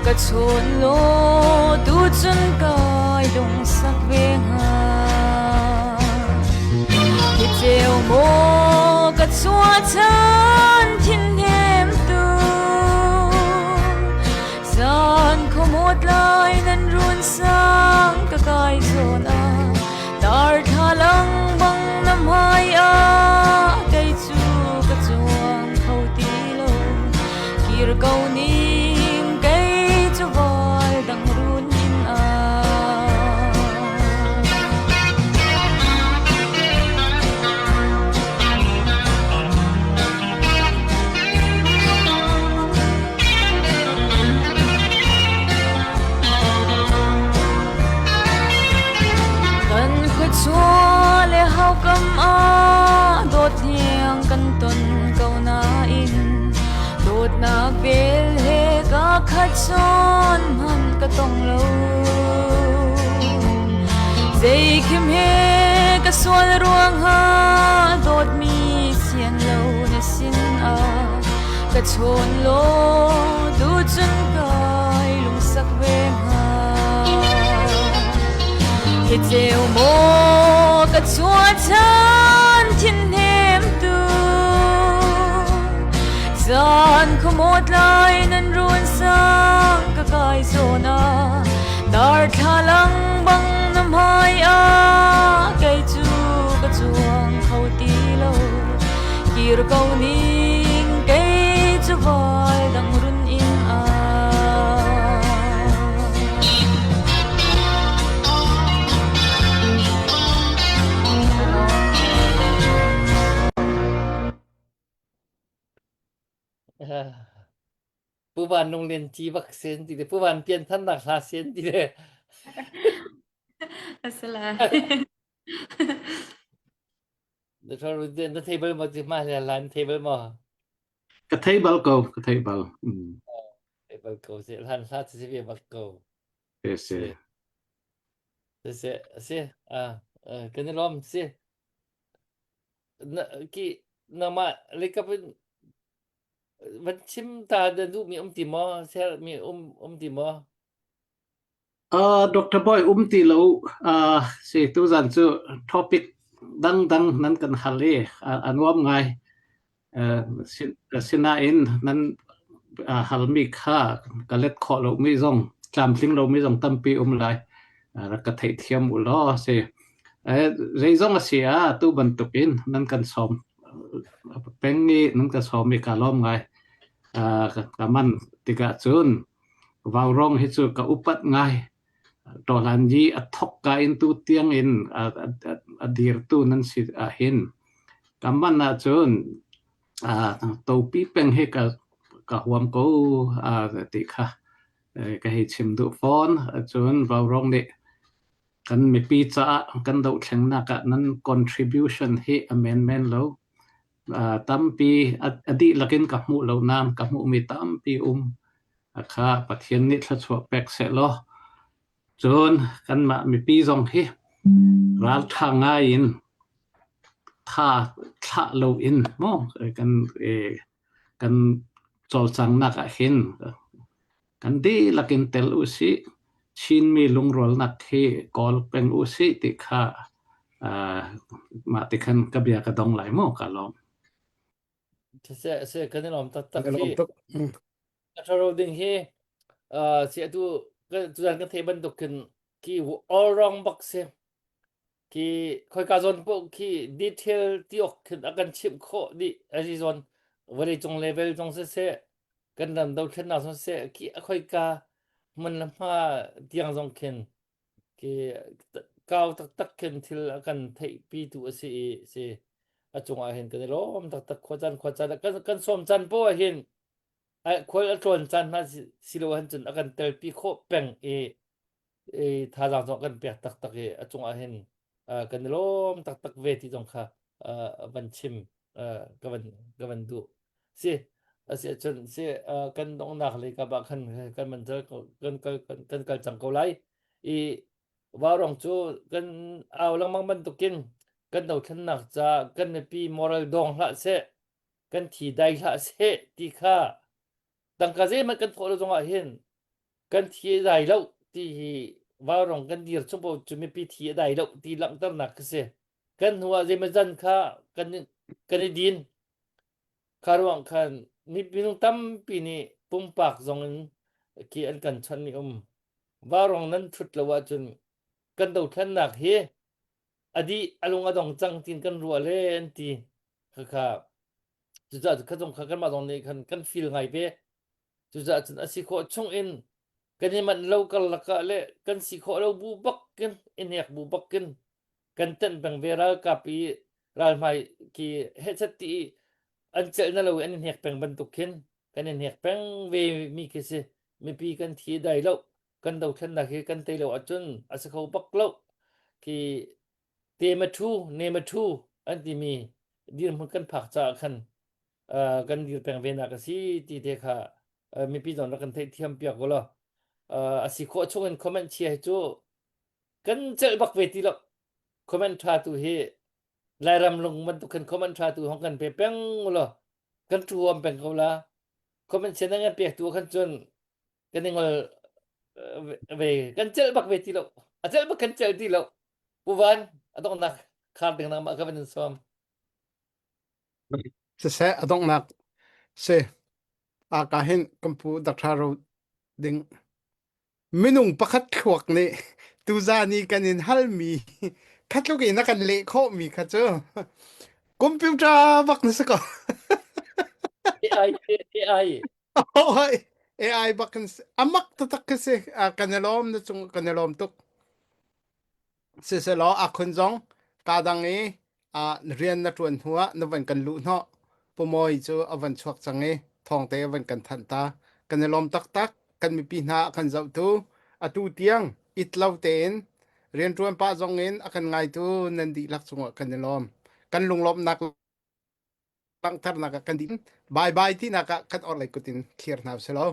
ka chawn law tucun kai lungsak ve hnga. Hi ceu maw ka chuah chan thin hnemtu Zan khuamawt lai nan run sang ka kai zawn ah Tar thlalang bang na hmai ah kei cu ka cuang kho ti lo Kir ko ning kei cu val dang run in ah Kan khuachua le haukam ah dawt hniang kan ton ko nain dawtnak vel he ka khat zawn hmanh ka tong lo. Zei khim he ka sual ruangah dawtmi sian lo na sin ah ka chawn law tucun kai lungsak ve hnga. Hi ceu maw ka chuah chan thin hnemtu Zan khuamawt lai nan run sang ka kai zawn ah Dar thlalang bang na hmai ah kei cu ka cuang kho ti lo Kir ko ning kei cu val dang run in ah. Pu Van Nung Lian Ci bak sen ti le Pu Van Pian Than nak hla sen ti le. Asala. Na thei bal maw ti ma le lan thei bal maw? Ka thei bal ko, ka thei bal. Mm. Thei bal ko se hlan hla si ve bak ko. Se se. Se se se ah. Kan i lawm si. Na ki nangmah leikap in van chim ta na duhmi um ti maw? Share mi um um ti maw? Uh, Dr. Boy um ti lo uh, si tuzan cu topic dangdang nan kan hal i a nuam ngai. Uh, sinain nan uh, halmi kha ka let khawh lomi zong tlamtling lomi zong tampi um lai. Uh, rak ka theihthiam u law si. Eh, zeizong a si ah tu bantukin nan kan sawm peng i nan ka sawm i ka lawm ngai. Uh, ka man tikah cun Vaurawng hi cu ka upat ngai. Tawhlan yi a thok ka in tu tiang in a, a, a dirtu nan si ahhin ka man ahcun topi peng hi ka ka huam ko ti kha ka hei chim duh fawn. Cun Vaurawng nih kan mipi caah kan dohthlengnak ah nan contribution hi a menmen lo. Tampi a dihlak in ka hmuh lo nain ka hmuhmi tampi um. Kha Pathian nih thluachuah pek sehlaw cun kanmah mipi zong hi ralṭha ngai in tha thlah loin maw kan kan cawlcanghnak ah hin kan dihlak in tel usih. Chinmi lungrualnak hi kawl peng usih ti kha mah ti khan ka bia ka dong lai maw ka lawm. Siseh, seh, kan i lawm taktak Kan i lawm hi. tuk. Mm. Tharo ding hi uh, si atu tuzan kan thei bantuk khin ki all wrong bak si. Ki khoika zawn po khi detail ti ok khin a kan chimh khawh dih a si zawn vawlei cung level zong siseh kan ram dothlennak zong siseh ki a khoika hmun le hma tiang zong khin Khi kau taktak khin thil a kan theihpitu a si i si a cungah hin kan i lawm taktak khuacaan khuacaan kan kan sawm caan poah ah hin khual a tlawn caan hna si lo ahcun cun a kan telpi khawh peng i i thazaang zong a kan pek taktak i a cungah hin kan i lawm taktak ve ti zong kha van chim ka van ka van duh. Si a si ahcun si kan donghnak lei kap ah khan kan man kan kal kan kal cang ko lai. I vaurawng cu kan au lengmang bantukin kan dothlennak ca kan mipi moral dong hlah seh kan thi dai hlah seh ti kha tangka zeihmanh kan thawh lo zongah hin kan thi a dai lo ti hi vaurawng kan dir chung paoh cu mipi thi a dai lo ti langhternak khi si. Kan hnu ah zeimazan kha kan kan i din. Kha ruang khan minung tampi nih pumpak zong in khi an kan chonhmi um. Vaurawng nan ṭhut lo ahcun kan dothlennak hi a dih a lung a dong cang tiin kan ruah le an ti. Khakha cucaah kha zong kha kanmah zong nih khan kan feel ngai ve. Cucaah cun a si khawh chung in kan i manh lo karlak ah le kan si khawh lo bu bak in i hnek bu bak in kan tenh peng ve ralkap i ralhmai khi hehchet ti i an celh na lo i an i hnek peng bantuk khin kan i hnek peng ve mi khi si mipi kan thi dai lo kan dothlennak hi kan tei lo ahcun a si kho bak lo khi te ma thu ne ma thu an timi dirhmun kan phak caah khan uh, kan dir peng ve nak a si ti te kha uh, mipi zong rak kan theihthiam piak ko law uh, a si khawh chung in comment chia hi cu kan celh bak ve ti lo comment tha tu hi Lairam lung bantuk khan comment tha tu hong kan pe peng law kan tu am peng ko la comment chia nan kan pek tu khan cun kan i ngol ve kan celh bak ve ti lo a celh bak kan celh ti lo Pu Van a donghnak khar ding nangmah ka van in sawm Siseh a donghnak si a ka hin kan pu Dr. Ro ding minung pakhat thluak nih tuzan i kan in halmi kha tluk in a kan leh khawhmi kha cu computer bak na si ko. AI AI Oi, AI bak kan si. Amak taktak khi si. Kan i lawm na cung kan i lawm tuk. Siselaw a khun zong kaa dang i rian na ṭuan hnu ah na van kan luh hnawh. Pu Mawi cu a van chuak cang i thawngte a van kan thanh ta. Kan i lawm taktak. Kan mipi hna a kan zohtu atu tiang it lo tein rianṭuan pah zong in a kan ngaitu nan dihlak cungah kan i lawm. Kan lunglawmhnak langhternak ah kan dih. Bye bye tinak ah kan orhlei kut in thlir hna usih law.